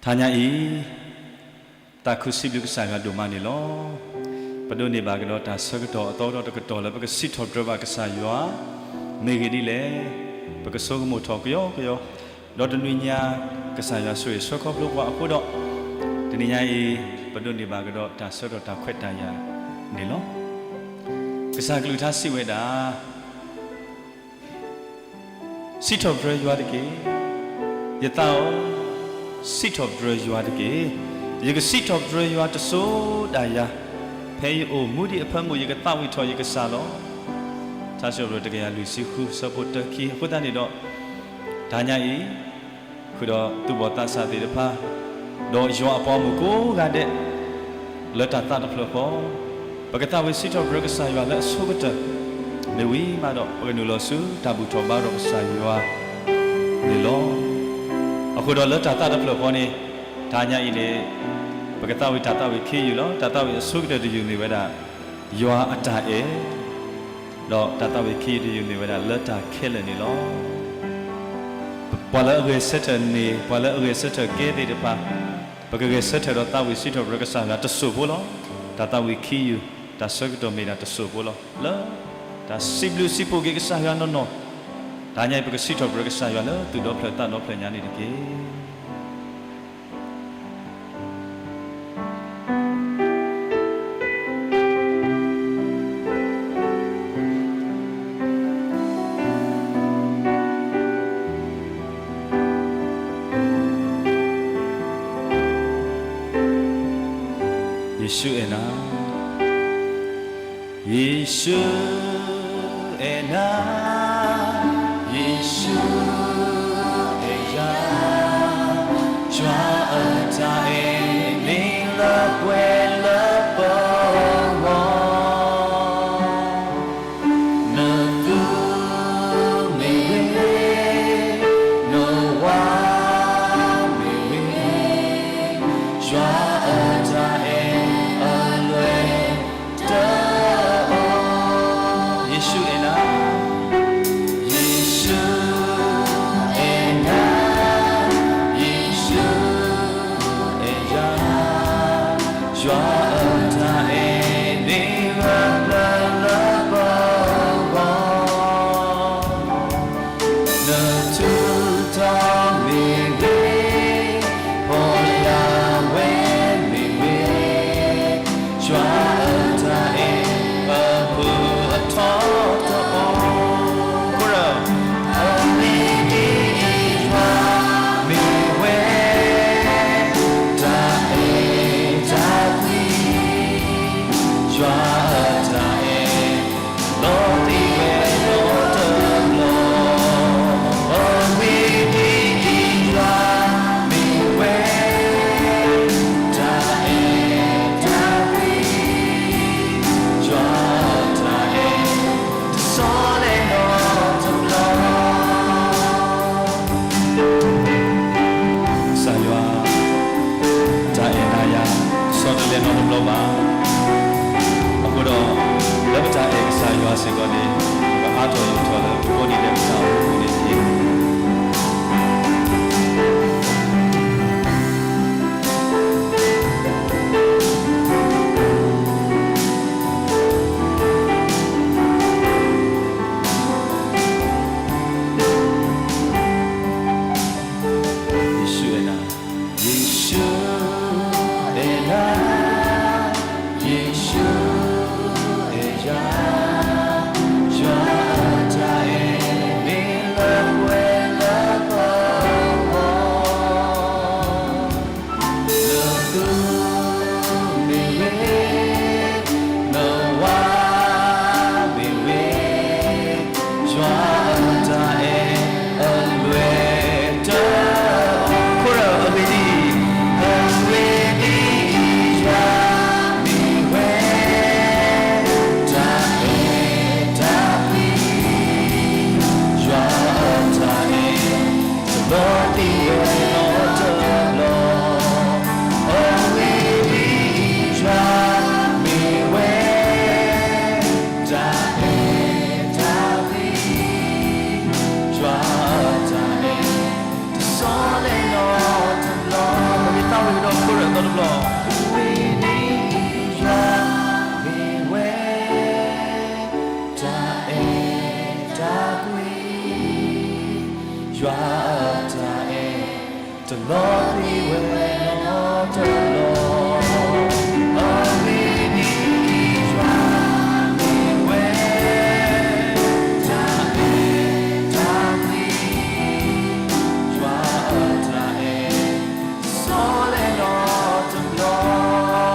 ထါညါအံၤ, သးခုစံးဘျုးကစၢ်ယွၤဒိၣ်မးန့ၣ်လီၤ. ပဒိးန့ၢ်ဘၣ်ကဒီးတၢ်ဆၢကတီၢ်အသီဒီတကတီၢ်လၢပကစံးထီၣ်ပတြၢၤဘၣ်ကစၢ်ယွၤ မ့ၢ်ဂ့ၤဒ်လဲၣ်, ပကဆိကမိၣ်ထီၣ်ကယီကယီ, ဒီးတနွံညါ ကစၢ်ယွၤဆိၣ်ဂ့ၤဆှၢခီဖျိပှၤအဃိဒီး, တနံၤညါအံၤ ပဒိးန့ၢ်ဘၣ်ကဒီးတၢ်ဆၢကတီၢ်တၢ်ခွဲးတၢ်ယာ်န့ၣ်လီၤ. ကစၢ်ကလုၢ်ကထါစံးဝဲဒၣ် စံးထီၣ်ပတြၢၤယွၤတက့ၢ်. ယသးဧၢ, စံးထီၣ်ပတြၢၤယွၤတက့ၢ်. ယကစံးထီၣ်ပတြၢၤယွၤတစိၤဒၣ်ယၤ, ဖဲယအိၣ်မူဒံးအဖၢမုၢ် ယကသးဝံၣ်ထီၣ်ယကစၢ်လီၤ. ထါစံးထီၣ်ပတြၢၤတကယၤလွံၢ်ဆံဃု ဆၢဖိတၢခံ အဃိသတးန့ၣ်ဒီး, တၢ်ညါအံၤ ဃုာ်ဒီးသူၣ်ဘီၣ်သးစၢ်သ့ၣ်တဖၣ်, ဒီးယွၤအပှၤဂီၢ်မုၢ်ကိးဂၤဒဲး လၢတၢ်သးတဖျၢၣ်ဃီ, ပကသးဝံၣ်စံးထီၣ်ပတြၢၤကစၢ်ယွၤလၢအဆိကတၢၢ်, မ့ၢ်ဝံၤမးဒီး ပကနုာ်လီၤဆူတၢ်ဘူၣ်ထီၣ်ဘါထီၣ်ကစၢ်ယွၤန့ၣ်လီၤ. အဃိဒီးလၢတၢ်သးတဖျၢၣ်ဃီန့ၣ်, တၢ်ညါအံၤန့ၣ် ပကသးဝံၣ်တၢ်သးဝံၣ်ခံယုၢ်လီၤ. တၢ်သးဝံၣ်အဆိကတၢၢ်တယုၢ်မ့ၢ်ဝဲဒၣ် ယွၤအတၢ်အဲၣ်, ဒီးတၢ်သးဝံၣ်ခံယုၢ်တယုၢ်မ့ၢ်ဝဲဒၣ် လၢတၢ်ခဲလၢာ်န့ၣ်လီၤ. ပှၤလၢအဂဲၤဆၢထၢၣ်န့ၣ်, ပှၤလၢအဂဲၤဆၢထၢၣ်ကဲသ့ၣ်တဖၣ်, ပကဂဲၤဆၢထၢၣ်ဒီးသးဝံၣ်စံးထီၣ်ပတြၢၤကစၢ်ယွၤတစိၢ်ဖိလီၤ. တၢ်သးဝံၣ်ခံယုၢ်, တၢ်ဆၢကတီၢ်မ့ၢ်ဒၣ်တစိၢ်ဖိလီၤ. လၢတၢ်စံးဘျုးစံးဖှိၣ်က့ၤကစၢ်ယွၤနီၢ်နီၢ်, တၢ်ညါအံၤပကစံးထီၣ်ပတြၢၤကစၢ်ယွၤလၢသူၣ်ဒီဖျၢၣ်သးဒီဖျၢၣ်ညါန့ၣ်တက့ၢ်. ယ့ၣ်ၡူးအဲၣ်နၤ, ယ့ၣ်ၡူးအဲၣ်နၤ, ယ့ၣ်ၡူးအဲၣ်ယၤ, ယွၤအတၢ်အဲၣ်မ့ၢ်လၢပှဲၤလၢပဂီၢ်, နသူမ့ၢ်ဂ့ၤ, နဝၤမ့ၢ်ဂ့ၤ, ယွၤအတၢ်အဲၣ်အလွဲၢ်တအိၣ်. ယ့ၣ်ၡူးအဲၣ်နၤ, ယ့ၣ်ၡူးအဲၣ်နၤ, ယ့ၣ်ၡူးအဲၣ်ယၤ, ယွၤအတၢ်အဲၣ်မ့ၢ်လၢပှဲၤလၢပဂီၢ်, နထူးထီၣ်မ့ၢ်ဂ့ၤ, ပီၢ်ယၢ်ဝဲမ့ၢ်ဂ့ၤ, ယွၤအတၢ်အဲၣ်အဖုၣ်အထီတအိၣ်. အဂ့ၢ်ဒ်အံၤ, ယွၤမ့ၢ်ဝဲ တၢ်အဲၣ်တၢ်ကွံ, ယွၤအတၢ်အဲၣ် လီၤတံၢ်ဝဲနီတဘျီ, အဂ့ၢ်ဒ်အံၤ, ယွၤမ့ၢ်ဝဲ တၢ်အဲၣ်တၢ်ကွံ, ယွၤအတၢ်အဲၣ် တဆီလဲၣ်နီတဘျီ. ကစၢ်ယွၤ တၢ်အဲၣ်နၤယၤ ဆီတလဲနီတဘျီဘၣ်. အဃိဒီး လၢပတၢ်အဲၣ်ကစၢ်ယွၤစ့ၢ်ကီးန့ၣ် ပကအါထီၣ်ယိာ်ထီၣ်လၢပကိးနံၤဒဲးပတၢ်အိၣ်မူပူၤန့ၣ်တက့ၢ်. ယ့ၣ်ၡူးအဲၣ်နၤ, ယ့ၣ်ၡူးအဲၣ်နၤ, ယ့ၣ်ၡူးအဲၣ်ယၤ, ယွၤအတၢ်အဲၣ်မ့ၢ် လီၤသံဝဲနီတဘျီ, အဂ့ၢ်ဒ်အံၤ, ယွၤမ့ၢ်ဝဲ တၢ်အဲၣ်တၢ်ကွံ, ယွၤအတၢ်အဲၣ် တဆီလဲၣ်နီတဘျီ,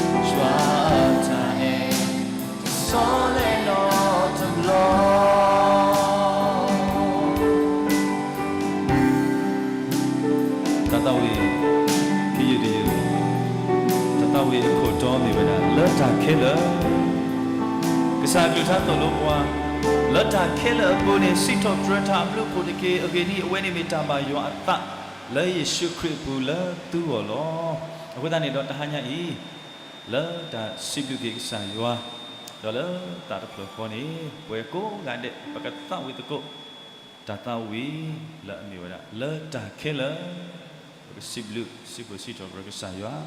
ယွၤအတၢ်အဲၣ် တဆီလဲၣ်နီတဘျီ. တၢ်သးဝံၣ် ခံယုၢ်တယုၢ်, တၢ်သးဝံၣ်အခိၣ်တီမ့ၢ်ဝဲဒၣ် လၢတၢ်ခဲလၢာ်. ကစၢ်အကလုၢ်ကထါသိၣ်လိပှၤ, လၢတၢ်ခဲလၢာ်အပူၤန့ၣ် စံးထီၣ်ပတြၢၤတၢ်အဘျုးအဖှိၣ်တက့ၢ်. အဂ့ၢ်ဒ်အံၤ, အဝဲန့ၣ်မ့ၢ်တၢ်ဘၣ်ယွၤအသး လၢယ့ၣ်ၡူးခရံာ်အပူၤလၢသုဂီၢ်လီၤ. အဃိသတးန့ၣ်ဒီးတဟါညါအံၤ လၢတၢ်စံးဘျုးက့ၤကစၢ်ယွၤ ဒီးလၢသးတဖျၢၣ်ဃီန့ၣ် ပဝဲကိးဂၤဒဲး ပကသးဝံၣ်သကိး တၢ်သးဝံၣ်လၢအမ့ၢ်ဝဲဒၣ် လၢတၢ်ခဲလၢာ်, ပကစံးဘျုးစံးဖှိၣ်စံးထီၣ်ပတြၢၤကစၢ်ယွၤ.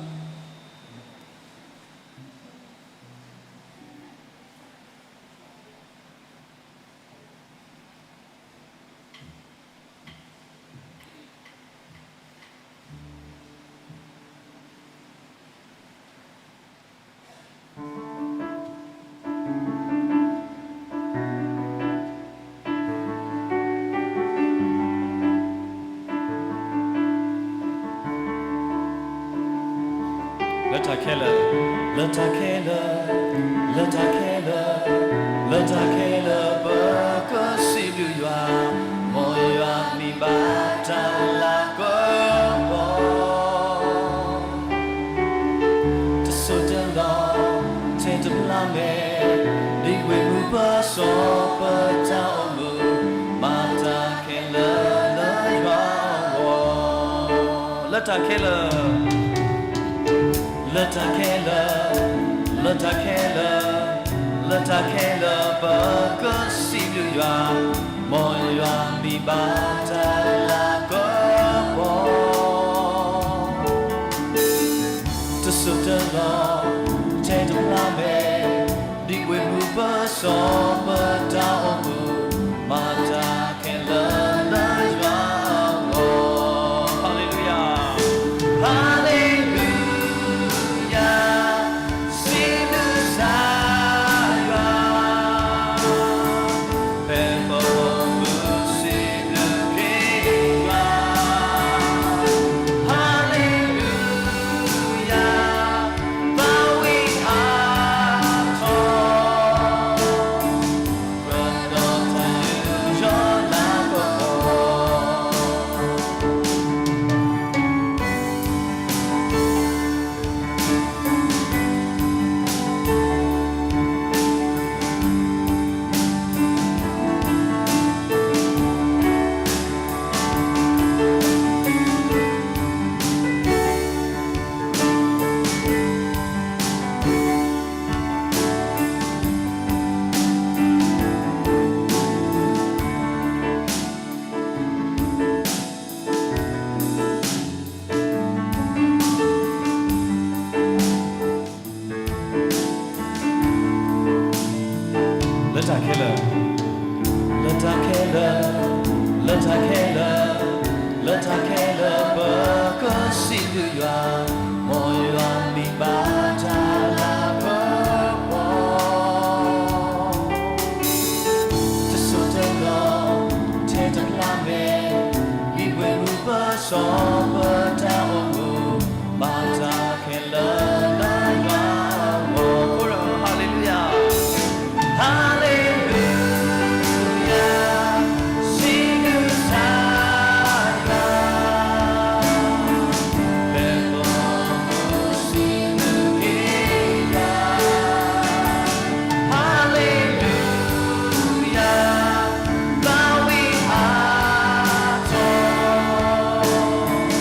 လၢတၢ်ခဲလၢာ်, လၢတၢ်ခဲလၢာ်, လၢတၢ်ခဲလၢာ်, လၢတၢ်ခဲလၢာ် ပကစံးဘျုးယွၤ, မ်ယွၤမံၤဘၣ်တၢ်လၤကပီၤ တစိၢ်တလီၢ် ထဲတဖျါမဲာ်, ဒ်ဝ့ၢ်မုၢ်ပစီၤပတၢ်အိၣ်မူ, မၤတၢ်ခဲလၢာ်လၢယွၤအဂီၢ်, လၢတၢ်ခဲလၢာ်, လၢတၢ်ခဲလၢာ်, လၢတၢ်ခဲလၢာ်, လၢတၢ်ခဲလၢာ် ပကစံးဘျုးယွၤ, မ်ယွၤမံၤဘၣ်တၢ်လၤကပီၤ တစိၢ်တလီၢ် ထဲတဖျါမဲာ်, ဒ်ဝ့ၢ်မုၢ်ပစီၤပတၢ်အိၣ်မူ, မၤတၢ်ခဲလၢာ်လၢယွၤအဂီၢ်, ဟါလ့လူယၤ, ဟါလ့လူယၤ, စံးဘျုးကစၢ်ယွၤ ဖဲပအိၣ်မူစံးဘျုးက့ၤယွၤ, ဟါလ့လူယၤ, သးဝံၣ်အါထီၣ် ပဒီးတၢ်ယူးယီၣ်လၤကပီၤ လၢတၢ်ခဲလၢာ်, လၢတၢ်ခဲလၢာ်, လၢတၢ်ခဲလၢာ်, လၢတၢ်ခဲလၢာ် ပကစံးဘျုးယွၤ, မ်ယွၤမံၤဘၣ်တၢ်လၤကပီၤ တစိၢ်တလီၢ် ထဲတဖျါမဲာ်, ဒ်ဝ့ၢ်မုၢ်ပစီၤပတၢ်အိၣ်မူ, မၤတၢ်ခဲလၢာ်လၢယွၤအဂီၢ်, ဟါလ့လူယၤ, ဟါလ့လူယၤ, စံးဘျုးကစၢ်ယွၤ ဟါလ့လူယၤ, သးဝံၣ်အါထီၣ်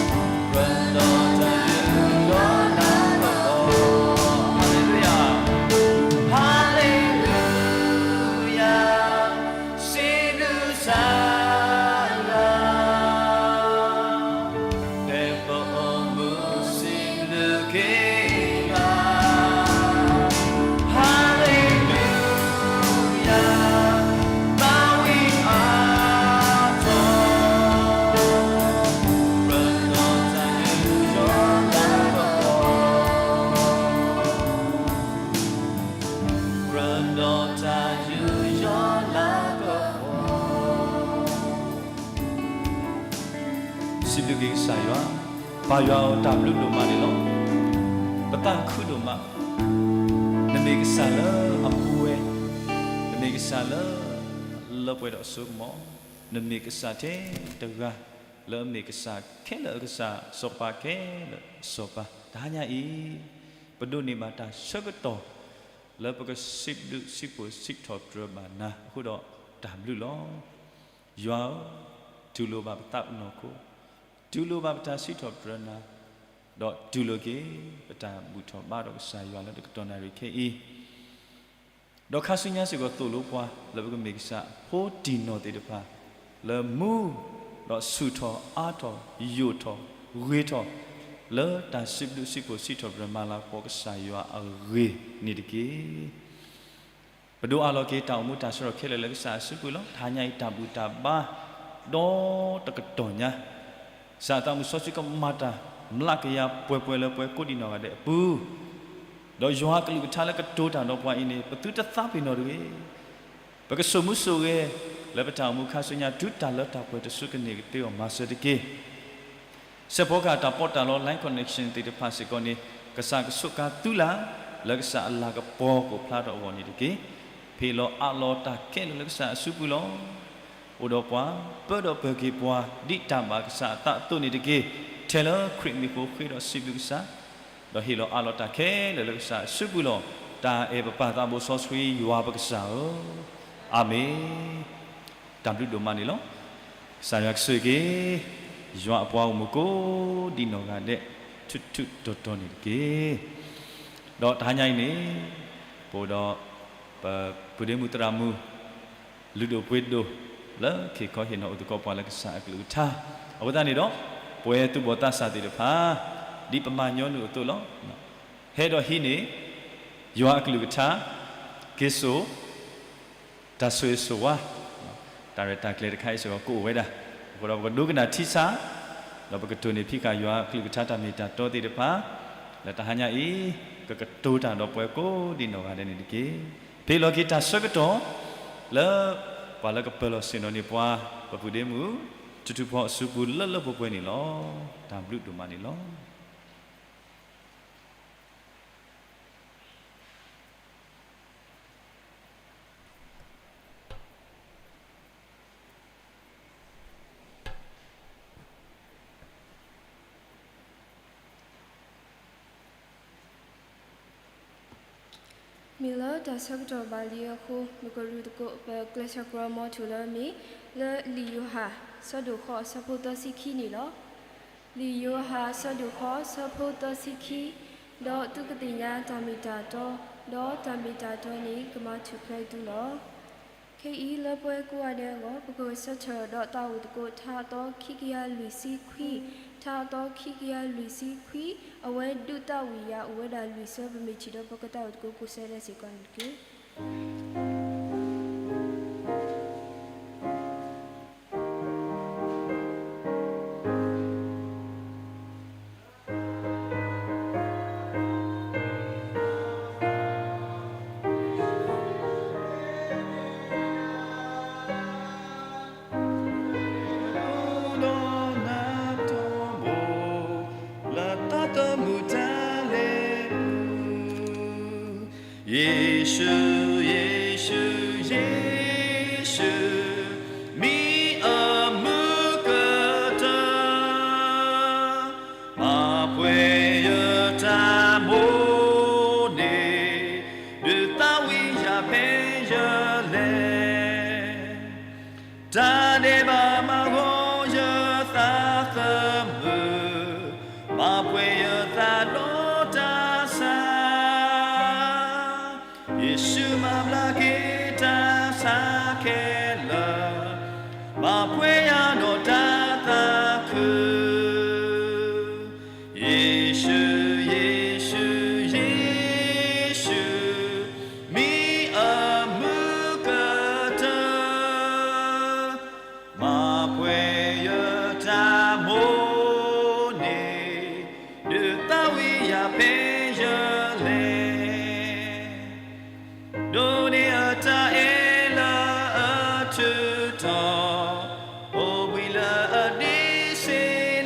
စံးဘျုးက့ၤကစၢ်ယွၤ, ပၢ်ယွၤဧၢ, တၢ်ဘျုးဒိၣ်မးန့ၣ်လီၤ. ပသးခုဒိၣ်မး, နမ့ၢ်ကစၢ်လၢအပူၤဝဲ, နမ့ၢ်ကစၢ်လၢ လၢပှဲၤဒီးအစိကမီၤ, နမ့ၢ်ကစၢ်ထဲတဂၤ လၢအမ့ၢ်ကစၢ်ခဲလၢာ်အကစၢ်, စီၤပၤခဲလၢာ်အစီၤပၤ, တဟါညါအံၤ ပဒိးန့ၢ်ဘၣ်တၢ်ဆၢကတီၢ် လၢပကစံးဘျုးစံးဖှိၣ်စံးထီၣ်ပတြၢၤဘၣ်နၤအဃိဒီးတၢ်ဘျုးလီၤ. ယွၤဧၢ, တူၢ်လိာ်ဘၣ်ပသးပနီၢ်ခိ, တူၢ်လိာ်ဘၣ်ပတၢ်စံးထီၣ်ပတြၢၤနၤ, ဒီးတူၢ်လိာ်က့ၤ ပတၢ်ဘူၣ်ထီၣ်ဘါထီၣ်ကစၢ်ယွၤလၢတကတီၢ်နၣ်ရံၣ်ခဲအံၤ, ဒီးခါဆူညါစ့ၢ်ကီးသိၣ်လိပှၤ လၢပကမ့ၢ်ကစၢ်အဖိတံၢ်နီၢ်သ့ၣ်တဖၣ် လၢမူ ဒီးဆူၣ်ထီၣ်အါထီၣ်ယိာ်ထီၣ်ဂ့ၤထီၣ် လၢတၢ်စံးဘျုးစံးဖှိၣ်စံးထီၣ်ပတြၢၤမၤလၤကပီၤကစၢ်ယွၤအဂ့ၢ်န့ၣ်တက့ၢ်. ပဒိးအးလီၤက့ၤတၢ်အိၣ်မူတၢ်ဆၢထီၣ်ခဲလၢာ်လၢကစၢ်အစုပူၤလီၤ. တဟါညါအံၤတၢ်ဘူၣ်တၢ်ဘါ ဒီတကတီၢ်ညါ ကစၢ်အသးမုၣ်စီဆှံကမၤတၢ် မျးကယၤပှဲၤပှဲၤလၢပှၤကိးဒံးနီၢ်ဂၤဒဲးအပူၤ, ဒီးယွၤအကလုၢ်ကထါလၢကတိၤတၢ်ဒီးပှၤအံၤန့ၣ် ပသုတသးပ့ၤနီၣ်တဂ့ၤ. ပကဆိၣ်မူဆိၣ်ဂဲၤ လၢပတၢ်အိၣ်မူခါဆူညါ တုၤတၢ်လၢတၢ်ပှဲၤတစုကန့ၢ်ကသ့အီၤမၤစၢၤတက့ၢ်. စဲးဖီကဟၣ်တၢ်ပီးတၢ်လီ line connection သ့ၣ်တဖၣ်စ့ၢ်ကီးန့ၣ် ကစၢ်ကဆိးကါသုလၢ် လၢကစၢ်အလၤကပီၤကအိၣ်ဖျါထီၣ်အဂီၢ်န့ၣ်တက့ၢ်. ဖံးလီၤအးလီၤတၢ်ခဲလၢာ်လၢကစၢ်အစုပူၤလီၤ. အိၣ်ဒီးပှၤ ပၢဒီးပၢၤက့ၤပှၤ ဒ်တၢ်ဘၣ်ကစၢ်အသးအသိးန့ၣ်တက့ၢ်. ထဲလၢခရံာ်မံၤအဃိ ဃ့ဒီးစံးဘျုးကစၢ် ဒီးဟ့ၣ်လီၤအးလီၤတၢ်ခဲလၢာ်လၢကစၢ်အစုပူၤလီၤ. တၢ်အဲၣ်ပပၢ်သးဘိစီဆှံယွၤပကစၢ်ဧၢ, အၤမ့ၣ်. တၢ်ဘျုးဒိၣ်မးန့ၣ်လီၤ. ကစၢ်ယွၤကဆိၣ်ဂ့ၤက့ၤ ယွၤအပှၤဂီၢ်မုၢ်ကိးဒံးနီၢ်ဂၤဒဲး ထူးထူးတီၤတီၤန့ၣ်တက့ၢ်. ဒီးတဟါညါအံၤန့ၣ် ပအိၣ်ဒီး ပပုၢ်ဒ့မုၣ်သရၣ်မုၣ် လုၢ်ဒိၣ်ပှ့ၤဒိၣ် လၢခ့ၣ်ခီဟ့ၣ်နီၤအိၣ်သကိးပှၤလၢကစၢ်အကလုၢ်ကထါ အဃိသတးန့ၣ်ဒီး ပဝဲသူၣ်ဘီၣ်သးစၢ်သ့ၣ်တဖၣ် ဒ်ပမၤညီနုၢ်အသိးလီၤ. ဟဲဒီးဟံးန့ၢ် ယွၤအကလုၢ်ကထါ က့ၤစိာ် တၢ်ဆိၣ်ဂ့ၤဆိၣ်ဝါ တၢ်ရဲၣ်တၢ်ကျဲၤတခါအံၤစ့ၢ်ကီးကအိၣ်ဝဲဒၣ်. အဃိဒီးပကဒိကနၣ်ထံဆး ဒီးပကတိၢ်န့ၢ်ဖံးဃာ်ယွၤအကလုၢ်ကထါတၢ်မ့ၢ်တၢ်တီသ့ၣ်တဖၣ် လၢတဟါညါအံၤ ကကတိၤတၢ်ဒီးပှၤကိးဒံးနီၢ်ဂၤဒဲးန့ၣ်တက့ၢ်. ဖံးလီၤက့ၤတၢ်ဆၢကတီၢ် လၢ ပှၤလၢကပၢၤလီၢ်ဆ့ၣ်နီၤန့ၢ်ပှၤ ပပုၢ်ဒ့မုၣ် ထူထူဖီအစုပူၤလၢလၢပှဲၤပှဲၤန့ၣ်လီၤ. တၢ်ဘျုးဒိၣ်မးန့ၣ်လီၤ. မ့ၢ်လၢတၢ်ဆၢကတီၢ်ဘၣ်လံအဃိ ပကရူၢ်သကိးပကျဲးစၢးကြၢးမီၤထူၣ်လၢအမ့ၢ် လၢလံာ်ယိၤဟၣ် ဆၢဒိၣ်ဃိးအဆၢဖိသၢဆံခံန့ၣ်လီၤ. လံာ်ယိၤဟၣ် ဆၢဒိၣ်ဃိး ဆၢဖိသၢဆံခံ, ဒီးသုကသ့ၣ်ညါတၢ်မ့ၢ်တၢ်တီ, ဒီးတၢ်မ့ၢ်တၢ်တီန့ၣ် ကမၤထူၣ်ဖျဲးသုလီၤ. ခဲအံၤလၢပှၤကိးဂၤဒဲးအဂီၢ် ပကဂဲၤဆၢထၢၣ်ဒီးသးဝံၣ်သကိး ထါအသီခံကယၤလွံၢ်ဆံခွံ, ထါအသီခံကယၤလွံၢ်ဆံခွံ, အဝဲဒုးသးဝံၣ်ယၤအိၣ်ဝဲဒၣ်လွံၢ်ဆၢ ပမ့ၢ်ထံၣ်ဒီးပကသးဝံၣ်သကိးကိးဆၢဒဲးစ့ၢ်ကီးန့ၣ်တက့ၢ်.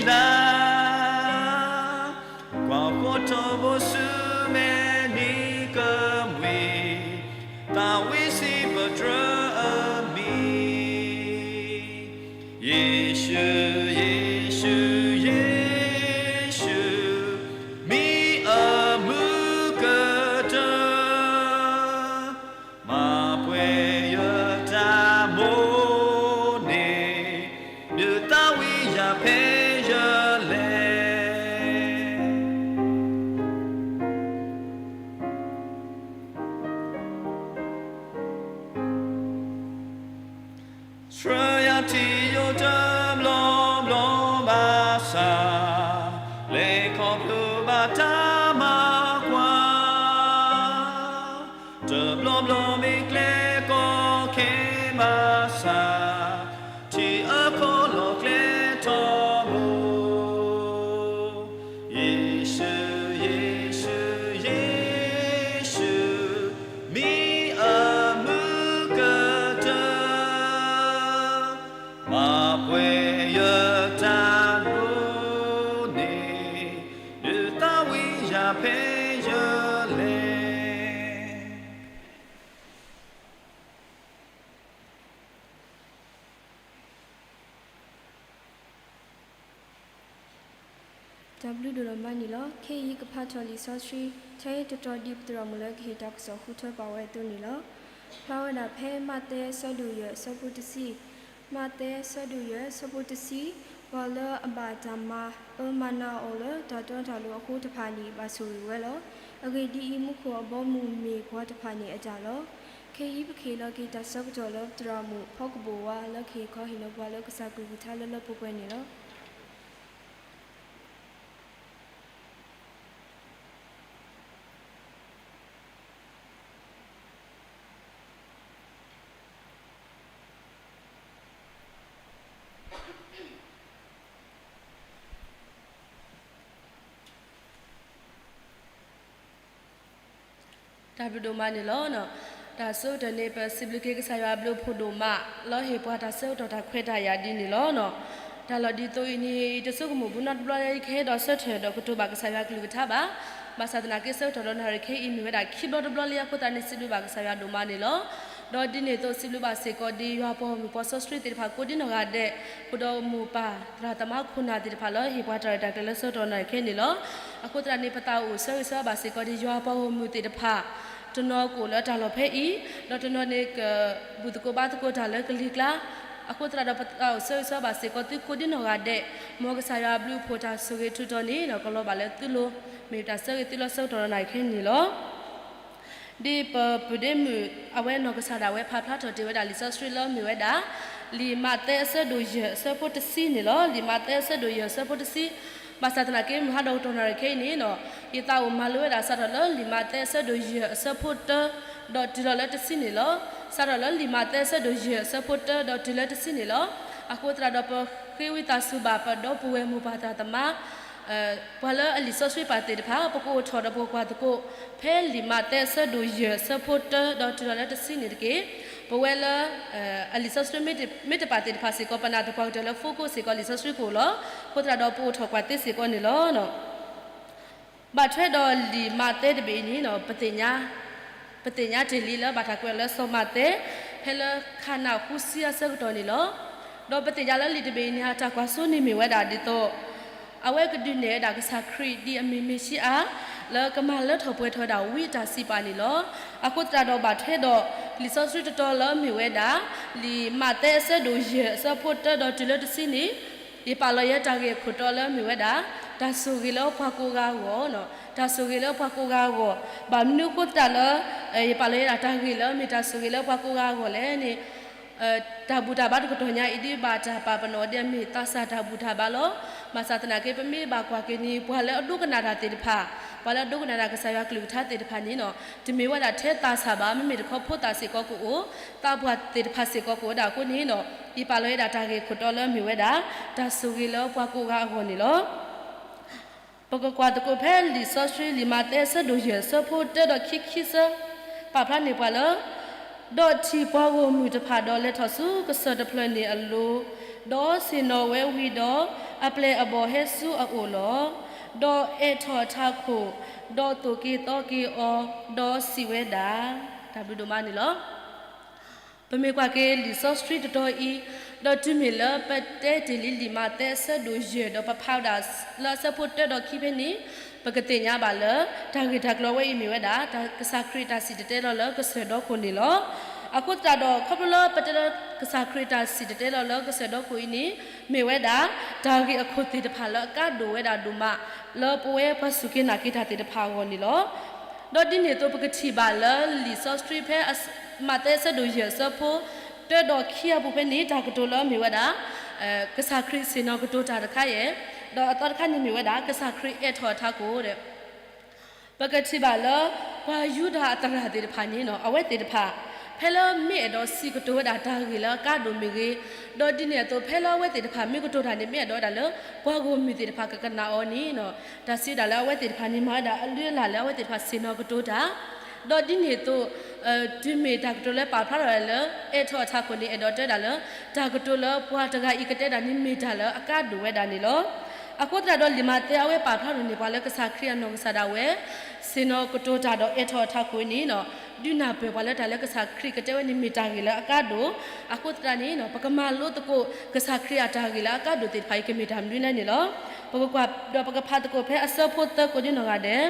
လၢ ကွၢ်ဃီထီဘိဆူမဲာ်နံၤကမှံၤ, သးဝံၣ်စံးပတြၢၤအမံၤ, ယ့ၣ်ၡူး, ယ့ၣ်ၡူး, ယ့ၣ်ၡူး, မံအမူကတၢၢ် မၤပှဲၤယတၢ်မိၣ်န့ၣ်, ဒုးသးဝံၣ်ယၤဖဲယလဲၤ ဆှၢယၤထံၣ်ယိာ်တဘျီဘျီဘၣ်ဆၣ်, လဲၤခီဖျိဘၣ်တၢ်မၤကွၢ်, တဘျီဘျီမ့ၢ်ကျဲကီခဲဘၣ်ဆၣ်, ထံအဖီလီၤကျဲထီဘိ ယ့ၣ်ၡူး, ယ့ၣ်ၡူး, ယ့ၣ်ၡူး, မံအမူကတၢၢ် မၤပှဲၤယတၢ်မိၣ်န့ၣ်, ဒုးသးဝံၣ်ယၤဖဲယလဲၤ တၢ်ဘျုးဒိၣ်မးန့ၣ်လီၤ. ခဲအံၤကဖးထီၣ်လံာ်စီဆှံ ထဲတတီၤဒ်ပသရၣ်မုၣ်လၢကဟ့ၣ်တၢ်ကစီၣ်ဃုထၢပာ်ဝဲအသိးန့ၣ်လီၤ. ဖျါဝဲဒၣ်ဖဲမးသဲအဆၢဒိၣ်ယဲၢ်အဆၢဖိတဆံ, မးသဲအဆၢဒိၣ်ယဲၢ်အဆၢဖိတဆံ, ပှၤလၢအဘၣ်တၢ်မၤအၢမၤနးအီၤလၢတၢ်တီတၢ်လိၤအဃိတဖၣ်န့ၣ် ဘၣ်ဆိၣ်ဂ့ၤဝဲလီၤ. အဂ့ၢ်ဒ်အံၤ, မူခိၣ်အဘီအမုၢ်မ့ၢ်ပှၤတဖၣ်န့ၣ်အတၢ်လီၤ. ခဲအံၤပကဟ့ၣ်လီၤက့ၤတၢ်ဆၢကတီၢ်လၢပသရၣ်မုၣ်ဖီကဘိၣ်ဝါ လၢကဟ့ၣ်ခီဟ့ၣ်နီၤပှၤလၢကစၢ်ကလုၢ်ကထါလၢလၢပှဲၤပှဲၤန့ၣ်လီၤ. တၢ်ဘျုးဒိၣ်မးန့ၣ်လီၤ. တၢ်ဆၢကတီၢ်န့ၣ် ပစံးဘျုးက့ၤကစၢ်ယွၤအဘျုးအဖှိၣ်ဒိၣ်မး လၢဟ့ၣ်ပှၤတၢ်ဆၢကတီၢ်တၢ်ခွဲးတၢ်ယာ်ဒ်န့ၣ်လီၤ. တၢ်လီၢ်ဒ်သိးအံၤန့ၣ် တဆိကမိၣ်ဘူးနီတဘျီလၢယကဟဲဒီးဆၢထၢၣ်ဒီးကတိၤဘၣ်ကစၢ်ယွၤကလုၢ်ကထါဘၣ်. ဘၣ်ဆၣ်သနာ်က့ဆၢကတီၢ်ဒီးနၣ်ရံၣ်ခဲအံၤမ့ၢ်ဝဲဒၣ်ခံဘျီတဘျီလံအဃိသတးန့ၣ် စံးဘျုးဘၣ်ကစၢ်ယွၤဒိၣ်မးန့ၣ်လီၤ. ဒီးဒ်န့ၣ်အသိးစံးဘျုးဘၣ်စ့ၢ်ကီးဒ်ယွၤပှၤဂီၢ်မုၢ်ပှၤစီဆှံသ့ၣ်တဖၣ်ကိးဒ်နီၢ်ဂၤဒဲး ဃုာ်ဒီးမိၢ်ပၢ်သရၣ်သမါခိၣ်နၢ်သ့ၣ်တဖၣ်လၢဟ့ၣ်ပှၤတၢ်ရဲၣ်တၢ်ကျဲၤလၢဆၢကတီၢ်နၣ်ရံၣ်ခဲအံၤန့ၣ်လီၤ. အဃိသတးန့ၣ် ပသးအိၣ်ဆၢဂ့ၤဆၢဝါဘၣ်စ့ၢ်ကီးဒ်ယွၤပှၤဂီၢ်မုၢ်သ့ၣ်တဖၣ် တနီၤကအိၣ်လၢတၢ်လီၢ်ဖဲအံၤ ဒီးတနီၤန့ၣ်ကဘူၣ်သကိးဘါသကိးတၢ်လၢကလံၤကျါ အဃိသတးဒီးပသးအိၣ်ဆၢဂ့ၤဆၢဝါဘၣ်စ့ၢ်ကီးသုကိးဒ်နီၢ်ဂၤဒဲး မ်ကစၢ်ယွၤအဘျုးအဖှိၣ်တၢ်ဆိၣ်ဂ့ၤထူးတီၤန့ၣ် ကလီၤဘၣ်လၢသုလိၤ မ့ၢ်တၢ်ဆၢဂ့ၤသုလၢဆၢကတီၢ်နၣ်ရံၣ်ခဲအံၤန့ၣ်လီၤ. ဒ်ပပုၢ်ဒ့မုၣ်အဝဲနီၢ်ကစၢ်ဒၣ်ဝဲ ဖးဖျါထီၣ်တ့ၢ်ဝဲဒၣ်လံာ်စီဆှံလၢမ့ၢ်ဝဲဒၣ် လံာ်မးသဲအဆၢဒိၣ်ယဲၢ်အဆၢဖိတဆံန့ၣ်လီၤ. လံာ်မးသဲအဆၢဒိၣ်ယဲၢ်အဆၢဖိတဆံ ဘၣ်ဆၣ်သနာ်က့ မုၢ်ဟါဒီးကတီၢ်နၣ်ရံၣ်ခဲအံၤန့ၣ် ယသးအိၣ်မၤလိဝဲဒၣ်စးထီၣ်လၢလံာ်မးသဲအဆၢဒိၣ်ယဲၢ်အဆၢဖိတၢ ဒီးတုၤလီၤလၢတဆံန့ၣ်လီၤ. စးထီၣ်လၢလံာ်မးသဲအဆၢဒိၣ်ယဲၢ်အဆၢဖိတၢ ဒီးတုၤလၢတဆံန့ၣ်လီၤ. အဃိသတးဒီးပဃ့ဝံသးစူၤဘၣ်ပဒီပုၢ်ဝဲၢ်မိၢ်ပၢ်သရၣ်သမါ ပှၤလၢအလံာ်စီဆှံပာ်သ့ၣ်တဖၣ် ပကအိၣ်ထီၣ်ဒီးပကကွၢ်သကိး ဖဲလံာ်မးသဲအဆၢဒိၣ်ယဲၢ်အဆၢဖိတၢ ဒီးတုၤလီၤလၢတဆံန့ၣ်တက့ၢ်. ပဝဲလၢ အလံာ်စီဆှံမ့ၢ်တပာ်သ့ၣ်တဖၣ်စ့ၢ်ကီး ပနၢ်သပှၢ်ကတၢၢ်လၢ phone ကိးစ့ၢ်ကီးလံာ်စီဆှံကအိၣ်လီၤ. အဃိသတးဒီးပအိၣ်ထီၣ်ကွၢ်သ့စ့ၢ်ကီးန့ၣ်လီၤ. ဘၣ်ထွဲဒီးလံာ်မးသဲတဘ့ၣ်အံၤန့ၣ် ပသ့ၣ်ညါတ့ၢ်လံလၢဘၣ်တၢ်ကွဲးအီၤလၢစီၤမးသဲ ဖဲလၢခါနၢ်ဃုဆံအဆၢကတီၢ်န့ၣ်လီၤ. ဒီးပသ့ၣ်ညါလၢလံာ်တဘ့ၣ်အံၤန့ၣ် အတၢ်ကွၢ်စိန့ၣ်မ့ၢ်ဝဲဒၣ်ဒ်သိး အဝဲကဒုးနဲၣ်ဝဲဒၣ်ကစၢ်ခရံာ်ဒ်အမ့ၢ်မ့ၣ်ၡံအၤ လၢကမၤလၢထီၣ်ပှဲၤထီၣ်ဝဲဒၣ်ဝံအတၢ်စံးပာ်န့ၣ်လီၤ. အဃိသတးဒီးဘၣ်ထွဲဒီး လံာ်စီဆှံတတီၤလၢအမ့ၢ်ဝဲဒၣ် လံာ်မးသဲအဆၢဒိၣ်ယဲၢ်အဆၢဖိတၢ ဒီးတုၤလၢတဆံန့ၣ် ယပာ်လီၤယဲတၢ်ဂ့ၢ်ခိၣ်တီလၢအမ့ၢ်ဝဲဒၣ် တၢ်ဆိၣ်ဂ့ၤလၢပှၤကိးဂၤအဂီၢ်, တၢ်ဆိၣ်ဂ့ၤလၢပှၤကိးဂၤအဂီၢ်. ဘၣ်မနုၤအဃိသတးလၢ ယပာ်လီၤယဲဒၣ်တၢ်ဂ့ၢ်လၢအမ့ၢ်တၢ်ဆိၣ်ဂ့ၤလၢပှၤကိးဂၤအဂီၢ်လဲၣ်န့ၣ် တၢ်ဘူၣ်တၢ်ဘါတကတီၢ်ညါအံၤ ဒ်ဘၣ်တၢ်ပာ်ပနီၣ်အီၤဒ်အမ့ၢ်သးစၢ်တၢ်ဘူၣ်တၢ်ဘါလီၤ. ဘၣ်ဆၣ်သနာ်က့ ပမ့ၢ်ဘၣ်ကွၢ်က့ၤန့ၣ် ပှၤလၢအဒိကနၣ်တၢ်သ့ၣ်တဖၣ်, ပှၤလၢအဒိကနၣ်တၢ်ကစၢ်ယွၤကလုၢ်ကထါသ့ၣ်တဖၣ်န့ၣ် တမ့ၢ်ဝဲဒၣ်ထဲသးစၢ်ဘၣ်, မ့မ့ၢ်တခီဖိသၣ်စ့ၢ်ကီးကအိၣ်, သးပှၢ်သ့ၣ်တဖၣ်စ့ၢ်ကီးကအိၣ်ဝဲဒၣ်အဃိန့ၣ် ယပာ်လီၤယဲဒၣ်တၢ်ဂ့ၢ်ခိၣ်တီလၢအမ့ၢ်ဝဲဒၣ် တၢ်ဆိၣ်ဂ့ၤလၢပှၤကိးဂၤအဂီၢ်န့ၣ်လီၤ. ပကကွၢ်သကိးဖဲလံာ်စီဆှံ လံာ်မးသဲအဆၢဒိၣ်ယဲၢ်အဆၢဖိတၢ ဒီးခံခံဆၢ ပာ်ဖျါန့ၢ်ပှၤလၢ ဒီးထံၣ်ပှၤဂီၢ်မုၢ်တဖၣ်ဒီးလဲၤထီၣ်ဆူကစၢၢ်တဖျၢၣ်န့ၣ်အလိၤ, ဒီးဆ့ၣ်နီၤဝဲဝံၤဒီး အပျဲၢ်အဘီၣ်ဟဲဆူအအိၣ်လီၤ. ဒီးအဲးထီၣ်အထးခိၣ်, ဒီးသိၣ်က့ၤသီက့ၤအီၤ, ဒီးစံးဝဲဒၣ်, တၢ်ဘျုးဒိၣ်မးန့ၣ်လီၤ. ပမ့ၢ်ကွၢ်က့ၤလံာ်စီဆှံတတီၤအံၤ, ဒီးတုၤမ့ၢ်လၢပတဲတ့ၢ်လံလံာ်မးသဲအဆၢဒိၣ်ယဲၢ် ဒီးပဖးဝဲဒၣ်လၢအဆၢဖိတၢဒီးခံဖဲန့ၣ်, ပကသ့ၣ်ညါဘၣ်လၢ တၢ်ဂ့ၢ်တၢ်ကျိၤဝဲအံၤမ့ၢ်ဝဲဒၣ် တၢ်ကစၢ်ခရံာ်တၢ်စံၣ်တဲၤတဲလီၤလၢကစၢၢ်ဒီခိၣ်န့ၣ်လီၤ. အဃိသတးဒီး ခီဖျိလၢပတဲလၢကစၢ်ခရံာ်တၢ်စံၣ်တဲၤတဲလီၤလၢကစၢၢ်ဒီခိၣ်အံၤန့ၣ် မ့ၢ်ဝဲဒၣ် တၢ်ဂ့ၢ်အခိၣ်သ့ၣ်တဖၣ်လၢအကါဒိၣ်ဝဲဒၣ်ဒိၣ်မး လၢပဝဲပှၤစူၢ်က့ၤနာ်က့ၤတၢ်သ့ၣ်တဖၣ်အဂီၢ်န့ၣ်လီၤ. ဒီးဒ်န့ၣ်အသိး ပကထံၣ်ဘၣ်လၢလံာ်စီဆှံဖဲ မးသဲအဆၢဒိၣ်ယဲၢ်အဆၢဖိ တၢဒီးခံအပူၤဖဲန့ၣ် တၢ်ကတိၤလၢမ့ၢ်ဝဲဒၣ် ကစၢ်ခရံာ်ဆ့ၣ်နီၤကတိၤတၢ်တခါယဲၢ်, ဒီးအသီတခါန့ၣ်မ့ၢ်ဝဲဒၣ် ကစၢ်ခရံာ်အဲးထီၣ်အထးခိၣ်ဒီး ပကထံၣ်ဘၣ်လၢ ပှၤယူဒၤအသရၣ်သ့ၣ်တဖၣ်န့ၣ် အဝဲသ့ၣ်တဖၣ် ဖဲလၢမ့ၢ်အဲၣ်ဒိးစံးကတိၤဝဲဒၣ်တၢ်ဂ့ၢ်လၢအကါဒိၣ်မ့ၢ်ဂ့ၤ, ဒီးဒ်န့ၣ်အသိး ဖဲလၢအဝဲသ့ၣ်တဖၣ်မ့ၢ်ကတိၤတၢ်န့ၣ် မ့ၢ်အဲၣ်ဒိးဝဲဒၣ်လၢ ပှၤဂီၢ်မုၢ်သ့ၣ်တဖၣ်ကကနၣ်အီၤန့ၣ် တၢ်စံးဝဲဒၣ်လၢအဝဲသ့ၣ်တဖၣ်န့ၣ် မၤဝဲဒၣ်အလုၢ်အလၢ်လၢအဝဲသ့ၣ်တဖၣ်ဆ့ၣ်နီၤကတိၤတၢ်, ဒီးဒ်န့ၣ်အသိး တုၤမ့ၢ်တၢ်ကတိၤလၢပာ်ဖျါထီၣ်ဝဲဒၣ်လၢ အဲးထီၣ်အထးခိၣ်န့ၣ် အဲၣ်ဒိးတဲဝဲဒၣ်လၢ တၢ်ကတိၤလၢပှၤတဂၤအံၤကတဲဒၣ်န့ၣ် မ့ၢ်တၢ်လၢအကါဒိၣ်ဝဲဒၣ်န့ၣ်လီၤ. အဃိသတးဒီးလံာ်မးသဲအဝဲပာ်ဖျါထီၣ်န့ၢ်ပှၤလၢကစၢ်ခရံာ်အနီၢ်ကစၢ်ဒၣ်ဝဲ ဆ့ၣ်နီၤကတိၤတၢ်ဒီးအဲးထီၣ်အထးခိၣ်အံၤန့ၣ် ဒုးနၢ်ပၢၢ်ပှၤလၢတၢ်လၢကစၢ်ခရံာ်ကတဲဝဲန့ၣ်မ့ၢ်တၢ်ဂ့ၢ်လၢအကါဒိၣ်, အဃိသတးန့ၣ် ပကမၤလိသကိး ကစၢ်ခရံာ်အတၢ်ဂ့ၢ်လၢအကါဒိၣ်သ့ၣ်တဖၣ်အံၤ ကမ့ၢ်တၢ်မနုၤလဲၣ်န့ၣ်လီၤ. ပကကွၢ်ဒီးပကဖးသကိးဖဲအဆၢဖိသၢကိးဒ်နီၢ်ဂၤဒဲး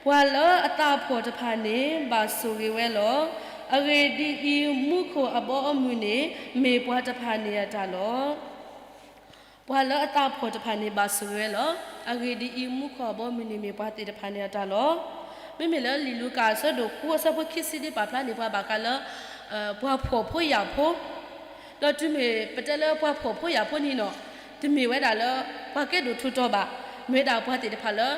ပှၤလၢအသးဖှီၣ်တဖၣ်န့ၣ် ဘၣ်ဆိၣ်ဂ့ၤဝဲလီၤ. အဂ့ၢ်ဒ်အံၤ, မူခိၣ်အဘီအမုၢ်န့ၣ် မ့ၢ်ပှၤတဖၣ်န့ၣ်အတၢ်လီၤ. ပှၤလၢအသးဖှီၣ်တဖၣ်န့ၣ် ဘၣ်ဆိၣ်ဂ့ၤဝဲလီၤ. အဂ့ၢ်ဒ်အံၤ, မူခိၣ်အဘီအမုၢ်န့ၣ် မ့ၢ်ပှၤသ့ၣ်တဖၣ်န့ၣ်အတၢ်လီၤ. မ့မ့ၢ်လၢလံာ်လူၤကၣ်အဆၢဒိၣ်ဃုအဆၢဖိခံဆံ ဒ်ပာ်ဖျါန့ၢ်ပှၤဘၣ်ဃးလၢ ပှၤဖှီၣ်ဖိယာ်ဖိ ဒီးတုၤမ့ၢ်ပတဲလၢပှၤဖှီၣ်ဖိယာ်ဖိန့ၣ်နီၤ, တမ့ၢ်ဝဲဒၣ်လၢ ပှၤကဲဒိၣ်ထူးတီၤဘၣ်, မ့ၢ်ဝဲဒၣ်ပှၤသ့ၣ်တဖၣ်လၢ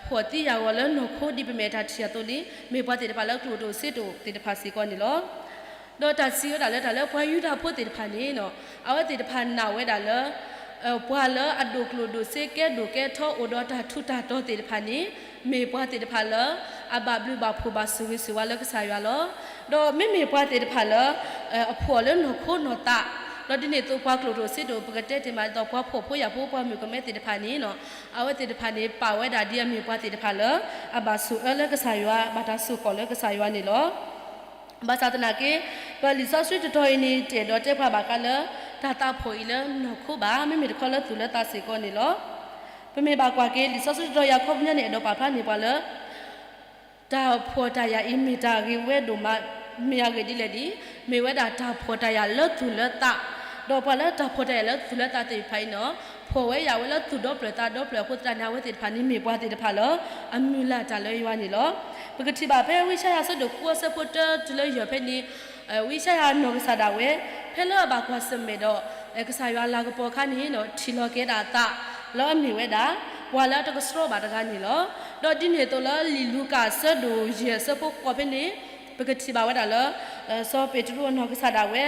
ဖှီၣ်သံယာ်ဂီၤလၢနီၢ်ခိ ဒ်ပမ့ၢ်တၢ်ထံၣ်အသိးန့ၣ် မ့ၢ်ပှၤသ့ၣ်တဖၣ်လၢကျိၣ်ဒိၣ်စ့ဒိၣ်သ့ၣ်တဖၣ်စ့ၢ်ကီးန့ၣ်လီၤ. ဒီးတၢ်စံးဝဲဒၣ်လၢတၢ်လၢပှၤယူဒၤဖိသ့ၣ်တဖၣ်န့ၣ်နီၤ, အဝဲသ့ၣ်တဖၣ်နာ်ဝဲဒၣ်လၢ ပှၤလၢအဒိၣ်ကျိၣ်ဒိၣ်စ့ကဲဒိၣ်ကဲထီအိၣ်ဒီးတၢ်ထူးတၢ်တီၤသ့ၣ်တဖၣ်န့ၣ် မ့ၢ်ပှၤသ့ၣ်တဖၣ်လၢ အဘၣ်ဘျုးဘၣ်ဖှိၣ်ဘၣ်ဆိၣ်ဂ့ၤဆိၣ်ဝါလၢကစၢ်ယွၤလီၤ. ဒီးမ့မ့ၢ်ပှၤသ့ၣ်တဖၣ်လၢ အဖှီၣ်လၢနီၢ်ခိနီၢ်သး, ဒီးဒ်န့ၣ်အသိးပှၤကျိၣ်ဒိၣ်စ့ဒိၣ် ပကတဲတ့ၢ်မးဒ်သိးပှၤဖှီၣ်ဖိယာ်ဖိပှၤမုၣ်ကမဲသ့ၣ်တဖၣ်န့ၣ်နီၤ, အဝဲသ့ၣ်တဖၣ်န့ၣ် ပာ်ဝဲဒၣ်ဒ်အမ့ၢ်ပှၤသ့ၣ်တဖၣ်လၢ အဘၣ်ဆိၣ်အၢလၢကစၢ်ယွၤ ဘၣ်တၢ်ဆိၣ်ဃီၣ်လၢကစၢ်ယွၤန့ၣ်လီၤ. ဘၣ်ဆၣ်သနာ်က့ ပလံာ်စီဆှံတတီၤအံၤန့ၣ် တအဲၣ်ဒိးတဲပှၤဘၣ်ဃးလၢ တၢ်သးဖှီၣ်အံၤလၢနီၢ်ခိဘၣ်, မ့မ့ၢ်တခီလၢသူၣ်လၢသးစ့ၢ်ကီးန့ၣ်လီၤ. ပမ့ၢ်ဘၣ်ကွၢ်က့ၤ လံာ်စီဆှံတတီၤအံၤအခီပညီန့ၣ် အဲၣ်ဒိးပာ်ဖျါန့ၢ်ပှၤလၢ တၢ်ဖှီၣ်တၢ်ယာ်အံၤမ့ၢ်တၢ်ဂ့ၤဝဲဒိၣ်မး, မ့ၢ်အဂ့ၢ်ဒ်လဲၣ်ဒ်, မ့ၢ်ဝဲဒၣ်တၢ်ဖှီၣ်တၢ်ယာ်လၢသူၣ်လၢသး, ဒီးပှၤလၢတၢ်ဖှီၣ်တၢ်ယာ်လၢသူၣ်လၢသးသ့ၣ်တဖၣ်အံၤနီၤ, ဖှီၣ်ဝဲယာ်ဝဲလၢသူၣ်ဒီဖျၢၣ်သးဒီဖျၢၣ်အဃိသတးန့ၣ် အဝဲသ့ၣ်တဖၣ်န့ၣ်မ့ၢ်ပှၤသ့ၣ်တဖၣ်လၢ အမုၢ်လၢ်တၢ်လၢယွၤန့ၣ်လီၤ. ပကထံၣ်ဘၣ်ဖဲဝံယၡါယၤအဆၢဒိၣ်ဃုအဆၢဖိတၢတုၤလၢယဲၢ်ဖဲန့ၣ်, ဝံယၡါယၤအနီၢ်ကစၢ်ဒၣ်ဝဲ ဖဲလၢအဘၣ်ကွၢ်ဆၢၣ်မဲာ်ဒီး ကစၢ်ယွၤလၤကပီၤအခါန့ၣ်ဒီး ထံၣ်လီၤက့ၤဒၣ်အသး လၢအမ့ၢ်ဝဲဒၣ် ပှၤလၢအတကဆှီဘၣ်တဂၤန့ၣ်လီၤ. ဒီးဒ်န့ၣ်အသိးလၢလံာ်လူၤကၣ်အဆၢဒိၣ်ယဲၢ်အဆၢဖိဃိးဖဲန့ၣ် ပကထံၣ်ဘၣ်ဝဲဒၣ်လၢ စီၤပ့းတရူးအနီၢ်ကစၢ်ဒၣ်ဝဲ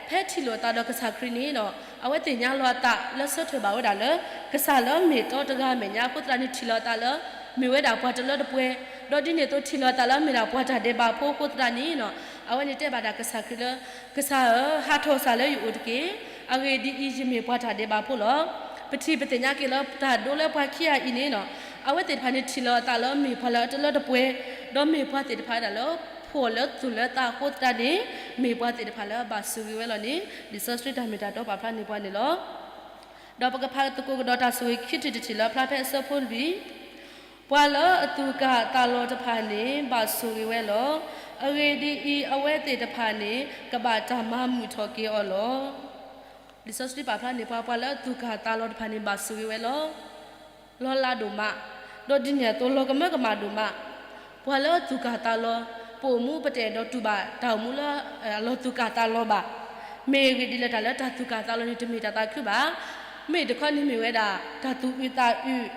ဖဲထံၣ်လိာ်အသးဒီးကစၢ်ခရံာ်န့ၣ်ဒီး အဝဲသ့ၣ်ညါလီၤအသးလၢဆၢထၢၣ်ဘၣ်ဝဲဒၣ်လၢ ကစၢ်လၢအမ့ၢ်တီတဂၤအမဲာ်ညါအဃိသတးန့ၣ် ထံၣ်လီၤအသးလၢ မ့ၢ်ဝဲဒၣ်ပှၤတလၢတပှဲၤ, ဒီးဒ်န့ၣ်အသိးထံၣ်လီၤအသးလၢအမ့ၢ်ဒၣ်ပှၤတၢ်ဒဲးဘးဖိအဃိသတးန့ၣ် အဝဲန့ၣ်တဲဘၣ်ဒၣ်ကစၢ်ခရံာ်လၢ ကစၢ်ဧၢ, ဟးထီၣ်စၢ်လၢယအိၣ်တက့ၢ်. အဂ့ၢ်ဒ်အံၤ, ယမ့ၢ်ပှၤတၢ်ဒဲးဘးဖိလီၤ. ပထံၣ်ပသ့ၣ်ညါက့ၤလၢတၢ်ဒိလၢပှၤခံဂၤအံၤန့ၣ်နီၤ, အဝဲသ့ၣ်တဖၣ်န့ၣ်ထံၣ်လီၤအသးလၢမ့ၢ်ပှၤလၢအတလၢတပှဲၤ, ဒီးမ့ၢ်ပှၤသ့ၣ်တဖၣ်ဒၣ်လၢ ဖှီၣ်လၢသူၣ်လၢသးအဃိသတးန့ၣ် မ့ၢ်ပှၤသ့ၣ်တဖၣ်လၢအဘၣ်ဆိၣ်ဂ့ၤဝဲလီၤန့ၣ် လံာ်စီဆှံတၢ်မ့ၢ်တၢ်တီပာ်ဖျါန့ၢ်ပှၤန့ၣ်လီၤ. ဒီးပကဖးသကိးကဒီးတၢ်ဆိၣ်ဂ့ၤခံထံၣ်တထံၣ်လၢအဖျါဖဲအဆၢဖိလွံၢ်, ပှၤလၢအသူၣ်ကၢ်သးလီၤတဖၣ်န့ၣ် ဘၣ်ဆိၣ်ဂ့ၤဝဲလီၤ. အဂ့ၢ်ဒ်အံၤ, အဝဲသ့ၣ်တဖၣ်န့ၣ် ကဘၣ်တၢ်မၤမုာ်ထီၣ်က့ၤအီၤလီၤ. လံာ်စီဆှံပာ်ဖျါန့ၢ်ပှၤ ပှၤလၢအသူၣ်ကၢ်သးလီၤတဖၣ်န့ၣ် ဘၣ်ဆိၣ်ဂ့ၤဝဲလီၤ. လီၤလးဒိၣ်မး, ဒီးဒ်န့ၣ်အသိး လီၤကမၢကမၣ်ဒိၣ်မး, ပှၤလၢအသူၣ်ကၢ်သးလီၤ, ပအိၣ်မူပတအဲၣ်ဒိးတူၢ်ဘၣ်တၢ်အိၣ်မူလၢ အလီၤသူၣ်ကၢ်သးလီၤဘၣ်. မ့ၢ်အဂ့ၢ်ဒ်လဲၣ် တၢ်လၢတၢ်သူၣ်ကၢ်သးလီၤန့ၣ် တမ့ၢ်တၢ်သးခုဘၣ်. မ့ၢ်တခီန့ၣ်မ့ၢ်ဝဲဒၣ် တၢ်သူၣ်အုးသးအုး,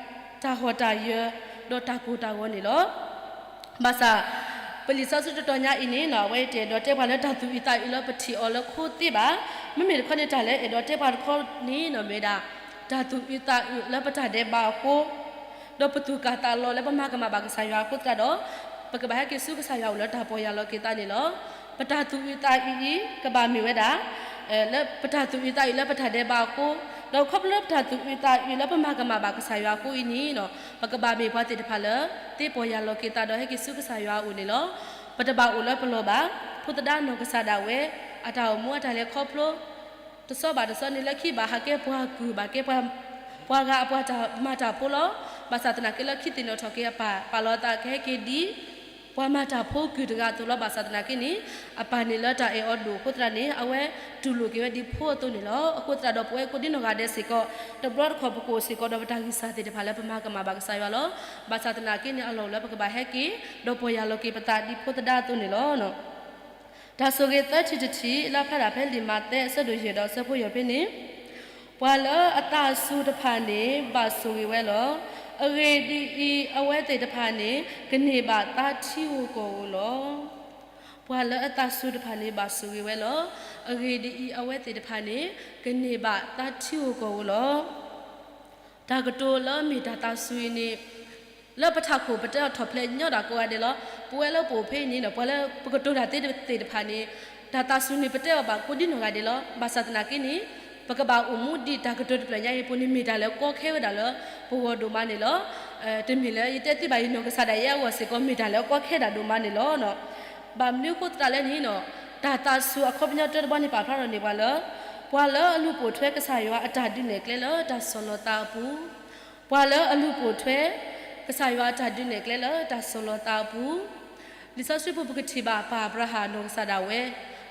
တၢ်ဟီၣ်တၢ်ယၢၤ, ဒီးတၢ်ကိၢ်တၢ်ဂီၤန့ၣ်လီၤ. ဘၣ်ဆၣ် ပလံာ်စီဆှံတတီၤညါအံၤန့ၣ်နီၤ အဝဲတအဲၣ်ဒိးတဲပှၤလၢတၢ်သူၣ်အုးသးအုးလၢပထံၣ်အီၤလၢခိသ့ဘၣ်. မ့မ့ၢ်တခီန့ၣ် တၢ်လၢအဲၣ်ဒိးတဲပှၤတခီန့ၣ်နီၤ မ့ၢ်ဝဲဒၣ် တၢ်သူၣ်အုးသးအုးလၢပတၢ်ဒဲးဘးအဃိ ဒီးပသူၣ်ကၢ်သးလီၤလၢပမၤကမၣ်ဘၣ်ကစၢ်ယွၤအဃိသတးဒီး ပကဘၣ်ဟဲက့ၤဆူကစၢ်ယွၤအိၣ်လၢတၢ်ပီၢ်ယၢ်လီၤက့ၤသးန့ၣ်လီၤ. ပတၢ်သူၣ်အုးသးအုးအံၤ ကဘၣ်မ့ၢ်ဝဲဒၣ် လၢပတၢ်သူၣ်အုးသးအုးလၢပတၢ်ဒဲးဘးအဃိ ဒီးခီဖျိလၢပတၢ်သူၣ်အုးသးအုးလၢပမၤကမၣ်ဘၣ်ကစၢ်ယွၤအဃိအံၤန့ၣ်, ပကဘၣ်မ့ၢ်ပှၤသ့ၣ်တဖၣ်လၢ သ့ပီၢ်ယၢ်လီၤက့ၤသးဒီးဟဲက့ၤဆူကစၢ်ယွၤအအိၣ်န့ၣ်လီၤ. ပတဘၣ်အိၣ်လၢပလီၢ်ဘၣ်. ဖိသဒါနီၢ်ကစၢ်ဒၣ်ဝဲ အတၢ်အိၣ်မူအတၢ်လဲၤခီဖျိ တဆီဘၣ်တဆီန့ၣ် လၢခံဘၣ်ဟးကဲပှၤကုၢ် ဘၣ်ကဲပှၤဂၤအပှၤတၢ်မၤတၢ်ဖိလီၤ. ဘၣ်ဆၣ်သနာ်က့လၢခံသ့ၣ်နီၣ်ထီၣ်က့ၤအပၢ် ပာ်လီၤအသးကဟဲက့ၤဒ် ပှၤမၤတၢ်ဖိကုၢ်တဂၤအသိးလီၤ. ဘၣ်ဆၣ်သနာ်က့န့ၣ် အပၢ်န့ၣ်လၢတၢ်အဲၣ်အီၤဒိၣ်အဃိသတးန့ၣ် အဝဲတူၢ်လိာ်က့ၤဝဲဒ်ဖိအသိးန့ၣ်လီၤ. အဃိသတးဒီးပဝဲကိးဒံနီၢ်ဂၤဒဲးစ့ၢ်ကီး တဘျီတခီၣ်ပကအိၣ်စ့ၢ်ကီးဒီးပတၢ်ဂံၢ်စၢ်သ့ၣ်တဖၣ်လၢပမၤကမၣ်ဘၣ်ကစၢ်ယွၤလီၤ. ဘၣ်ဆၣ်သနာ်က့န့ၣ် အလီၢ်အိၣ်လၢပကဘၣ်ဟဲက့ၤ ဒီးပီၢ်ယၢ်လီၤက့ၤပသးဒ်ဖိသဒါအသိးန့ၣ်လီၤ. တၢ်ဆိၣ်ဂ့ၤသၢထံၣ်တထံၣ် လၢဖျါဒၣ်ဖဲလံာ်မးသဲအဆၢဒိၣ်ယဲၢ်ဒီးအဆၢဖိယဲၢ်ဖဲန့ၣ်, ပှၤလၢအသးစူၤတဖၣ်န့ၣ် ဘၣ်ဆိၣ်ဂ့ၤဝဲလီၤ. အဂ့ၢ်ဒ်အံၤ, အဝဲသ့ၣ်တဖၣ်န့ၣ် ကန့ၢ်ဘၣ်သါထံဧိၤကီၢ်ဧိၤလီၤ. ပှၤလၢအသးစူၤတဖၣ်န့ၣ် ဘၣ်ဆိၣ်ဂ့ၤဝဲလီၤ. အဂ့ၢ်ဒ်အံၤ, အဝဲသ့ၣ်တဖၣ်န့ၣ် ကန့ၢ်ဘၣ်သါထံဧိၤကီၢ်ဧိၤလီၤ. တၢ်ကတိၤလၢမ့ၢ်တၢ်သးစူၤအံၤန့ၣ် လၢပထးခိၣ်ပတဲအီၤထီၣ်ဖျဲးညီဒၣ်ကိးဂၤဒဲးလီၤ. ပဝဲလၢပအိၣ်ဖဲအံၤန့ၣ်ဒီး ပှၤလၢပကတိၤတၢ်သ့တသ့ၣ်တဖၣ်န့ၣ် တၢ်သးစူၤန့ၣ် ပတဲအီၤဘၣ်ကိးဒံနီၢ်ဂၤဒဲးလီၤ. ဘၣ်ဆၣ်သနာ်က့န့ၣ် ပကဘၣ်အိၣ်မူဒ်တၢ်ကတိၤတဖျၢၣ်ညါအံၤအပူၤန့ၣ် မ့ၢ်တၢ်လၢကီခဲဝဲဒၣ်လၢပဂီၢ်ဒိၣ်မးန့ၣ်လီၤ. တမ့ၢ်လၢယတဲသ့ဘၣ် ယနီၢ်ကစၢ်ဒၣ်ယဲအဂီၢ်စ့ၢ်ကီး မ့ၢ်တၢ်လၢကီခဲဒၣ်ဒိၣ်မးန့ၣ်လီၤ. ဘၣ်မနုၤအဃိသတးလဲၣ်န့ၣ် တၢ်သးစူၤအခီပညီတၢတဘီန့ၣ် ပာ်ဖျါထီၣ်န့ၢ်ပှၤလၢ ပှၤလၢအလူၤပိာ်ထွဲကစၢ်ယွၤအတၢ်ဒုးနဲၣ်ကျဲလၢတၢ်ဆီၣ်လီၤသးအပူၤ, ပှၤလၢအလူၤပိာ်ထွဲ ကစၢ်ယွၤအတၢ်ဒုးနဲၣ်ကျဲလၢတၢ်ဆီၣ်လီၤသးအပူၤ, လံာ်စီဆှံပူၤပကထံၣ်ဘၣ် ပၢ်အၤဘြၤဟၣ်နီၢ်ကစၢ်ဒၣ်ဝဲ,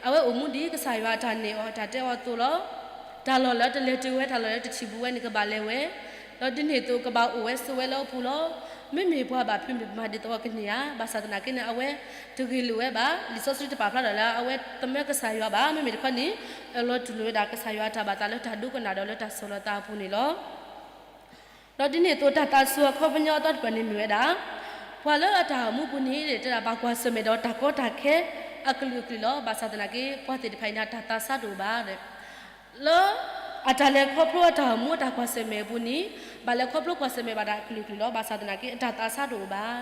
အဝဲအိၣ်မူဒ်ကစၢ်ယွၤအတၢ်နဲၣ်အီၤအတၢ်တဲအီၤအသိးလီၤ. တၢ်လီၢ်လၢတလဲၤတုၤဝဲ တၢ်လီၢ်လၢတထံၣ်ဘူးဝဲန့ၣ် ကဘၣ်လဲၤဝဲ, ဒီးဒ်န့ၣ်အသိးကဘၣ်အိၣ်ဝဲဆိးဝဲလၢအပူၤလီၤ. မ့မ့ၢ်ပှၤဘၣ်ဖုးမ့ၢ်မၤဒ်သိးကန့ၢ်ဧါ, ဘၣ်ဆၣ်သနာ်က့န့ၣ် အဝဲတဂ့ၤလိာ်ဝဲဘၣ်. လံာ်စီဆှံတပာ်ဖျါဒီးလၢအဝဲသမၢကစၢ်ယွၤဘၣ်. မ့မ့ၢ်တခီန့ၣ် လီၤတူၢ်လိာ်ဝဲဒၣ်ကစၢ်ယွၤအတၢ်ဘၣ်သးလၢတၢ်ဒိကနၣ်ဒီးလၢတၢ်ဆီၣ်လီၤသးအပူၤန့ၣ်လီၤ. ဒီးဒ်န့ၣ်အသိးတၢ်သးစူၤအခီပညီအသီတဖျၢၣ်န့ၣ်မ့ၢ်ဝဲဒၣ်, ပှၤလၢအတၢ်အိၣ်မူပူၤန့ၣ် တဲဒၣ်ဘၣ်ကွၢ်ဆၢၣ်မဲာ်ဒီးတၢ်ကီတၢ်ခဲအကလုာ်ကလုာ်လီၤ. ဘၣ်ဆၣ်သနာ်က့ ပှၤသ့ၣ်တဖၣ်အံၤန့ၣ် အတၢ်သးစၢ်တအိၣ်ဘၣ်. လၢအတၢ်လဲၤခီဖျိအတၢ်အိၣ်မူအတၢ်ကွၢ်ဆၢၣ်မဲာ်အပူၤန့ၣ် ဘၣ်လဲၤခီဖျိကွၢ်ဆၢၣ်မဲာ်ဘၣ်တၢ်ကလုာ်ကလုာ်လီၤ. ဘၣ်ဆၣ်သနာ်က့ အတၢ်သးစၢ်တအိၣ်ဘၣ်.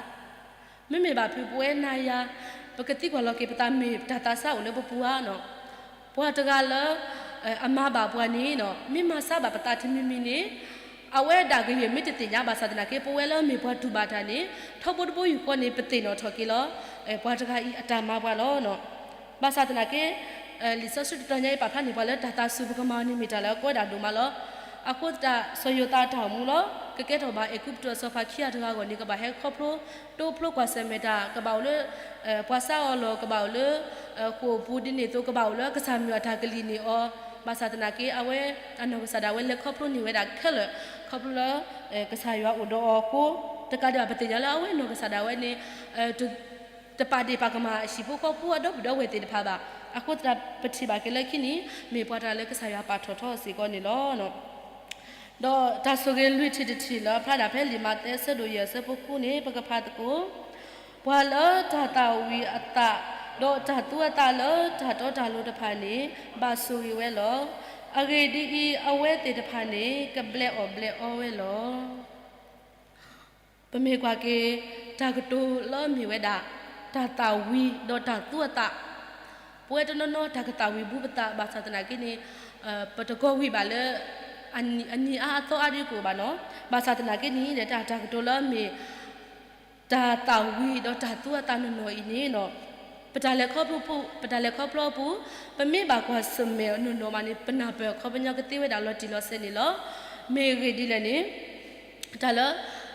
မ့မ့ၢ်ဘၣ်ဖုးပဝဲနၤယၤ ပကသံကွၢ်လီၤက့ၤပသး မ့ၢ်တၢ်သးစၢ်အိၣ်လၢပပူၤဧါ. ပှၤတဂၤလၢ အမၤဘၣ်ပှၤန့ၣ် မ့ၢ်မၤစၢ်ဘၣ်ပသးတမံၤမံၤန့ၣ် အဝဲဒၣ်ကယဲၢ်မ့ၢ်တသ့ၣ်ညါ. ဘၣ်ဆၣ်သနာ်က့ ပဝဲလၢမ့ၢ်ပှၤတူၢ်ဘၣ်တၢ်န့ၣ် ထီဘိတဘိယူၢ်ဃီန့ၣ် ပသ့ၣ်နီၣ်ထီၣ်က့ၤလီၤ ပှၤတဂၤအံၤအတၢ်မၤပှၤလီၤ. ဘၣ်ဆၣ်သနာ်က့ လံာ်စီဆှံတတီၤညါအံၤပာ်ဖျါန့ၢ်ပှၤလၢတၢ်သးစူၤပကမၤအီၤန့ၣ် မ့ၢ်တၢ်လၢအကီဝဲဒၣ်ဒိၣ်မးလီၤ. အဃိသတး စီၤယိၤသးအတၢ်အိၣ်မူလီၤ. ကကဲထီၣ်ဘၣ်အဲၤကူပတူးအစီၤပၤခံဂၤတဂၤအဂီၢ်န့ၣ် ကဘၣ်ဟဲခီဖျိ တိဖျိကွၢ်ဆၢၣ်မဲာ်တၢ် ကဘၣ်အိၣ်လၢ ပှၤစါအီၤလီၢ် ကဘၣ်အိၣ်လၢ ဃိာ်ပူၤ ဒ်န့ၣ်အသိး ကဘၣ်အိၣ်လၢကစၢ်မုၢ်အတၢ်ကလံၤန့ၢ်အီၤ. ဘၣ်ဆၣ်သနာ်က့ အဝဲအနီၢ်ကစၢ်ဒၣ်ဝဲလဲၤခီဖျိန့ၢ်ဝဲဒၣ်ခဲလၢာ် ခီဖျိလၢ ကစၢ်ယွၤအိၣ်ဒီးအီၤအဃိ တကးဒံးဘၣ် ပသ့ၣ်ညါလၢအဝဲနီၢ်ကစၢ်ဒၣ်ဝဲန့ၣ် တပာ်ဒ့ၣ်ပာ်ကမၣ်အဟံၣ်ဖိဃီဖိအဒီပုၢ်ဒီဝဲၢ်သ့ၣ်တဖၣ်ဘၣ်. အဃိသတး ပထံၣ်ဘၣ်က့ၤလၢခံန့ၣ် မ့ၢ်ပှၤတဂၤလၢကစၢ်ယွၤပာ်ထီၣ်ထီစ့ၢ်ကီးန့ၣ်လီၤ. ဒီးတၢ်ဆိၣ်ဂ့ၤလွံၢ်ထံၣ်တထံၣ်လၢဖျါဒၣ်ဖဲလံာ်မးသဲ အဆၢဒိၣ်ယဲၢ်အဆၢဖိဃုန့ၣ် ပကဖးသကိး, ပှၤလၢတၢ်သၣ်ဝံၤအသး ဒီးတၢ်သူအသးလၢတၢ်တီတၢ်လိၤတဖၣ်န့ၣ် ဘၣ်ဆိၣ်ဂ့ၤဝဲလီၤ. အဂ့ၢ်ဒ်အံၤ, အဝဲသ့ၣ်တဖၣ်န့ၣ် ကဘျဲးအီၣ်ဘျဲးအီဝဲလီၤ. ပမ့ၢ်ကွၢ်က့ၤ တၢ်ကတိၤလၢမ့ၢ်ဝဲဒၣ် တၢ်သၣ်ဝံၤဒီးတၢ်သူအသး, ပဝဲတနီၤနီၤ တၢ်ကသၣ်ဝံၤဘူးပသး ဘၣ်ဆၣ်သနာ်က့န့ၣ် ပတကီၢ်ဝံၤဘၣ်လၢ အနံၤအါအသီအါဒ်ကအိၣ်ဘၣ်နီၤ. ဘၣ်ဆၣ်သနာ်က့န့ၣ် တၢ်တၢ်ကတိၤလၢမ့ၢ် တၢ်သၣ်ဝံၤဒီးတၢ်သူအသးနီၢ်နီၢ်အံၤန့ၣ် ပတၢ်လဲၤခီဖျိ ပတၢ်လဲၤခီဖျိအပူၤ ပမ့ၢ်ဘၣ်ကွၢ်ဆၢၣ်မဲာ်နီၢ်နီၢ်မးန့ၣ် ပနၢ်ပၢၢ်အခီပညီကသ့ဝဲဒၣ်လီၤတံၢ်လီၤဆဲးန့ၣ်လီၤ. မ့ၢ်အဂ့ၢ်ဒ်လဲၣ်န့ၣ် တၢ်လၢ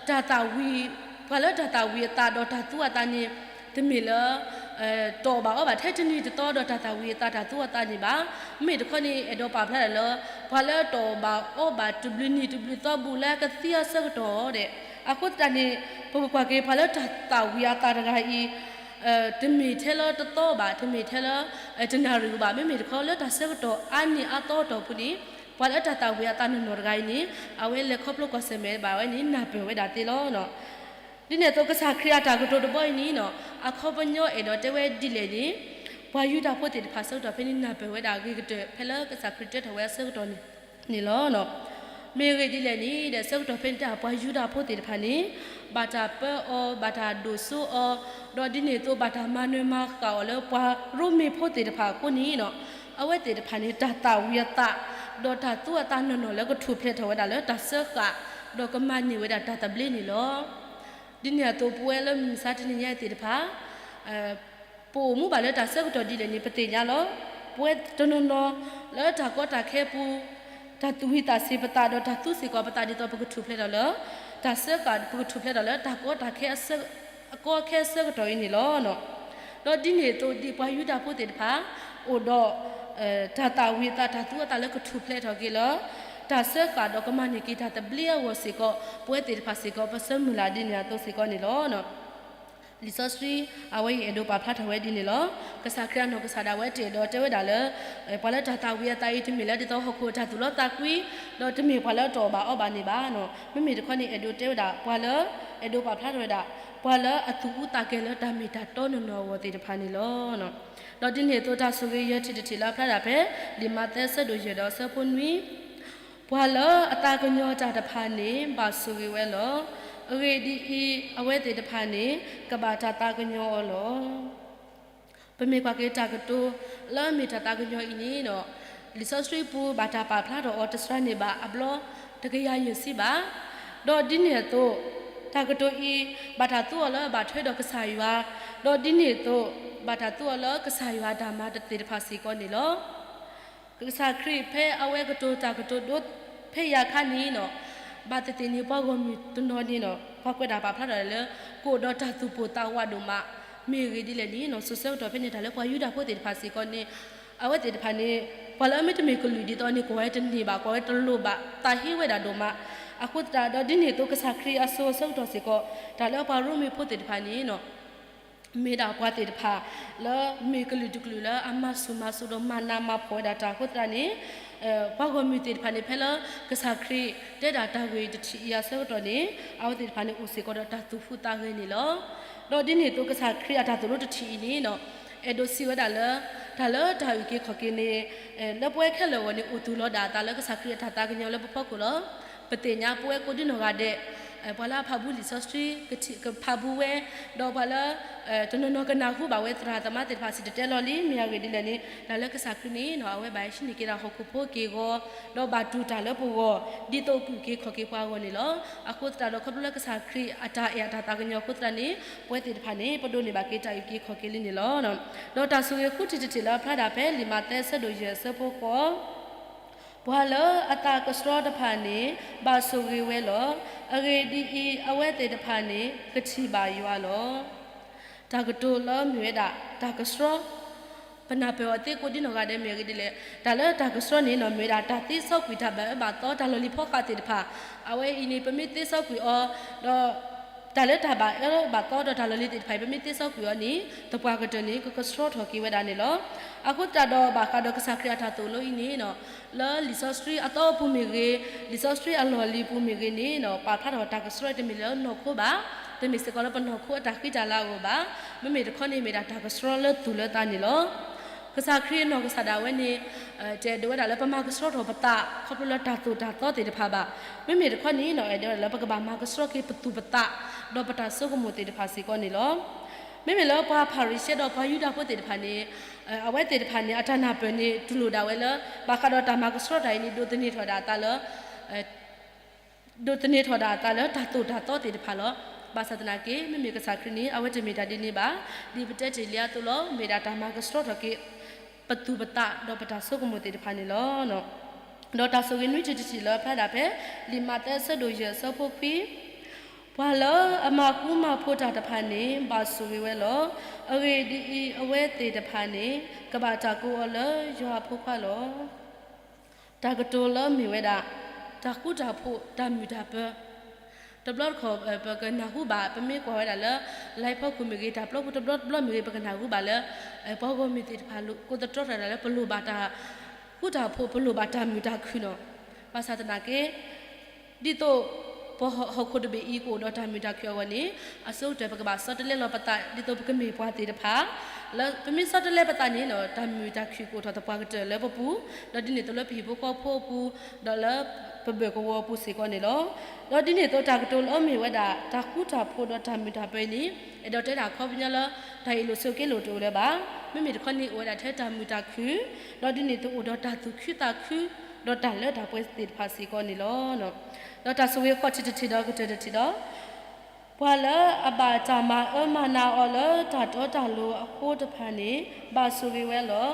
တၢ်သၣ်ဝံၤ ပှၤလၢတၢ်သၣ်ဝံၤအသးဒီးတၢ်သူအသးန့ၣ် တမ့ၢ်လၢ တအီၣ်ဘၣ်အီဘၣ်ထဲတနံၤတသီဒီးတၢ်သၣ်ဝံၤအသး တၢ်သူအသးန့ၣ်ဘၣ်. မ့မ့ၢ်တခီန့ၣ် အဲၣ်ဒိးပာ်ဖျါဒၣ်လၢ ပှၤလၢတအီၣ်ဘၣ်အီဘၣ်တဘျုးနံၤတဘျုးသီဘူးလၢကသံအဆၢကတီၢ်ဒီး အဃိသတးန့ၣ် ပကကွၢ်က့ၤ ပှၤလၢတၢ်သၣ်ဝံၤအသးတဂၤအံၤ တမ့ၢ်ထဲလၢတသီဘၣ်, တမ့ၢ်ထဲလၢ တနၣ်ရံၣ်ဘၣ်, မ့မ့ၢ်တခီလၢတၢ်ဆၢကတီၢ်အါနံၤအါသီအတီၢ်ပူၤန့ၣ် ပှၤလၢတၢ်သၣ်ဝံၤအသးနီၢ်နီၢ်တဂၤအံၤန့ၣ် အဝဲလဲၤခီဖျိကွၢ်ဆၢၣ်မဲာ်ဘၣ်ဝဲန့ၣ် နၢ်ပၢၢ်ဝဲဒၣ်သ့လီၤ. ဒ်န့ၣ်အသိး ကစၢ်ခရံာ်အတၢ်ကတိၤတဘီအံၤန့ၣ် အခီပညီအဲၣ်ဒိးတဲဝဲဒ်လဲၣ်န့ၣ် ပှၤယူဒၤဖိသ့ၣ်တဖၣ်ဆၢကတီၢ်ဖဲန့ၣ် နၢ်ပၢၢ်ဝဲဒၣ်အဂ့ၤကတၢၢ် ဖဲလၢကစၢ်ခရံာ်တဲထီၣ်ဝဲအဆၢကတီၢ်န့ၣ်လီၤ. မ့ၢ်အဂ့ၢ်ဒ်လဲၣ်န့ၣ်ဒီး ဆၢကတီၢ်ဖဲန့ၣ်တၢ် ပှၤယူဒၤဖိသ့ၣ်တဖၣ်န့ၣ် ဘၣ်တၢ်ပၢအီၤ, ဘၣ်တၢ်ဒိၣ်စိအီၤ, ဒီးဒ်န့ၣ်အသိး ဘၣ်တၢ်မၤနၢၤမၤဃၣ်အီၤလၢပှၤရိမ့ၤဖိသ့ၣ်တဖၣ်အဃိန့ၣ် အဝဲသ့ၣ်တဖၣ်န့ၣ် တၢ်သၣ်ဝံၤအသး ဒီးတၢ်သူအသးနီၢ်နီၢ်လၢကထူၣ်ဖျဲးထီၣ်ဝဲဒၣ်လၢတၢ်စၢဃာ်, ဒီးကမၤန့ၢ်ဝဲဒၣ်တၢ်သဘျ့န့ၣ်လီၤ. ဒ်န့ၣ်အသိး ပဝဲလၢမုၢ်မဆါတနံၤညါအံၤသ့ၣ်တဖၣ် ပအိၣ်မူဘၣ်လၢတၢ်ဆၢကတီၢ်ဒ်လဲၣ်န့ၣ် ပသ့ၣ်ညါလီၤ. ပဝဲတနီၤနီၤလၢတၢ်ကီတၢ်ခဲပူၤ တၢ်သူၣ်ဝံၤသးစ့ၤပသးဒီးတၢ်သူစ့ၢ်ကီးပသးဒ်သိးပကထူၣ်ဖျဲးထီၣ်လၢ တၢ်စၢဃာ် ပကထူၣ်ဖျဲးထီၣ်လၢတၢ်ကီတၢ်ခဲအကီအခဲအဆၢကတီၢ်အံၤန့ၣ်လီၤ. ဒီးဒ်န့ၣ်အသိး ဒ်ပှၤယူဒၤဖိသ့ၣ်တဖၣ် အိၣ်ဒီး တၢ်သၣ်ဝံၤအသး တၢ်သူအသးလၢကထူၣ်ဖျဲးထီၣ်က့ၤလၢ တၢ်စၢဃာ်ဒီးကမၤန့ၢ်က့ၤတၢ်သဘျ့အဂီၢ်စ့ၢ်ကီး ပဝဲသ့ၣ်တဖၣ်စ့ၢ်ကီး ပဆၢမုၢ်လၢ်ဒ်န့ၣ်အသိးစ့ၢ်ကီးန့ၣ်လီၤ. လံာ်စီဆှံ အဝဲအံၤအဲၣ်ဒိးပာ်ဖျါထီၣ်ဝဲဒ်န့ၣ်လီၤ. ကစၢ်ခရံာ်အနီၢ်ကစၢ်ဒၣ်ဝဲတအဲၣ်ဒိးတဲဝဲဒၣ်လၢ ပှၤလၢတၢ်သၣ်ဝံၤအသးအံၤ တမ့ၢ်လၢဒ်သိးဟီၣ်ခိၣ်အတၢ်သူၣ်လီသးကွံ, ဒီးတမ့ၢ်ပှၤလၢတအီၣ်ဘၣ်အီဘၣ်န့ၣ်ဘၣ်. မ့မ့ၢ်တခီန့ၣ် အဲၣ်ဒိးတဲဝဲဒၣ်ပှၤလၢ အဲၣ်ဒိးပာ်ဖျါထီၣ်ဝဲဒၣ် ပှၤလၢအသူၣ်အူသးကဲၤလၢတၢ်မ့ၢ်တၢ်တီနီၢ်နီၢ်အဂီၢ်သ့ၣ်တဖၣ်န့ၣ်လီၤ. ဒီးဒ်န့ၣ်အသိး တၢ်ဆိၣ်ဂ့ၤယဲၢ်ထံၣ်တထံၣ်လၢအဖျါဒၣ်ဖဲ လံာ်မးသဲဆၢဒိၣ်ယဲၢ်ဒီးအဆၢဖိနွံ ပှၤလၢအသးကညီၤတၢ်တဖၣ်န့ၣ် ဘၣ်ဆိၣ်ဂ့ၤဝဲလီၤ. အဂ့ၢ်ဒ်အံၤ, အဝဲသ့ၣ်တဖၣ်န့ၣ် ကဘၣ်တၢ်သးကညီၤအီၤလီၤ. ပမ့ၢ်ကွၢ်က့ၤတၢ်ကတိၤလၢအမ့ၢ်တၢ်သးကညီၤအံၤန့ၣ်ဒီး လံာ်စီဆှံပူၤဘၣ်တၢ်ပာ်ဖျါထီၣ်အီၤတစှၤန့ၣ်ဘၣ်အဘျီ တကယၤယဲၢ်ဆံဘၣ်. ဒီးဒ်န့ၣ်အသိး တၢ်ကတိၤအံၤ ဘၣ်တၢ်သူအီၤလၢအဘၣ်ထွဲဒီးကစၢ်ယွၤ, ဒီးဒ်န့ၣ်အသိး ဘၣ်တၢ်သူအီၤလၢကစၢ်ယွၤအတၢ်မၤသ့ၣ်တဖၣ်စ့ၢ်ကီးန့ၣ်လီၤ. ကစၢ်ခရံာ်ဖဲအဝဲကတိၤတၢ်ကတိၤဒိဖဲယၤခါန့ၣ်ဒီး ဘၣ်သ့ၣ်သ့ၣ်န့ၣ် ပှၤဂီၢ်မုၢ်တနီၤန့ၣ်ဒီး ပှၤကွဲးတၢ်ပာ်ဖျါထီၣ်လၢ ကအိၣ်ဒီးတၢ်သူၣ်ပိၢ်သးဝးဒိၣ်မး, မ့ၢ်အဂ့ၢ်ဒ်လဲၣ်န့ၣ် စိၤဆၢကတီၢ်ဖဲန့ၣ် တၢ်လၢပှၤယူဒၤဖိသ့ၣ်တဖၣ်စ့ၢ်ကီးန့ၣ် အဝဲသ့ၣ်တဖၣ်န့ၣ် ပှၤလၢအမ့တမ့ၢ်ကလုာ်ဒ်သိးန့ၣ် ကွၢ်ဝဲတန့ၢ်ဘၣ်, ကွၢ်ဝဲတလိၣ်ဘၣ်, သးဟ့ဝဲဒၣ်ဒိၣ်မး. အဃိသတးဒီး ဒ်န့ၣ်အသိးကစၢ်ခရံာ်အစိၤအဆၢကတီၢ်စ့ၢ်ကီး တၢ်လၢပှၤရိမ့ၤဖိသ့ၣ်တဖၣ်န့ၣ် မ့ၢ်ဒၣ်ပှၤသ့ၣ်တဖၣ် လၢမ့ၢ်ကလုာ်တကလုာ်လၢအမၤဆူၣ်မၤစိးဒီးမၤနးမၤဖှီၣ်ဝဲဒၣ်တၢ်အဃိသတးန့ၣ် ပှၤဂီၢ်မုၢ်သ့ၣ်တဖၣ်န့ၣ် ဖဲလၢကစၢ်ခရံာ်တဲဒၣ်တၢ်ဂ့ၢ်တထံၣ်အံၤအဆၢကတီၢ်န့ၣ် အဝဲသ့ၣ်တဖၣ်န့ၣ်အိၣ်စ့ၢ်ကီးဒီးတၢ်သူၣ်ဟူးသးဂဲၤန့ၣ်လီၤ. ဒီးဒ်န့ၣ်အသိးကစၢ်ခရံာ်အတၢ်သိၣ်လိတထံၣ်အံၤန့ၣ် အဲၣ်ဒိးစံးဝဲဒၣ်လၢ တၢ်လၢတၢ်အုၣ်က့ၤခီၣ်က့ၤန့ၣ် လၢပဝဲခဲလၢာ်အဂီၢ်န့ၣ် အိၣ်သူၣ်လီၤဒၣ်အသးလၢကစၢ်ခရံာ်အတၢ်သးကညီၤလၢပဖီခိၣ်လီၤ. ပသ့ၣ်ညါပဝဲကိးဒံနီၢ်ဂၤဒဲး ပှၤလၢအဖးဘူးလံာ်စီဆှံ ကဖးဘူးဝဲ, ဒီးပှၤလၢ တနီၤနီၤကနၢ်ဟူဘၣ်ဝဲသရၣ်သမါသ့ၣ်တဖၣ်စံၣ်တဲၤတဲလီၤလံ မ့ၢ်အဂ့ၢ်ဒ်လဲၣ်န့ၣ် တၢ်လၢကစၢ်ခရံာ်န့ၣ် အဝဲဘၣ်ဟံးန့ၢ်က့ၤတၢ်ဟီၣ်ခိၣ်ဖိက့ၢ်ဂီၤ, ဒီးဘၣ်တူၢ်တၢ်လၢပဂီၢ် ဒ်သိးအုၣ်က့ၤခီၣ်က့ၤပှၤအဂီၢ်န့ၣ်လီၤ. အဃိသတးဒီးခီဖျိလၢကစၢ်ခရံာ်အတၢ်အဲၣ်အတၢ်သးကညီၤအဃိသတးန့ၣ် ပဝဲသ့ၣ်တဖၣ်န့ၣ် ပဒိးန့ၢ်ဘၣ်က့ၤတၢ်အုၣ်က့ၤခီၣ်က့ၤလံန့ၣ်လီၤ. ဒီးတၢ်ဆိၣ်ဂ့ၤဃုထံၣ်တထံၣ်လၢအဖျါဒၣ်ဖဲလံာ်မးသဲဆၢဒိၣ်ယဲၢ်အဆၢဖိဃိး ပှၤလၢအသးကဆှီတဖၣ်န့ၣ် ဘၣ်ဆိၣ်ဂ့ၤဝဲလီၤ. အဂ့ၢ်ဒ်အံၤ, အဝဲသ့ၣ်တဖၣ်န့ၣ် ကထံၣ်ဘၣ်ယွၤလီၤ. တၢ်ကတိၤလၢမ့ၢ်ဝဲဒၣ် တၢ်ကဆှီ ပနၢ်ပၢၢ်အီၤသ့ကိးဒံနီၢ်ဂၤဒဲးမ့ၢ်အဂ့ၢ်ဒ်လဲၣ်, တၢ်လၢတၢ်ကဆှီန့ၣ် မ့ၢ်ဝဲဒၣ်တၢ်သ့စီကွံာ်တၢ်ဘၣ်အၢဘၣ်သီ တၢ်လီၢ်လံၤဖီဃးသ့ၣ်တဖၣ်, အဝဲအံၤန့ၣ် ပမ့ၢ်သ့စီကွံာ်အီၤ ဒီး တၢ်လၢတၢ်ဘၣ်အၢဘၣ်သီဒီးတၢ်လီၢ်လံၤသ့ၣ်တဖၣ်အံၤ ပမ့ၢ်သ့စီကွံာ်အီၤန့ၣ် သပှၢ်ကတၢၢ်န့ၣ် ကကဆှီထီၣ်က့ၤဝဲဒၣ်န့ၣ်လီၤ. အဃိသတးဒီးဘၣ်ဃးဒီးကစၢ်ခရံာ်အတၢ်သိၣ်လိအံၤန့ၣ် လၢလံာ်စီဆှံအသီအပူၤမ့ၢ်ဂ့ၤ, လံာ်စီဆှံအလီၢ်လံၤပူၤမ့ၢ်ဂ့ၤန့ၣ် ပာ်ဖျါထီၣ်တၢ်ကဆှီတမ့ၢ်လၢနီၢ်ခိဘၣ်, တမ့ၢ်စ့ၢ်ကီးလၢပနီၢ်ခိအတၢ်ဃံတၢ်လၤအဂီၢ်ဘၣ်, မ့မ့ၢ်တခီန့ၣ်မ့ၢ်ဒၣ်တၢ်ကဆှီလၢသူၣ်လၢသးန့ၣ်လီၤ. ကစၢ်ခရံာ်အနီၢ်ကစၢ်ဒၣ်ဝဲန့ၣ် တအဲၣ်ဒိးဝဲဒၣ်လၢပမၤကဆှီထီၣ်ပသး ခီဖျိလၢတၢ်သိၣ်တၢ်သီသ့ၣ်တဖၣ်ဘၣ်. မ့မ့ၢ်တခီန့ၣ် အဲၣ်ဒိးဝဲဒၣ်လၢပကဘၣ်မၤကဆှီက့ၤပသူၣ်ပသး ဒီးပတၢ်ဆိကမိၣ်သ့ၣ်တဖၣ်စ့ၢ်ကီးန့ၣ်လီၤ. မ့မ့ၢ်လၢပှၤဖၤရံၤၡဲဒီးပှၤယူဒၤဖိသ့ၣ်တဖၣ်န့ၣ် အဝဲသ့ၣ်တဖၣ်န့ၣ် အတၢ်နၢ်ပၢၢ်န့ၣ် တူၢ်လိာ်ဒၣ်ဝဲလၢ ဘၣ်ဃးဒီးတၢ်မၤကဆှီတၢ်အံၤန့ၣ် ဒိးသန့ၤထီၣ်ဒၣ်အသးလၢ ဒိးသန့ၤထီၣ်ဒၣ်အသးလၢတၢ်သိၣ်တၢ်သီသ့ၣ်တဖၣ်လီၤ. ဘၣ်ဆၣ်သနာ်က့ မ့မ့ၢ်ကစၢ်ခရံာ်န့ၣ် အဝဲတမ့ၢ်တၢ်ဒ်န့ၣ်ဘၣ်. ဒ်ပတဲတ့ၢ်လံအသိးလီၤ, မ့ၢ်ဒၣ်တၢ်မၤကဆှီထီၣ်က့ၤ ပသူၣ်ပသးဒီးပတၢ်ဆိကမိၣ်သ့ၣ်တဖၣ်န့ၣ်လီၤ. ဒီးတၢ်ဆိၣ်ဂ့ၤနွံထံၣ်တထံၣ်လၢဖျါဒၣ်ဖဲ လံာ်မးသဲအဆၢဒိၣ်ယဲၢ်အဆၢဖိခွံ, ပှၤလၢအမၤဃူမၤဖိးတၢ်တဖၣ်န့ၣ် ဘၣ်ဆိၣ်ဂ့ၤဝဲလီၤ. အဂ့ၢ်ဒ်အံၤ, အဝဲသ့ၣ်တဖၣ်န့ၣ် ကဘၣ်တၢ်ကိးအီၤလၢယွၤအဖိခွါလီၤ. တၢ်ကတိၤလၢမ့ၢ်ဝဲဒၣ် တၢ်ဃူတၢ်ဖိး တၢ်မုာ်တၢ်ပၢၤ, တဘျီတခီၣ် ပကနၢ်ဟူဘၣ် ပမ့ၢ်ကွၢ်ဝဲဒၣ်လၢ လံာ်ဖီခိၣ်မ့ၢ်ဂ့ၤ တၢ်ပျီပူၤတဘျီတဘျီမ့ၢ်ဂ့ၤ ပကနၢ်ဟူဘၣ်လၢ ပှၤဂီၢ်မုၢ်သ့ၣ်တဖၣ် ကိးသတြီတၢ်ဒၣ်လၢပလိၣ်ဘၣ်တၢ်ဃူတၢ်ဖိး ပလိၣ်ဘၣ်တၢ်မုာ်တၢ်ခုၣ်န့ၣ်, ဘၣ်ဆၣ်သနာ်က့ ဒ်သိး ပဟီၣ်ခိၣ်တဘ့ၣ်အံၤကအိၣ်ဒီးတၢ်မုာ်တၢ်ခုၣ်အဂီၢ်န့ၣ် အဆိကတၢၢ်ပကဘၣ်ဆီတလဲလီၤပသး ဒ်သိးပကမ့ၢ်ပှၤသ့ၣ်တဖၣ် လၢပမ့ၢ်ဆီတလဲပသးန့ၣ် တၢ်မုာ်တၢ်ခုၣ်ကအိၣ်ထီၣ်သပှၢ်ကတၢၢ်လၢပပူၤ, ဒီးဒ်န့ၣ်အသိးလၢပဟံၣ်ဖိဃီဖိအပူၤ, ဒီးလၢပဘၢၣ်ကဝီၤအပူၤစ့ၢ်ကီးန့ၣ်လီၤ. ဒီးဒ်န့ၣ်အသိးတၢ်ကတိၤလၢအမ့ၢ်ဝဲဒၣ် တၢ်ဃူတၢ်ဖိးဒီးတၢ်မုာ်တၢ်ပၢၤအံၤန့ၣ် အဲၣ်ဒိးတဲဒၣ်အခီပညီလၢ တၢ်အ့ၣ်လိာ်ဆိးက့လိာ်တအိၣ်လၢၤဘၣ်. မ့မ့ၢ်တခီန့ၣ် အိၣ်ဝဲဒၣ်ထဲတၢ်မုာ်တၢ်ခုၣ်, ဒီးဒ်န့ၣ်အသိးအိၣ်ဒီးတၢ်သူၣ်ခုသးခု ဒီးတၢ်လၢတၢ်ပှဲၤသ့ၣ်တဖၣ်စ့ၢ်ကီးန့ၣ်လီၤ. ဒီးတၢ်ဆိၣ်ဂ့ၤဃီထံးတထံးဒီးကတၢၢ်တထံးဒီး ပှၤလၢအဘၣ်တၢ်မၤအၢမၤနးအီၤလၢတၢ်တီတၢ်လိၤအဃိတဖၣ်န့ၣ် ဘၣ်ဆိၣ်ဂ့ၤဝဲလီၤ.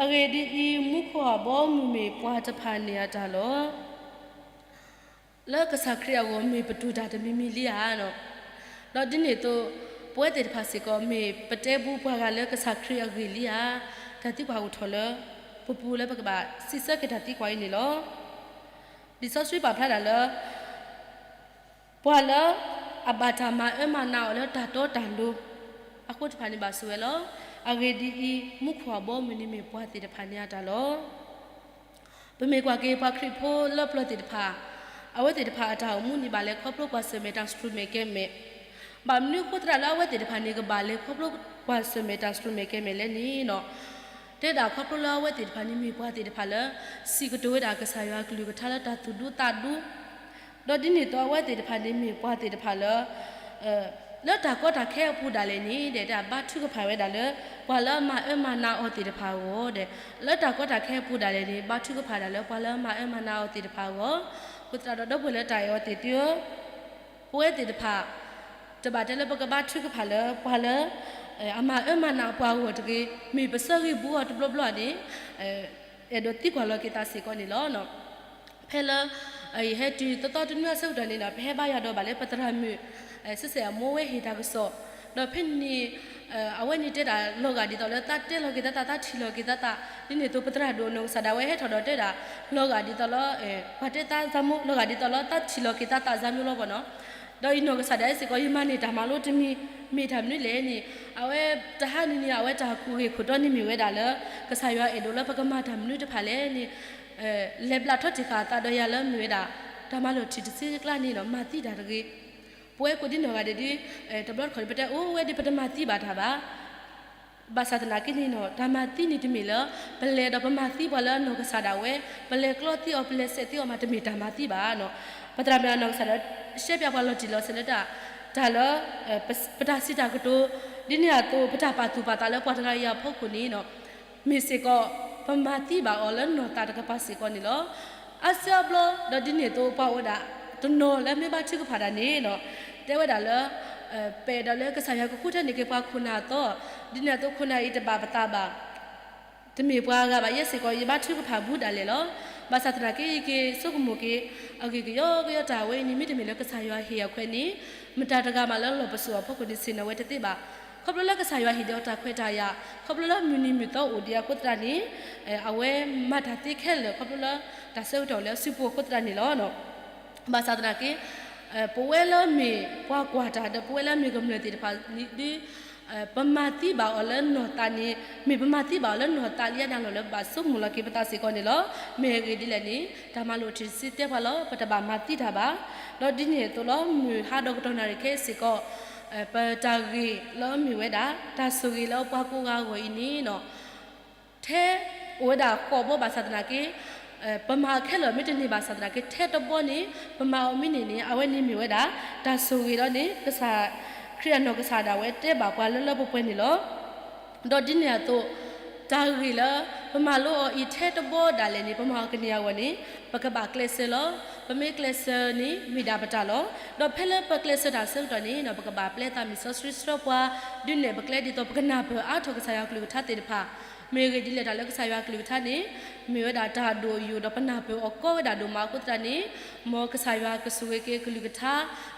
အဂ့ၢ်ဒ်အံၤ, မူခိၣ်အဘီအမုၢ်မ့ၢ်ပှၤတဖၣ်န့ၣ်အတၢ်လီၤ. လၢကစၢ်ခရံာ်အဂီၢ်မ့ၢ်ပတိၢ်တၢ်တမံၤမံၤလံဧါ. ဒီးဒ်န့ၣ်အသိး ပဝဲသ့ၣ်တဖၣ်စ့ၢ်ကီး မ့ၢ်ပတဲဘူးပှၤဂၤလၢကစၢ်ခရံာ်အဂ့ၢ်လံဧါ. တၢ်သံကွၢ်အိၣ်ထီၣ်လၢ ပပူၤလၢပကဘၣ်စံးဆၢက့ၤတၢ်သံကွၢ်အံၤန့ၣ်လီၤ. လံာ်စီဆှံပာ်ဖျါဒၣ်လၢ ပှၤလၢအဘၣ်တၢ်မၤအၢမၤနးအီၤလၢတၢ်တီတၢ်လိၤ အဃိတဖၣ်န့ၣ်ဘၣ်ဆိၣ်ဝဲလီၤ. အဂ့ၢ်ဒ်အံၤ, မူခိၣ်အဘီအမုၢ်န့ၣ်မ့ၢ်ပှၤသ့ၣ်တဖၣ်န့ၣ်အတၢ်လီၤ. ပမ့ၢ်ကွၢ်က့ၤပှၤခရံာ်ဖိလၢပျၢၤသ့ၣ်တဖၣ်, အဝဲသ့ၣ်တဖၣ်အတၢ်အိၣ်မူန့ၣ်ဘၣ်လဲၤခီဖျိကွၢ်ဆၢၣ်မဲာ်တၢ်စူၢ်မဲာ်ကဲမဲာ်, ဘၣ်မနုၤအဃိသတးလၢအဝဲသ့ၣ်တဖၣ်န့ၣ် ကဘၣ်လဲၤခီဖျိကွၢ်ဆၢၣ်မဲာ်တၢ်စူၢ်မဲာ်ကဲမဲာ်လဲၣ်န့ၣ်, တဲဒၣ်ခီဖျိလၢအဝဲသ့ၣ်တဖၣ်န့ၣ်မ့ၢ်ပှၤသ့ၣ်တဖၣ်လၢ စံးကတိၤဝဲဒၣ်ကစၢ်ယွၤကလုၢ်ကထါလၢတၢ်သူၣ်ဒူသးဒူ, ဒီးဒ်န့ၣ်အသိးအဝဲသ့ၣ်တဖၣ်န့ၣ်မ့ၢ်ပှၤသ့ၣ်တဖၣ်လၢ လၢတၢ်ကီတၢ်ခဲအပူၤဒၣ်လဲာ်န့ၣ် ဒီးတၢ်ဘါထုကဖၣ်ဝဲဒၣ်လၢ ပှၤလၢအမၤအၢမၤနးအီၤသ့ၣ်တဖၣ်အဂီၢ်ဒီး လၢတၢ်ကီတၢ်ခဲအပူၤဒၣ်လဲာ်န့ၣ် ဘါထုကဖၣ်ဒၣ်လၢပှၤလၢအမၤအၢမၤနးအီၤသ့ၣ်တဖၣ်အဂီၢ်, အဃိသတးဒီးဒီပုၢ်ဝဲၢ်လၢတၢ်အဲၣ်အီၤသ့ၣ်သုဧၢ, ပဝဲသ့ၣ်တဖၣ် တဘၣ်တဲလၢပကဘါထုကဖၣ်လၢပှၤလၢ အမၤအၢမၤနးပှၤအဂီၢ်တဂ့ၤ, မ့ၢ်ပဆၢဂ့ၤဘူးအီၤတဘျီဘျီန့ၣ် အဲၣ်ဒိးသံကွၢ်လီၤက့ၤသးစ့ၢ်ကီးန့ၣ်လီၤ. ဖဲလၢ ယဟဲတုၤသီသီတနွံအဆၢကတီၢ်န့ၣ်ဒီး ပဟဲဘါယွၤဒီးဘၣ်လၢပသရၣ်မုၣ် စဲးစဲးအမိၢ်ဝဲဟ့ၣ်တၢ်ကစီၣ်, ဒီးဖဲန့ၣ် အဝဲန့ၣ်တဲဒၣ်လီၤဂာ်ဒ်သိးလၢသးတဲလီၤက့ၤသးသး သးထံၣ်လီၤက့ၤသးသး, ဒ်န့ၣ်အသိးပသရၣ်ဒိၣ်အနီၢ်ကစၢ်ဒၣ်ဝဲဟဲထီၣ်ဒီးတဲဒၣ် လီၤဂာ်ဒ်သိးလၢ ပှၤတဲသးစၢ်မူ လီၤဂာ်ဒ်သိးလၢသးထံၣ်လီၤက့ၤသးသးစၢ်မူလီၤပီၤနီၤ. ဒီးယနီၢ်ကစၢ်ဒၣ်ဝဲစ့ၢ်ကီး ယမၤန့ၢ်တၢ်မၤလိတမံၤ မ့ၢ်တၢ်မနုၤလဲၣ်န့ၣ်, အဝဲတဟါန့ၣ်န့ၣ် အဝဲတၢ်ဟးခူၣ်ဂ့ၢ်ခိၣ်တီန့ၣ်မ့ၢ်ဝဲဒၣ်လၢ ကစၢ်ယွၤအဲၣ်ဒိးလၢပကမၤတၢ်မနုၤတဖၣ်လဲၣ်န့ၣ် လဲၤဘျးထီၣ်တ့ၢ်ဃာ်အသးဒီးယၤလၢမ့ၢ်ဝဲဒၣ် တၢ်မၤလိာ်ထံၣ်တဆံကျါန့ၣ်ဒီး မၤသံတၢ်တဂ့ၤ. ပဝဲကိးဒံနီၢ်ဂၤဒဲးဒ် တဘျီတခီၣ်န့ၣ် ပတဲအိၣ်ဝဲဒ်ပတမၤသံဘၣ်တၢ်ဘၣ်. ဘၣ်ဆၣ်သနာ်က့န့ၣ်နီၤ တၢ်မၤသံန့ၣ်တမ့ၢ်လၢ ပလဲၤဒီးပမၤသံပှၤလၢအနီၢ်ကစၢ်ဒၣ်ဝဲ, ပလဲၤကျီသံအီၤ ပလဲၤစဲးသံအီၤမး တမ့ၢ်တၢ်မၤသံဘၣ်နီၤ. ပသရၣ်မုၣ်အနီၢ်ကစၢ်ဒီး ရှဲပၠးပှၤလီၤတံၢ်လီၤဆဲးလၢတၢ် တၢ်လၢ ပတၢ်စံးတၢ်ကတိၤ ဒ်န့ၣ်အသိး ပတၢ်ပာ်သူၣ်ပာ်သးလၢပှၤတဂၤအံၤအဖီခိၣ်န့ၣ်နီၤ မ့ၢ်စ့ၢ်ကီး ပမၤသံဘၣ်အီၤလၢနီၢ်သးတကပၤစ့ၢ်ကီးန့ၣ်လီၤ. အါစုအါဘျီ ဒီးဒ်န့ၣ်အသိး ပှၤအိၣ်ဝဲဒၣ်တနီၤလၢမ့ၢ်ဘါထုကဖၣ်တၢ်န့ၣ်နီၤ တဲဝဲဒၣ်လၢ ပအဲၣ်ဒိးလၢကစၢ်ယွၤကဃုထၢန့ၢ်က့ၤပှၤခိၣ်နၢ်အသီ, ဒ်န့ၣ်အသိးခိၣ်နၢ်အံၤတဘၣ်ပသးဘၣ် တမ့ၢ်ပှၤဂၤဘၣ် ယဲစ့ၢ်ကီး ယဘါထုကဖၣ်ဘူးဒၣ်လဲာ်လီၤ. ဘၣ်ဆၣ်သနာ်က့ ယက့ၤဆိကမိၣ်က့ၤ အဂ့ၢ်ကယီကယီတၢ်ဝဲအံၤန့ၣ် မ့တမ့ၢ်လၢကစၢ်ယွၤဟ့ၣ်အခွဲးန့ၣ် မတၤတဂၤမးလၢလီၢ်ပစိာ်အဖီခိၣ်န့ၣ် ဆ့ၣ်နီၤဝဲတသ့ဘၣ်. ခီဖျိလၢကစၢ်ယွၤဟ့ၣ်ဒံးအီၤတၢ်ခွဲးတၢ်ယာ် ခီဖျိလၢမုၢ်နံၤမုၢ်သီအိၣ်ဒံးအဃိသတးန့ၣ် အဝဲမၤတၢ်သ့ခဲလၢာ် ခီဖျိလၢတၢ်ဆၢကတီၢ်လၢအစုပူၤအဃိသတးန့ၣ်လီၤ. ဘၣ်ဆၣ်သနာ်က့ ပဝဲလၢမ့ၢ်ပှၤကွၢ်တၢ်ဒီး ပဝဲလၢမ့ၢ်ကမျၢၢ်သ့ၣ်တဖၣ်ဒ် ပမၤသံဘၣ်အီၤလၢနီၢ်သးန့ၣ် မ့ၢ်ပမၤသံဘၣ်အီၤလၢနီၢ်သးလံအနၢ်လီၢ်လၢပဘၣ်ဆိကမိၣ်လီၤက့ၤပသးစ့ၢ်ကီးန့ၣ်လီၤ. မ့ၢ်အဂ့ၢ်ဒ်လဲၣ်န့ၣ် တၢ်မၤလိာ်ထံၣ်တဆံတဲပှၤလီၤ ပတဘၣ်မၤသံတၢ်ဘၣ်. ဒီးဒ်န့ၣ်အသိးလီၤ မုၢ်ဟါဒီးကတီၢ်နၣ်ရံၣ်ခဲအံၤစ့ၢ်ကီး ပတၢ်ဂ့ၢ်လၢအမ့ၢ်ဝဲဒၣ် တၢ်ဆိၣ်ဂ့ၤလၢပှၤကိးဂၤအဂီၢ်အံၤန့ၣ်နီၤ ထဲအိၣ်ဝဲဒၣ်ဃိးဘီဘၣ်ဆၣ်သနာ်က့ ပမၤအီၤခဲလၢာ်မ့ၢ်တန့ၢ်ဘၣ်ဆၣ်သနာ်က့ ထဲတဘီန့ၣ် ပမၤအီၤမ့ၢ်န့ၢ်န့ၣ် အဝဲန့ၣ်မ့ၢ်ဝဲဒၣ် တၢ်ဆိၣ်ဂ့ၤဒီးန့ၣ် ကစၢ်ခရံာ်အနီၢ်ကစၢ်ဒၣ်ဝဲတဲဘၣ်ပှၤလၢလၢပှဲၤပှဲၤန့ၣ်လီၤ. ဒီးဒ်န့ၣ်အသိး တၢ်ဂ့ၢ်လၢ ပမၤလိအီၤအံၤထဲတဘီဒၣ်လဲာ်န့ၣ် ပမၤအီၤကန့ၢ်အဂီၢ်န့ၣ် ပကဘၣ်ကျဲးစၢးလီၤ. ပမ့ၢ်ကျဲးစၢးန့ၣ် မ့ၢ်ဒၣ်ပတၢ်လီၤ. ဒီးဖဲလၢပကျဲးစၢးတၢ်ဆၢကတီၢ်န့ၣ် ပကဘၣ်ပျဲသးမုၢ်စီဆှံဆှၢပှၤ ဒုးနဲၣ်ပကျဲဒ်သိးပကနၢ်ပၢၢ်အါထီၣ်ကစၢ်ယွၤကလုၢ်ကထါသ့ၣ်တဖၣ် မ့ၢ်ဂ့ၢ်ဒ်လဲၣ်တၢ်လၢကစၢ်ယွၤကလုၢ်ကထါန့ၣ် မ့ၢ်ဝဲဒၣ်တၢ်ဒိၣ်အယိာ်ဒီးပနၢ်ပၢၢ်အီၤကီဝဲဒၣ်ဒိၣ်မးအဃိသတးန့ၣ် မ်ကစၢ်ယွၤကဆိၣ်ဂ့ၤက့ၤကလုၢ်ကထါ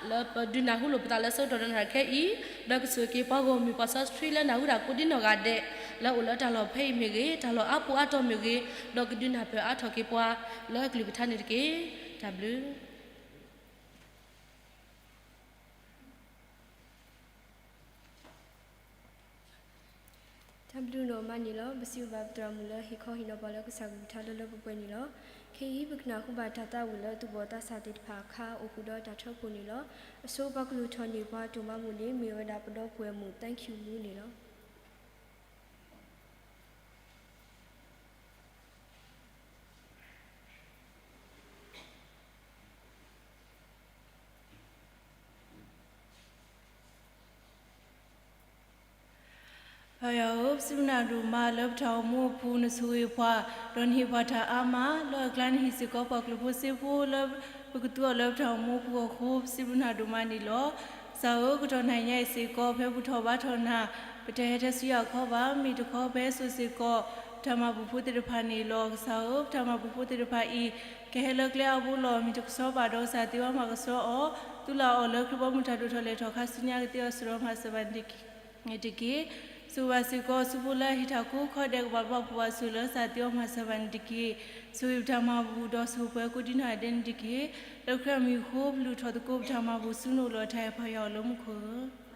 လၢပဒုးနၢ်ဟူလိာ်ပသးလၢဆၢကတီၢ်နၣ်ရံၣ်ခဲအံၤ ဒီးကဆိၣ်ဂ့ၤက့ၤပှၤဂီၢ်မုၢ်ပှၤစီဆှံလၢနၢ်ဟူတၢ်ကိးဒ်နီၢ်ဂၤဒဲး လၢအိၣ်လၢတၢ်လီၢ်ဖဲအံၤမ့ၢ်ဂ့ၤ တၢ်လီၢ်အါပူၤအါတီၤမ့ၢ်ဂ့ၤ ဒီးကဒုးနၢ်ပၢၢ်အါထီၣ်က့ၤပှၤလၢအကလုၢ်ကထါန့ၣ်တက့ၢ်. တၢ်ဘျုး တၢ်ဘျုးဒိၣ်မးန့ၣ်လီၤ. ပစံးဘျုးဘၣ်ပသရၣ်မုၣ်လၢဟ့ၣ်ခီဟ့ၣ်နီၤပှၤလၢကစၢ်ကလုၢ်ကထါလၢလၢပှဲၤပှဲၤန့ၣ်လီၤ. ခဲအံၤပကနၢ်ဟူဘၣ်တၢ်သးဝံၣ်လၢသူၣ်ဘီၣ်သးစၢ်သ့ၣ်တဖၣ်အခါ အိၣ်ဃုာ်ဒီးတၢ်ထၢဖှိၣ်န့ၣ်လီၤ. အဆိပှၤကလုၢ်ထီၣ်န့ၢ်ပှၤတိၢ်မးမူးန့ၣ် မ့ၢ်ဝဲဒၣ်ပဒီပုၢ်ဝဲၢ်မုၣ် Thank you မူးန့ၣ်လီၤ. ပၢ်ယွၤဧၢ, ပစံးဘျုးနၤဒိၣ်မးလၢပတၢ်အိၣ်မူအပူၤ နဆိၣ်ဂ့ၤပှၤ, ဒီးနဟ့ၣ်ပှၤတၢ်အါမး, လၢအကျါနဟ့ၣ်စ့ၢ်ကီးပှၤကျိၣ်ဖိစ့ဖိလၢ ပကသူအီၤလၢပတၢ်အိၣ်မူအပူၤအဃိ ပစံးဘျုးနၤဒိၣ်မးန့ၣ်လီၤ. ကစၢ်ဧၢ, ကတီၢ်နၤညါအံၤစ့ၢ်ကီး ဖဲဘူၣ်ထီၣ်ဘါထီၣ်နၤ, ပတဟဲထဲဆူယၤခီဘၣ်, မ့ၢ်တခီဖဲစိာ်စ့ၢ်ကီး ပတၢ်မၤဘူၣ်ဖိသ့ၣ်တဖၣ်န့ၣ်လီၤ. ကစၢ်ဧၢ, ပတၢ်မၤဘူၣ်ဖိသ့ၣ်တဖၣ်အံၤ ကဟဲလၢကျဲအါဘိလီၤ. မ့ၢ်တကဆှီဘၣ်ဒီး ကစၢ်သ့ဝဲမၤကဆှီအီၤ, သူၣ်လၢ်အီၣ်လၢခရံာ်ဘီမုၢ်တၢ်ဒိၣ်ထီၣ်လဲၤထီၣ်ခါဆူညါ ကသ့အီၤစရီမၤစၢၤဘၣ်န့ၣ်တက့ၢ်. တက့ၢ်. ဆိၣ်ဂ့ၤဘၣ်စ့ၢ်ကီး ဆူဖိလၢအဟ့ၣ်တၢ်ကိးခီဒဲး ကဘၣ်ဘၣ်ဖှိၣ်ဘၣ်ဆိၣ်လၢ ကစၢ်သ့အီၤမၤစၢၤဘၣ်န့ၣ်တက့ၢ်. ဆိၣ်ဂ့ၤပတၢ်မၤဘူၣ်ဒီးဆိၣ်ဂ့ၤပှၤကိးဒံနီၢ်ဂၤဒဲးန့ၣ်တက့ၢ်. လၢခရံာ်အမံၤအဃိ ပလုၢ်ထီၣ်သကိးပတၢ်မၤဘူၣ်ဆူနအိၣ်လီၤ တၢ်အဲၣ်ပှၤယွၤအိၣ်လၢမူခိၣ်ဧၢ.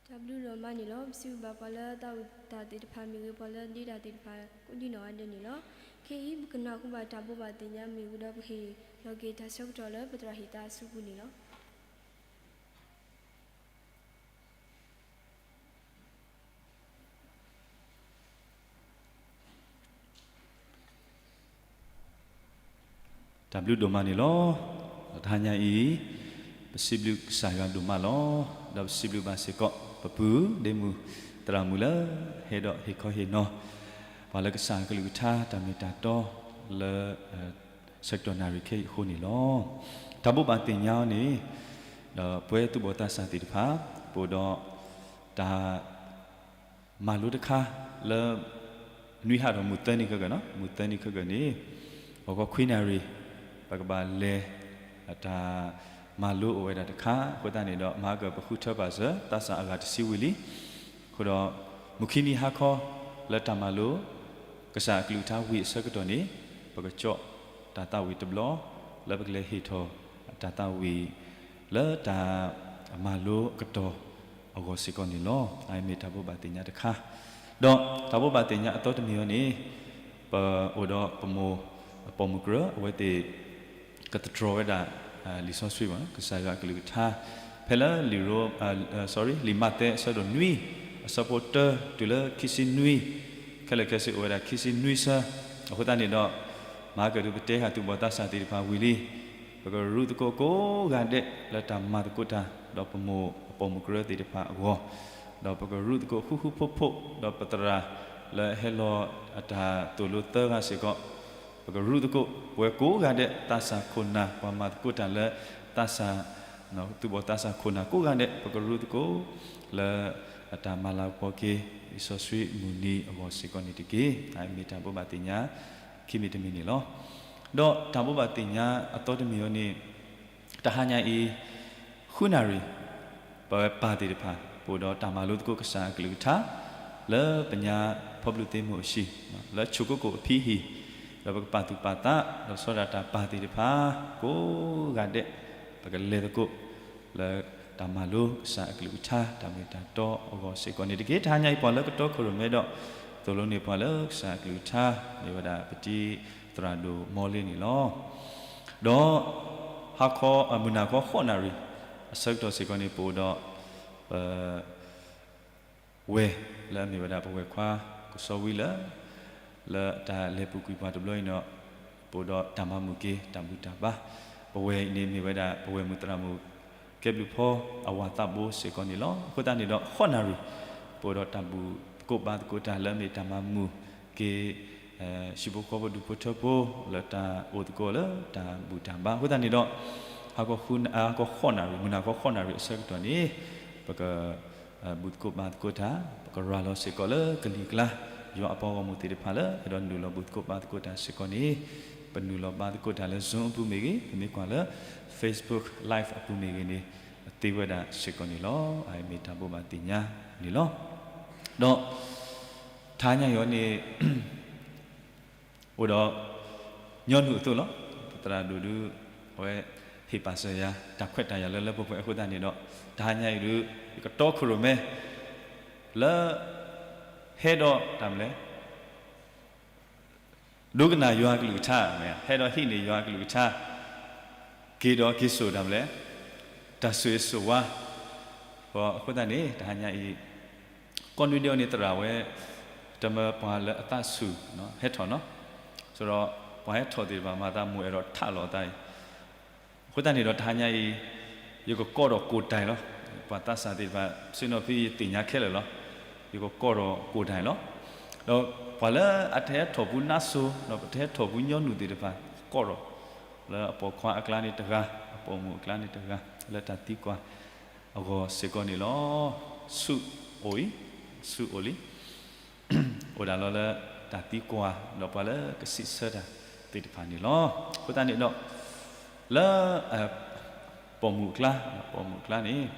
တၢ်ဘျုးဒိၣ်မးန့ၣ်လီၤ. ပစံးဘျုးဘၣ်ပှၤလၢတၢ်အိၣ်သးသ့ၣ်တဖၣ်မ့ၢ်ဂ့ၤ, ပှၤလၢဒ့တၢ်သ့ၣ်တဖၣ် ကိးဒံနီၢ်ဂၤဒဲးန့ၣ်လီၤ. ခဲအံၤ ပကနၢ်ဟူဘၣ်တၢ်ဘိးဘၣ်သ့ၣ်ညါမ့ၢ်ဝံၤဒီး ပဟ့ၣ်လီၤက့ၤတၢ်ဆၢကတီၢ်လၢပသရၣ်ဟ့ၣ်သါအစုပူၤန့ၣ်လီၤ. တၢ်ဘျုးဒိၣ်မးန့ၣ်လီၤ. ဒီးတဟါညါအံၤ ပစံးဘျုးကစၢ်ယွၤဒိၣ်မးလီၤ. ဒီးပစံးဘျုးဘၣ်စ့ၢ်ကီး ပပုၢ်ဒ့မုၣ်သရၣ်မုၣ်လၢ ဟဲဒီးဟ့ၣ်ခီဟ့ၣ်နီၤ ပှၤလၢကစၢ်အကလုၢ်ကထါတၢ်မ့ၢ်တၢ်တီလၢ ဆၢကတီၢ်နၣ်ရံၣ်ခဲအံၤအဃိန့ၣ်လီၤ. တၢ်ဘိးဘၣ်သ့ၣ်ညါအီၤန့ၣ် ဒီးပဝဲသူၣ်ဘီၣ်သးစၢ်သ့ၣ်တဖၣ် ပအိၣ်ဒီးတၢ် မၤလိတခါလၢ နွံဟါဒီးမုၢ်သၢနံၤခဲကၢၢ်နီၤ, မုၢ်သၢနံၤခဲကၢၢ်န့ၣ် ဂီၤခီခွံနၣ်ရံၣ် ပကဘၣ်လဲၤ တၢ်မၤလိအိၣ်ဝဲဒၣ်တခါ, အဃိသတးန့ၣ်ဒီး မၤကၢၢ်ပဃုထၢပာ်စၢၤ သးစၢ်အဂၤတဆံဝံၤလံ. အဃိဒီး မုၢ်ခံနံၤဟါခီ လၢတၢ်မၤလိ ကစၢ်အကလုၢ်ကထါဝံၤအဆၢကတီၢ်န့ၣ် ပကကၠီၣ်တၢ်သးဝံၣ်တဘျီ လၢပကလဲၤဟ့ၣ်ထီၣ်တၢ်သးဝံၣ် လၢတၢ်မၤလိအကတီၢ်အဂီၢ်စ့ၢ်ကီးန့ၣ်လီၤ. အမ့ၢ်တၢ်ဘိးဘၣ်သ့ၣ်ညါတခါ, ဒီးတၢ်ဘိးဘၣ်သ့ၣ်ညါအသီတမံၤအံၤန့ၣ် ပအိၣ်ဒီးပမိၢ် ပိာ်မုၣ်ကရၢ အဝဲသ့ၣ် ကသတြီၤဝဲဒၣ် လံာ်စီဆှံဘၣ် ကစၢ်ယွၤအကလုၢ်ကထါ ဖဲလၢလံာ်ရိ sorry လံာ်မးသဲအဆၢဒိၣ်နွံ အဆၢဖိတၢတုၤလၢခံဆံနွံ, ခဲလၢာ်ခဲဆ့အိၣ်ဝဲဒၣ်ခံဆံနွံဆၢ, အဃိသတးန့ၣ်ဒီး မၤကၢၢ်ဒုးပတဲဃာ်သူၣ်ဘီၣ်သးစၢ်သ့ၣ်တဖၣ်ဝံၤလံ, ပကရူးသကိးကိးဂၤဒဲးလၢတၢ်မၤသကိးတၢ် ဒီးပမိၢ်အပိာ်မုၣ်ကရၢသ့ၣ်တဖၣ်အဂီၢ်, ဒီးပကရူးသကိးဃူဃူဖိးဖိး ဒီးပသရၣ်လၢအဟဲလီၤအတၢ်သိၣ်လိသၢဂၤစ့ၢ်ကီး, ပကရူးသကိး ပဝဲကိးဂၤဒဲး သးစၢ်ခိၣ်နၢ် ပှၤမၤသကိးတၢ်လၢ သးစၢ် သူၣ်ဘီၣ်သးစၢ်ခိၣ်နၢ်ကိးဂၤဒဲး ပကရူးသကိး လၢအတၢ်မၤလၤကပီၤက့ၤ လံာ်စီဆှံမုၢ်နံၤအဂီၢ်စ့ၢ်ကီးန့ၣ်တက့ၢ်. အမ့ၢ်တၢ်ဘိးဘၣ်သ့ၣ်ညါ ခံမံၤတမံၤန့ၣ်လီၤ. ဒီးတၢ်ဘိးဘၣ်သ့ၣ်ညါအသီတမံၤအံၤန့ၣ် တဟါညါအံၤ ဃုနၣ်ရံၣ် ပဝဲပၢ်သ့ၣ်တဖၣ် ပအိၣ်ဒီးတၢ်မၤလိသကိးကစၢ်အကလုၢ်ကထါ လၢပညါဖီဘျုးသ့မိၢ်အဟံၣ် လၢဆိကိကိၣ်အဖံဟံၣ်, ဒီးပကပာ်သူၣ်ပာ်သး ဒီးဆီဒၣ်တၢ်ပၢ်သ့ၣ်တဖၣ် ကိးဂၤဒဲး ပကလဲၤသကိး လၢတၢ်မၤလိကစၢ်အကလုၢ်ကထါ တၢ်မ့ၢ်တၢ်တီအဂီၢ်စ့ၢ်ကီးန့ၣ်တက့ၢ်. တဟါညါအံၤပှၤလၢကတီခိၣ်ရိၣ်မဲဒီး သိၣ်လိန့ၢ်ပှၤလၢကစၢ်အကလုၢ်ကထါ မ့ၢ်ဝဲဒၣ်ပတံၤသရၣ်ဒိၣ်မီလ့န့ၣ်လီၤ. ဒီး ဟါခီ မုၢ်နၤခီဃိးနၣ်ရံၣ် အဆၢကတီၢ်စ့ၢ်ကီးန့ၣ် ပအိၣ်ဒီး ပ ဝဲၢ်လၢအမ့ၢ်ဝဲဒၣ်ပဝဲၢ်ခွါကစီဝံလၢ လၢတၢ်လဲၤပူၤကွံာ်ပှၤတဘျီအံၤန့ၣ် ပအိၣ်ဒီးတၢ်မၤမုာ်က့ၤ တၢ်ဘူၣ်တၢ်ဘါ, ပဝဲၢ်အံၤန့ၣ်မ့ၢ်ဝဲဒၣ်ပဝဲၢ်မုၣ်သရၣ်မုၣ် ကဲဘျုးဖီအဝၤသးဘိစ့ၢ်ကီးန့ၣ်လီၤ. အဃိသတးန့ၣ်ဒီး ဃိးနၣ်ရံၣ် ပအိၣ်ဒီးတၢ်ဘူၣ်သကိးဘါသကိးတၢ်လၢအမ့ၢ်တၢ်မၤမုာ်က့ၤ ဟံၣ်ဖိဃီဖိဒူၣ်ဖိထၢဖိ လၢတၢ်အိၣ်သကိးလၢတၢ်ဘူၣ်တၢ်ဘါ အဃိသတးန့ၣ်ဒီး ဟါခီဃိးနၣ်ရံၣ် မုၢ်နၤခီဃိးနၣ်ရံၣ်အဆၢကတီၢ်န့ၣ် ပက ဘူၣ်သကိးဘါသကိးတၢ် ပကရၤလီၤစ့ၢ်ကီးလၢကလံၤကျါ ယွၤအပှၤဂီၢ်မုၢ်သ့ၣ်တဖၣ်လၢ အဲၣ်ဒိးနုာ်လီၤဘူၣ်သကိးဘါသကိးတၢ်စ့ၢ်ကီးန့ၣ် ပနုာ်လီၤဘါသကိးတၢ်လၢ Zoom အပူၤမ့ၢ်ဂ့ၤ, ပမ့ၢ်ကွၢ်လၢ Facebook Live အပူၤမ့ၢ်ဂ့ၤန့ၣ် သ့ဝဲဒၣ်စ့ၢ်ကီးန့ၣ်လီၤ. အမ့ၢ်တၢ်ဘိးဘၣ်သ့ၣ်ညါန့ၣ်လီၤ. ဒီး တဟါညါအံၤန့ၣ် အိၣ်ဒီး ညီနုၢ်အသိးလီၤ. ပသရၣ်ဒိၣ်ဒုး အဝဲဟ့ၣ်ပာ်စၢၤယၤ တၢ်ခွဲးတၢ်ယာ်လၢလၢပှဲၤပှဲၤအဃိသတးန့ၣ်ဒီး တဟါညါအံၤဒုး ယကတီခိၣ်ရိၣ်မဲ လၢ ဟဲဒီးတၢ်မလဲၣ် ဒိကနၣ်ယွၤအကလုၢ်ကထါ ဟဲဒီးဟံးန့ၢ်ယွၤအကလုၢ်ကထါ က့ၤဒီးက့ၤစိာ်တၢ်မလဲၣ် တၢ်ဆိၣ်ဂ့ၤဆိၣ်ဝါ အဃိသတးန့ၣ် တဟါညါအံၤ ကိးနွံဒဲးအံၤန့ၣ်သရၣ်ဝဲ တမၢပှၤလၢအသးဆူၣ် ဟဲထီၣ်နီၤ ဆိုတော့ ပှၤဟဲထီၣ်သ့ၣ်တဖၣ်မၤသးမိၢ်အဲၣ်ဒိးထးလီၤအသးအံၤ အဃိသတးန့ၣ်ဒီးတဟါညါအံၤ ယကကိးဒီးကိၢ်တၢ်လီၤ. ပှၤသးစၢ်သ့ၣ်တဖၣ် ဆ့ၣ်နီၤဖဲယသ့ၣ်ညါခဲလၢာ်လီၤ. ယကကိးဒီးကိၢ်တၢ်လီၤ. ဒီးပှၤလၢအတဟဲထီၣ်ဘူးနါစိၤ ဒီးပတဟဲထီၣ်ဘူးညီနုၢ်သ့ၣ်တဖၣ် ကိးဒီး လၢအပိာ်ခွါအကျါန့ၣ်တဂၤ အပိာ်မုၣ်အကျါန့ၣ်တဂၤ လၢတၢ်သံကွၢ်အဂီၢ်စ့ၢ်ကီးန့ၣ်လီၤ. ဆူအိၣ်အံၤ ဆူအိၣ်လံ အိၣ်ဒၣ်လီၤလၢတၢ်သံကွၢ် ဒီးပှၤလၢကစံးဆၢတၢ်သ့ၣ်တဖၣ်န့ၣ်လီၤ. အဃိသတးန့ၣ်ဒီး လၢ ပိာ်မုၣ်အကျါ ပိာ်မုၣ်အကျါန့ၣ်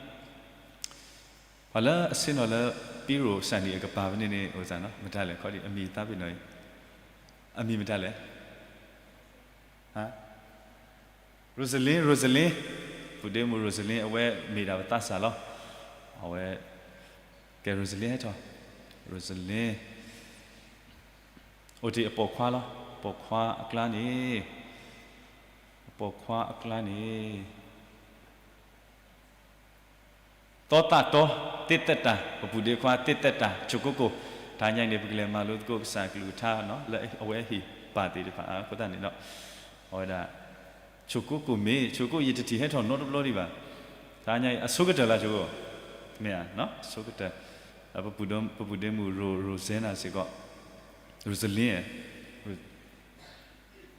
ပှၤလၢအဆ့ၣ်နီၤလၢ ပံရိၣ်စၢ်နံၣ်အကပၤဖဲန့ၣ်န့ၣ် အိၣ်စၢ်နီၤ မတၤလဲၣ် ခီဒံး အမံၤသးပ့ၤနီၣ်အံၤ အမံၤမတၤလဲၣ် Roselyn Roselyn ပုၢ်ဒ့မုၣ် Roselyn အဝဲမ့ၢ်ဒၣ်ပသးစၢ်လီၤ. အဝဲ ကဲ Roselyn ဟဲထီၣ်, Roselyn အိၣ်တ့ၢ်အပိာ်ခွါလီၤ. အပိာ်ခွါအကျါန့ၣ်, အပိာ်ခွါအကျါန့ၣ် သီသၣ်တီ, သ့ၣ်သဲးတၢ်, ပပူၤဒ့ခွါ သ့ၣ်သဲးတၢ် ဆိကိၣ်ကိၣ်, တဟါညါအံၤန့ၣ် ပကလဲၤမၤလိသကိးကစၢ်အကလုၢ်ကထါနီၤ လၢအဝဲဟ့ၣ်ပာ်သ့ၣ်တဖၣ်အဃိသတးန့ၣ်ဒီး အဝဲဒၣ် ဆိကိၣ်ကိၣ်မ့ၢ် ဆိကိၣ် ယတထံၣ်ဟဲထီၣ်နီတဘျီဒံးဘၣ်. တဟါညါအံၤ အဆိကတၢၢ်လၢဆိကိၣ်, မ့ၢ်ဧါ, အဆိကတၢၢ်, ပပူၤဒ့မုၣ် Ro-, Rosanna စ့ၢ်ကီး, Roselyn,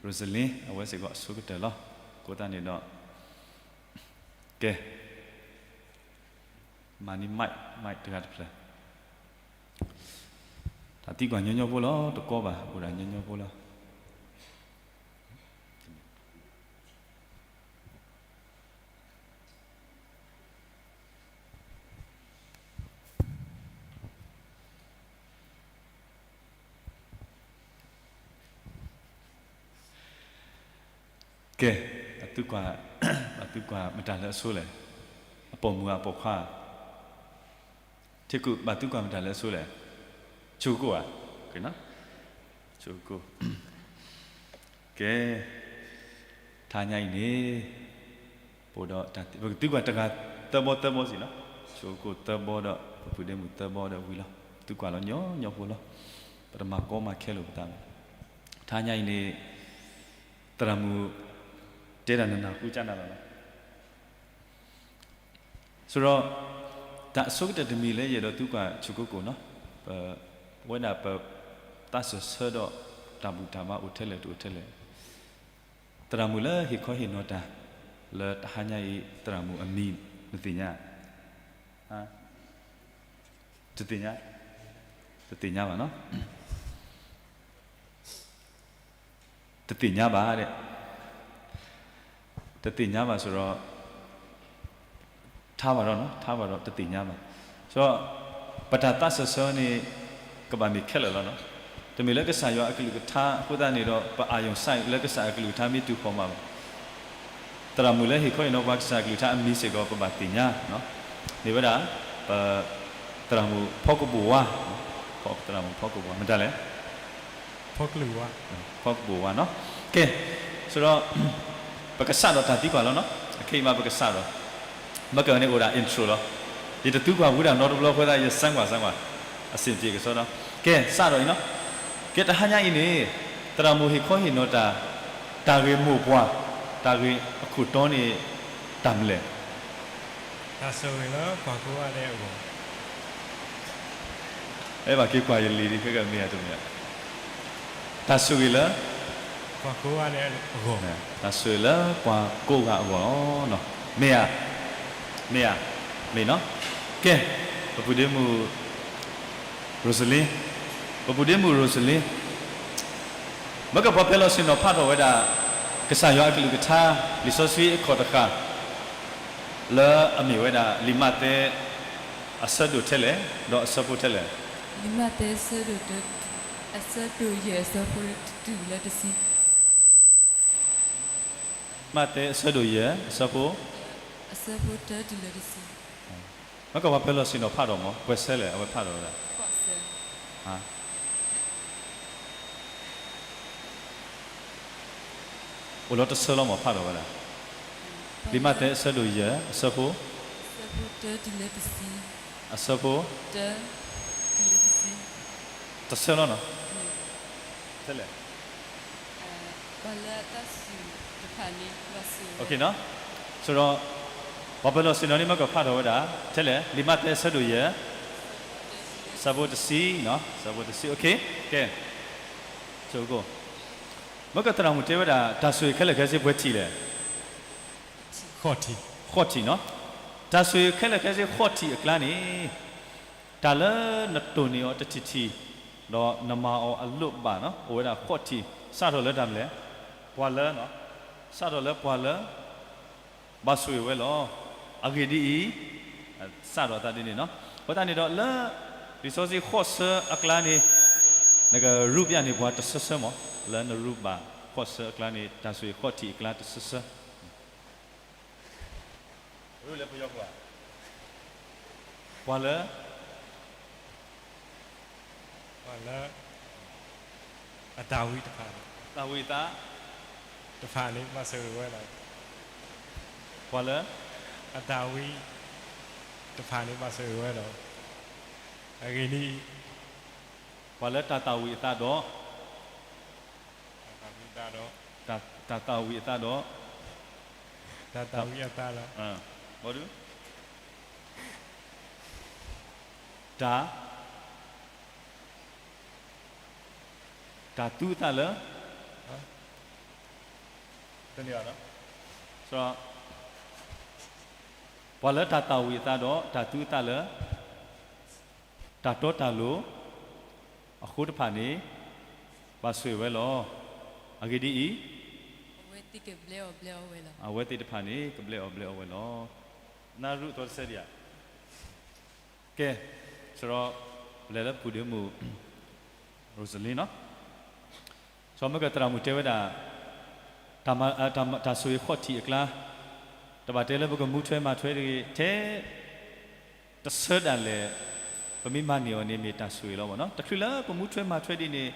Roselyn အဝဲစ့ၢ်ကီးအဆိကတၢၢ်လီၤ. အဃိသတးန့ၣ်ဒီး ကဲ မၤန့ၢ် mic, mic တဂၤတဖျၢၣ်, တၢ်သံကွၢ်ညီညီဖိလီၤ, တကီဘၣ် အိၣ်ဒၣ်ညီညီဖိလီၤ. ကဲ, အသုကွၢ်, အသုကွၢ်မတၤလၢအဆိလဲၣ်, အပိာ်မုၣ်ဧါ အပိာ်ခွါဧါ, ထံကူၣ် ဘၣ်သုကွၢ်မတၤလၢအဆိလဲၣ်, ဆိကိၣ်ဧါ, ဆိကိၣ်, ကဲ, တဟါညါအံၤန့ၣ် ပဒီး ပကသုကွၢ်တဂၤသၢဘီသၢဘီစ့ၢ်နီၤ, ဆိကိၣ်သၢဘီဒီး ပပူၤဒ့မုၣ်သၢဘီဒီးဝံၤလီၤ. သုကွၢ်လီၤညီညီဖိလီၤ. ပတမၤကီမၤခဲလိာ်ပသးဘၣ်. တဟါညါအံၤန့ၣ် သရၣ်မုၣ် တဲဒၣ်နနၢ်ဟူကနၣ်လီၤလီၤ. ဆိုတော့ တၢ်အဆိကတၢၢ်တမံၤလၢယအဲၣ်ဒိးသုကွၢ်ဆိကိၣ်ကိၣ်နီၤ, ပဝဲဒၣ်ပသးစၢၢ်ဆၢဒီး တၢ်ဘူၣ်တၢ်ဘါအိၣ်ထဲလဲၣ်တအိၣ်ထဲလဲၣ်, သရၣ်မုၣ်လၢဟ့ၣ်ခီဟ့ၣ်နီၤတၢ် လၢတဟါညါအံၤ သရၣ်မုၣ်အမံၤ နသ့ၣ်ညါ, တသ့ၣ်ညါ, တသ့ၣ်ညါဘၣ်နီၤ. တသ့ၣ်ညါဘၣ်ဒဲး, တသ့ၣ်ညါဘၣ်ဆိုတော့ ထါဘၣ်ဒီးနီၤ, ထါဘၣ်ဒီးတသ့ၣ်ညါဘၣ်. ဆိုတော့ ပတၢ်သးစၢၢ်ဆၢန့ၣ် ကဘၣ်မ့ၢ်ခဲလၢာ်လီၤနီၤ. တမ့ၢ်လၢကစၢ်ယွၤအကလုၢ်ကထါအဃိသတးန့ၣ်ဒီး ပအာရုံစိုက်လၢကစၢ်အကလုၢ်ကထါမ့ၢ်တုၤဃီၤမးဘၣ်. သရၣ်မုၣ်လၢဟ့ၣ်ခီဟ့ၣ်နီၤပှၤကစၢ်အကလုၢ်ကထါအမံၤစ့ၢ်ကီး ပဘၣ်သ့ၣ်ညါ, မ့ၢ်ဝဲဒၣ် ပ သရၣ်မုၣ်ဖီကဘိၣ်ဝါ, သရၣ်မုၣ်ဖီကဘိၣ်ဝါ မတၤလဲၣ်, ဖီကဘိၣ်ဝါနီၤ. ကဲ, ဆိုတော့ ပကစးထီၣ်တၢ်သံကွၢ်လီၤနီၤ, အခဲအံၤမးပကစးထီၣ်, မ့ၢ်ကန့ၣ်အိၣ်ဒၣ် intro လီၤ. ယတသံကွၢ်ဝံၤဒၣ်နီတဘျီဃိသတး ယစၢကွၢ်စၢကွၢ်, အဆင်ပြေကစီဒီး, ကဲ စးထီၣ်အံၤနီၤ. ကဲ တဟါညါအံၤန့ၣ် သရၣ်မုၣ်ဟ့ၣ်ခီဟ့ၣ်နီၤတၢ်, တၢ်ဂ့ၢ်မိၢ်ပှၢ်, တၢ်ဂ့ၢ်အခိၣ်တီန့ၣ် တၢ်မနုၤလဲၣ်. တၢ်ဆိၣ်ဂ့ၤလၢပှၤကိးဂၤဒဲးအဂီၢ်, အဲၣ်ဘၣ်က့ၤကွၢ်ယလံၤဒ်ခဲကမ့ၢ်ဧါတမ့ၢ်ဧါ. တၢ်ဆိၣ်ဂ့ၤလၢ ပှၤကိးဂၤဒဲးအဂီၢ်, တၢ်ဆိၣ်ဂ့ၤလၢပှၤကိးဂၤအဂီၢ်လီၤ. မ့ၢ်ဧါ, မ့ၢ်ဧါ, မ့ၢ်နီၤ. ကဲ, ပပူၤဒ့မုၣ် Roselyn, ပပူၤဒ့မုၣ် Roselyn, မ့ၢ်ကပှၤပၢၤလီၢ်ဆ့ၣ်နီၤဖးထီၣ်ဝဲဒၣ် ကစၢ်ယွၤအကလုၢ်ကထါ လံာ်စီဆှံအခီၣ်တဃၣ် လၢအမ့ၢ်ဝဲဒၣ် လံာ်မးသဲ အဆၢဒိၣ်ထဲလဲၣ်, ဒီးအဆၢဖိထဲလဲၣ်. လံာ်မးသဲ အဆၢဒိၣ်တၢ, အဆၢဒိၣ်ယဲၢ် အဆၢဖိတၢတုၤလၢတဆံ. မးသဲ အဆၢဒိၣ်ယဲၢ် အဆၢဖိ, အဆၢဖိတၢတုၤလၢတဆံ. မ့ၢ်ကပှၤပၢၤလီၢ်ဆ့ၣ်နီၤဖးထီၣ်မး, ပှဲၤဆၢလဲၣ် အဝဲဖးထီၣ်ဝဲဒၣ် အိၣ်လီၤတဆၢလီၤမး ဖးထီၣ်ဝဲဒၣ်. လံာ်မးသဲ အဆၢဒိၣ်ယဲၢ် အဆၢဖိ, အဆၢဖိ, တဆၢလီၤနီၤ. ထဲလဲၣ်. ဆိုတော့ ပှၤပၢၤလီၢ်ဆ့ၣ်နီၤန့ၣ် မ့ၢ်ကဖးထီၣ်ဝဲဒၣ် ထဲလဲၣ်, လံာ်မးသဲ အဆၢဒိၣ်ယဲၢ် အဆၢဖိတဆံ, အဆၢဖိတဆံ, ကဲ, မ့ၢ်ကသရၣ်မုၣ်တဲဝဲဒၣ် တၢ်ဆိၣ်ဂ့ၤခဲလၢာ်ခဲဆ့ပှဲၤထံၣ်လဲၣ်. ဃိးထံၣ်နီၤ. တၢ်ဆိၣ်ဂ့ၤခဲလၢာ်ခဲဆ့ဃိးထံၣ်အကျါန့ၣ် တၢ်လၢနတိၢ်န့ၢ်အီၤတထံၣ်ထံၣ်, ဒီးနမၤအီၤအလိၣ်ဘၣ်နီၤ, အိၣ်ဝဲဒၣ်ဃိးထံၣ်, စးထီၣ်လၢတၢ်မနုၤလဲၣ်, ပှၤလၢ, စးထီၣ်လၢပှၤလၢ ဘၣ်ဆိၣ်ဂ့ၤဝဲလီၤ. အဂ့ၢ်ဒ်အံၤ, စးထီၣ်အသးဒ်န့ၣ်နီၤ. အဃိသတးန့ၣ်ဒီးလၢ လံာ်စီဆှံဃိးဆၢအကျါန့ၣ် နကရူပျၢ်န့ၢ်ပှၤတဆၢဆၢမး, လၢနရူပျၢ်ဃိးဆၢအကျါန့ၣ် တၢ်ဆိၣ်ဂ့ၤဃိးထံၣ်အကျါတဆၢဆၢ ပှၤလၢ ပှၤလၢ အတၢ်ဝံတဖၣ်န့ၣ်, တၢ်ဝံအသး တဖၣ်န့ၣ် ဘၣ်ဆိၣ်ဂ့ၤဝဲလီၤ. ပှၤလၢ အတၢ်ဝံတဖၣ်န့ၣ် ဘၣ်ဆိၣ်ဂ့ၤဝဲလီၤ. အဂ့ၢ်ဒ်အံၤ, ပှၤလၢတၢ်သၣ်ဝံၤအသးဒီး တၢ်သၣ်ဝံၤအသးဒီး တၢ်သၣ်ဝံၤအသးဒီး တၢ်သၣ်ဝံၤအသးဒီး ဘီဒု တၢ် တၢ်သူအသးလၢ တန့ၢ်ဘၣ်, ပှၤလၢတၢ်သၣ်ဝံၤအသးဒီး တၢ်သူအသးလၢ တၢ်တီတၢ်လိၤ အဃိတဖၣ်န့ၣ် ဘၣ်ဆိၣ်ဂ့ၤဝဲလီၤ. အဂ့ၢ်ဒ်အံၤ, အဝဲသ့ၣ်တဖၣ်န့ၣ် ကဘျဲအီၣ်ဘျဲအီဝဲလီၤ. နၢ်ရူၢ်အသီတဆၢဒံးဧါ. ကဲ, စရီ ပလဲၤလၢပူၤဒ့မုၣ် Rosaline နီၤ, စီၤမကသရၣ်မုၣ်တဲဝဲဒၣ် တၢ်ဆိၣ်ဂ့ၤဃီၣ်ထံးအကျါ, တဘၣ်တဲလၢပကမူထွဲမၤထွဲတဂ့ၤ, ထဲတဆၢဒၣ်လဲာ် ပမ့ၢ်မၤန့ၢ်အီၤန့ၣ် မ့ၢ်တၢ်ဆိၣ်ဂ့ၤလီၤဘၣ်နီၤ. တချုးလၢပမူထွဲမၤထွဲဒ်န့ၣ်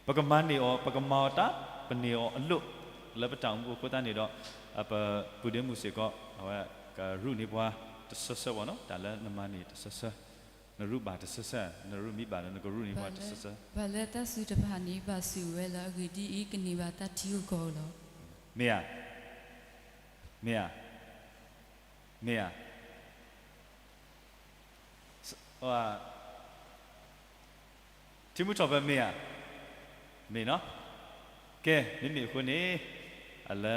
ပကမၤန့ၢ်အီၤ, ပကမၤအီၤတၢ်, ပန့ၢ်အီၤအလိၣ် လၢပတၢ်အိၣ်မူအဃိသတးန့ၣ်ဒီး ပပူၤဒ့မုၣ်စ့ၢ်ကီး အဝဲကရူၢ်န့ၢ်ပှၤတဆၢဆၢဘၣ်နီၤ, တၢ်လၢနမၤန့ၢ်တဆၢဆၢ, နရူၢ်ဘၣ်တဆၢဆၢ, နရူၢ်မံဘၣ်ဒီး နကရူၢ်န့ၢ်ပှၤတဆၢဆၢ. ပှၤလၢတၢ်စူၢ်တဖၣ်န့ၣ် ဘၣ်ဆိၣ်ဂ့ၤဝဲလၢအဂ့ၢ်ဒ်အံၤ, ကန့ၢ်ဘၣ်တၢ်ထံဂုၤကီၢ်ဂၤလီၤ. မ့ၢ်ဧါ, မ့ၢ်ဧါ, မ့ၢ်ဧါ. ထံမူထီၣ်ပၢၢ်မ့ၢ်ဧါ, မ့ၢ်နီၤ. ကဲ, မ့မ့ၢ်အဃိန့ၣ် အလၢ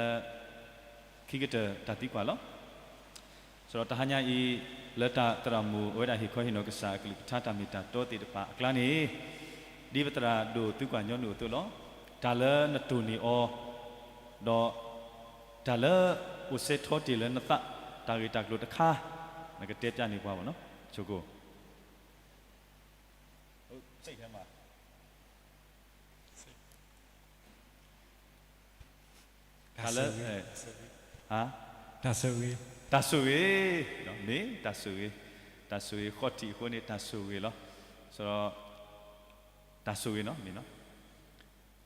ခံကတၢၢ်တၢ်သံကွၢ်လီၤ. စရီတဟါညါအံၤ လၢတၢ်သရၣ်မုၣ်အဝဲဒၣ်ဟ့ၣ်ခီဟ့ၣ်နီၤကစၢ်အကလုၢ်ကထါ တၢ်မ့ၢ်တၢ်တီသ့ၣ်တဖၣ်အကျါန့ၣ် ဒ်ပသရၣ်ဒိၣ်သုကွၢ်ညီနုၢ်အသိးလီၤ. တၢ်လၢနတိၢ်န့ၢ်အီၤ ဒီး တၢ်လၢအိၣ်စဲထီတ့ၢ်လၢနသး တၢ်ဂ့ၢ်တၢ်ကျိၤတခါ နကတဲပျၢ်န့ၢ်ပှၤဘၣ်နီၤ, ဆိကိၣ်. တၢ်လၢ တၢ်ဆိၣ်ဂ့ၤ, တၢ်ဆိၣ်ဂ့ၤ, မ့ၢ်တၢ်ဆိၣ်ဂ့ၤ, တၢ်ဆိၣ်ဂ့ၤဃီၣ်ထံးအဃိန့ၣ် တၢ်ဆိၣ်ဂ့ၤလီၤ. စရီ တၢ်ဆိၣ်ဂ့ၤနီၤ, မ့ၢ်နီၤ.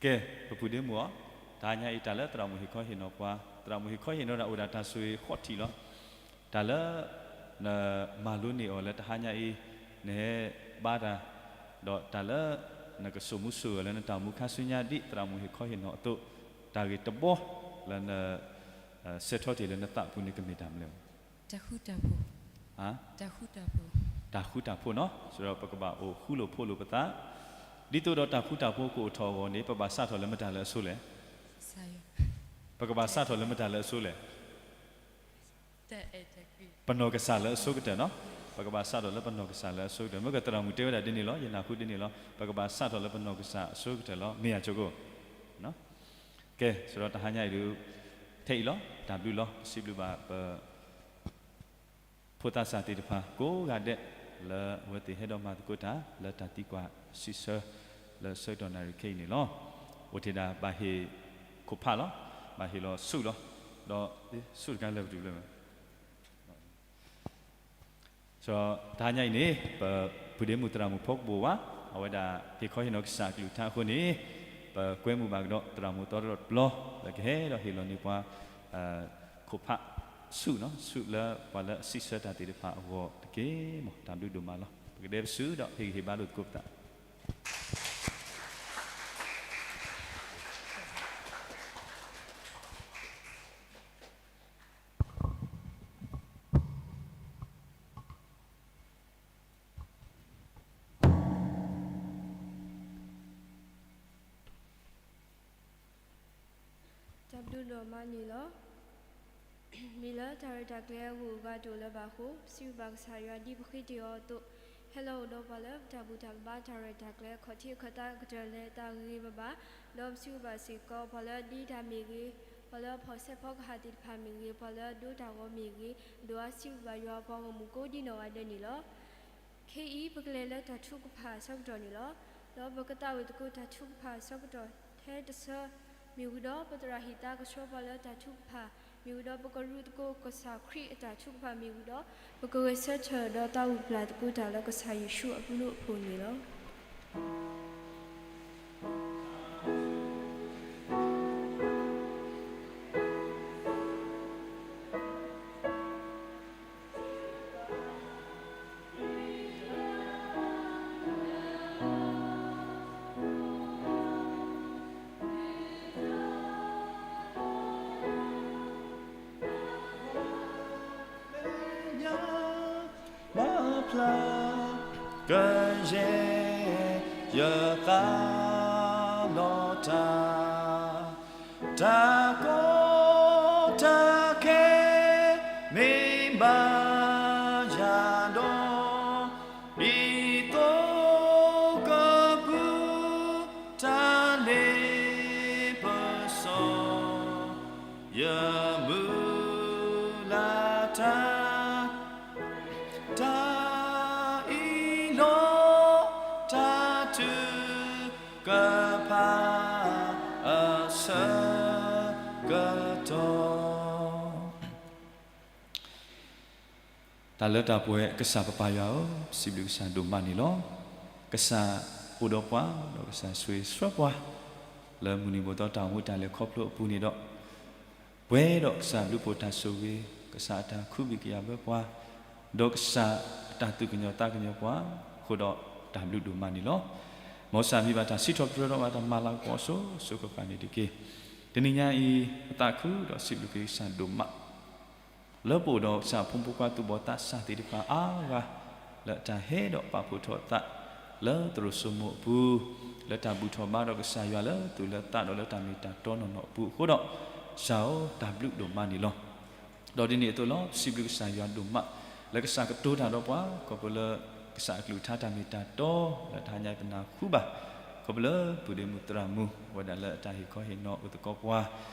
ကဲ, ပပူၤဒ့မုၣ်အီၤ, တဟါညါအံၤ တၢ်လၢသရၣ်မုၣ်ဟ့ၣ်ခီဟ့ၣ်နီၤပှၤ, သရၣ်မုၣ်ဟ့ၣ်ခီဟ့ၣ်နီၤဒၣ်အိၣ်ဒၣ်တၢ်ဆိၣ်ဂ့ၤဃီၣ်ထံးလီၤ. တၢ်လၢ နမၤလိန့ၢ်အီၤလၢတဟါညါအံၤ နဟဲဘါတၢ်, ဒီးတၢ်လၢ နကစိာ်မူစိာ်ဂဲၤလၢနတၢ်အိၣ်မူခါဆူညါဒ်သရၣ်မုၣ်ဟ့ၣ်ခီဟ့ၣ်နီၤအသိး, တၢ်ဂ့ၢ်တဘီ လၢန စဲထီတ့ၢ်လၢနသးပူၤန့ၣ် ကမ့ၢ်တၢ်မနုၤလဲၣ်. တၢ်ဃူတၢ်ဖိး, တၢ်ဃူတၢ်ဖိးနီၤ, စရီပကဘၣ်အိၣ်ဃူလိာ်ဖိးလိာ်ပသး, ဒ်သိးဒီးတၢ်ဃူတၢ်ဖိးကအိၣ်ထီၣ်အဂီၢ်န့ၣ် ပဘၣ်စးထီၣ်လၢမတၤလၢအစိၤလဲၣ်. ပကဘၣ်စးထီၣ်လၢမတၤလၢအစိၤလဲၣ်. ပနီၢ်ကစၢ်လၢအဆိကတၢၢ်နီၤ, ပကဘၣ်စးထီၣ်လၢပနီၢ်ကစၢ်လၢအဆိကတၢၢ်, မ့ၢ်ကသရၣ်မုၣ်တဲဝဲဒၣ်ဒ်န့ၣ်လီၤ, ယနၢ်ဟူဒ်န့ၣ်လီၤ, ပကဘၣ်စးထီၣ်လၢပနီၢ်ကစၢ်အဆိကတၢၢ်လီၤ, မ့ၢ်ဧါဆိကိၣ်. ကဲ, စရီတဟါညါအံၤဒုး ထဲအံၤလီၤ, တၢ်ဘျုးလီၤ, ပစံးဘျုးဘၣ်ပ ဖိသၣ်စၢ်သ့ၣ်တဖၣ်ကိးဂၤဒဲး လၢအဝဲသ့ၣ်ဟဲဒီးမၤသကိးတၢ် လၢတၢ်သံကွၢ်စံးဆၢ လၢဆၢကတီၢ်နၣ်ရံၣ်ခဲအံၤန့ၣ်လီၤ. အိၣ်ထဲဒၣ်ဘၣ်ဟ့ၣ်ခိၣ်ဖးလီၤ, ဘၣ်ဟ့ၣ်လီၤဆူၣ်လီၤ, ဒီးဆူၣ်တခါလၢပတုၤလၢ စီၤတဟါညါအံၤန့ၣ် ပပုၢ်ဒ့မုၣ်သရၣ်မုၣ်ဖီကပိာ်ဝါ အဝဲဒၣ်ဟ့ၣ်ခီဟ့ၣ်နီၤကစၢ်အကလုၢ်ကထါအဃိန့ၣ် ပကွဲမုာ်ဘၣ်ကဒီးသရၣ်မုၣ်သီတရီတဘျီ လၢကဟဲဒီးဟ့ၣ်လီၤန့ၢ်ပှၤ ခိၣ်ဖးဆူၣ်နီၤ ဆူၣ်လၢပှၤလၢအစံးဆၢတၢ်သ့ၣ်တဖၣ်အဂီၢ်တက့ၢ်. မ်တၢ်ဘျုးဒိၣ်မးလီၤ. ပကဒဲပစုဒီးဟ့ၣ်ဂံၢ်ဟ့ၣ်ဘါလိာ်သကိးပသး. တၢ်ဘျုးဒိၣ်မးန့ၣ်လီၤ. မ့ၢ်လၢတၢ်ရဲၣ်တၢ်ကျဲၤအဂုၤအဂၤတအိၣ်လၢၤဘၣ်အဃိ ပစံးဘျုးဘၣ်ကစၢ်ယွၤဒ်ပဃ့တ့ၢ်အီၤအသိး, ဟဲလီၤအိၣ်ဒီးပှၤလၢပတၢ်ဘူၣ်တၢ်ကဘါတၢ်ရဲၣ်တၢ်ကျဲၤ ခီၣ်ထံးအခၢၣ်သးကတၢၢ်လၢတၢ်ဂ့ၤဂ့ၤဘၣ်ဘၣ်, ဒီးပစံးဘျုးဘၣ်စ့ၢ်ကီး ပှၤလၢဒ့တၢ်မ့ၢ်ဂ့ၤ, ပှၤလၢဖီၣ်ဆဲးဖီကဟၣ်သ့ၣ်တဖၣ်မ့ၢ်ဂ့ၤ, ပှၤလၢဒိတၢ်ဂီၤမ့ၢ်ဂ့ၤ, ဒိးအါစံးဘျုးဘၣ်ယွၤအပှၤဂီၢ်မုၢ်ကိးဒ်နီၢ်ဂၤဒဲးန့ၣ်လီၤ. ခဲအံၤ ပကလဲၤလၢတၢ်ထုကဖၣ်အဆၢကတီၢ်န့ၣ်လီၤ. ဒီးပကသးဝံၣ်သကိးတၢ်ထုကဖၣ်အဆၢကတီၢ်ထဲတဆၢ, မ့ၢ်ဝံၤဒီးပသရၣ်ဟံၣ်သါကဆှီပှၤလၢတၢ်ထုကဖၣ်, မ့ၢ်ဝံၤဒီးပကရူးသကိးကစၢ်ခရံာ်အတၢ်ထုကဖၣ်, မ့ၢ်ဝံၤဒီး ပကဂဲၤဆၢထၢၣ်ဒီးသးဝံၣ်ပျၢ်သကိးတၢ်လၢကစၢ်ယ့ၣ်ၡူးအဘျုးအဖှိၣ်န့ၣ်လီၤ. မၤဖျါ ကယဲၢ် ယသးလီၤတၢ်, တၢ်ကီတၢ်ခဲ မ့ၢ်ဘၣ်ယၤဒီး ဒ်သိးကပူၤ တၢ်လ့ပစီ ယမုၢ်လၢ်တၢ်, တၢ်အံၤလီၤ တၢ်ထုကဖၣ်အဆၢကတီၢ်. တၢ်လၢတၢ်ပှဲၤကစၢ်ပပၢ်ယွၤဧၢ, စံးဘျုးကစၢ်ဒိၣ်မးန့ၣ်လီၤ. ကစၢ်အိၣ်ဒီးပှၤ ဒီးကစၢ်ဆိၣ်ဂ့ၤဆှၢပှၤ လၢမုၢ်နံၤမုၢ်သီတၢ်အိၣ်မူတၢ်လဲၤခီဖျိအပူၤန့ၣ်ဒီး ပှဲၤဒီးကစၢ်ဘျုးဖှိၣ်တၢ်ဆိၣ်ဂ့ၤ, ကစၢ်အတၢ်ခုဘံၣ်ကယာ်ဘၢပှၤ, ဒီးကစၢ်အတၢ်သူၣ်ကညီၤသးကညီၤပှၤအဃိဒီး တၢ်ဘျုးဒိၣ်မးန့ၣ်လီၤ. မ်ကစၢ်မံဘၣ်တၢ်စံးထီၣ်ပတြၢၤဒီးဘၣ်တၢ်မၤလၤကပီၤအစိၤစိၤဃၣ်ဃၣ်န့ၣ်တက့ၢ်. တနံၤညါအံၤ ပသးခုဒီးစံးဘျုးက့ၤကစၢ်ဒိၣ်မး လၢပအိၣ်ဒီးကစၢ်ဖိမုၣ်ဖိခွါသူၣ်ဘီၣ်သးစၢ်သ့ၣ်တဖၣ်အါဂၤ လၢအတၢ်ဟဲဒီးပာ်ဖှိၣ်ထီၣ်အသး လၢသရိာ်စိမိၤအပူၤ, လၢတၢ်ဘူၣ်ထီၣ်ဘါဒီးကစၢ်ယွၤလၢသူၣ်လၢသးဒီးလၢတၢ်မ့ၢ်တၢ်တီနီၢ်နီၢ်အပူၤအဃိဒီး, ကစၢ်ဧၢ, တၢ်ဘျုးဒိၣ်မးန့ၣ်လီၤ. ဒီးဒ်န့ၣ်အသိးလီၤ ပစံးဘျုးကစၢ်ယွၤဒိၣ်မး လၢကစၢ်ကတိၤတၢ်ဒီးပှၤ ခီဖျိလၢ ကစၢ်အကလုၢ်ကထါတၢ်မ့ၢ်တၢ်တီ လၢတဟါညါပနၢ်ဟူဘၣ် ခီဖျိလၢပုၢ်ဒ့မုၣ်သရၣ်မုၣ် အဝဲဒၣ်လၢအတၢ်ဟ့ၣ်ခီဟ့ၣ်နီၤအိၣ်သကိးပှၤ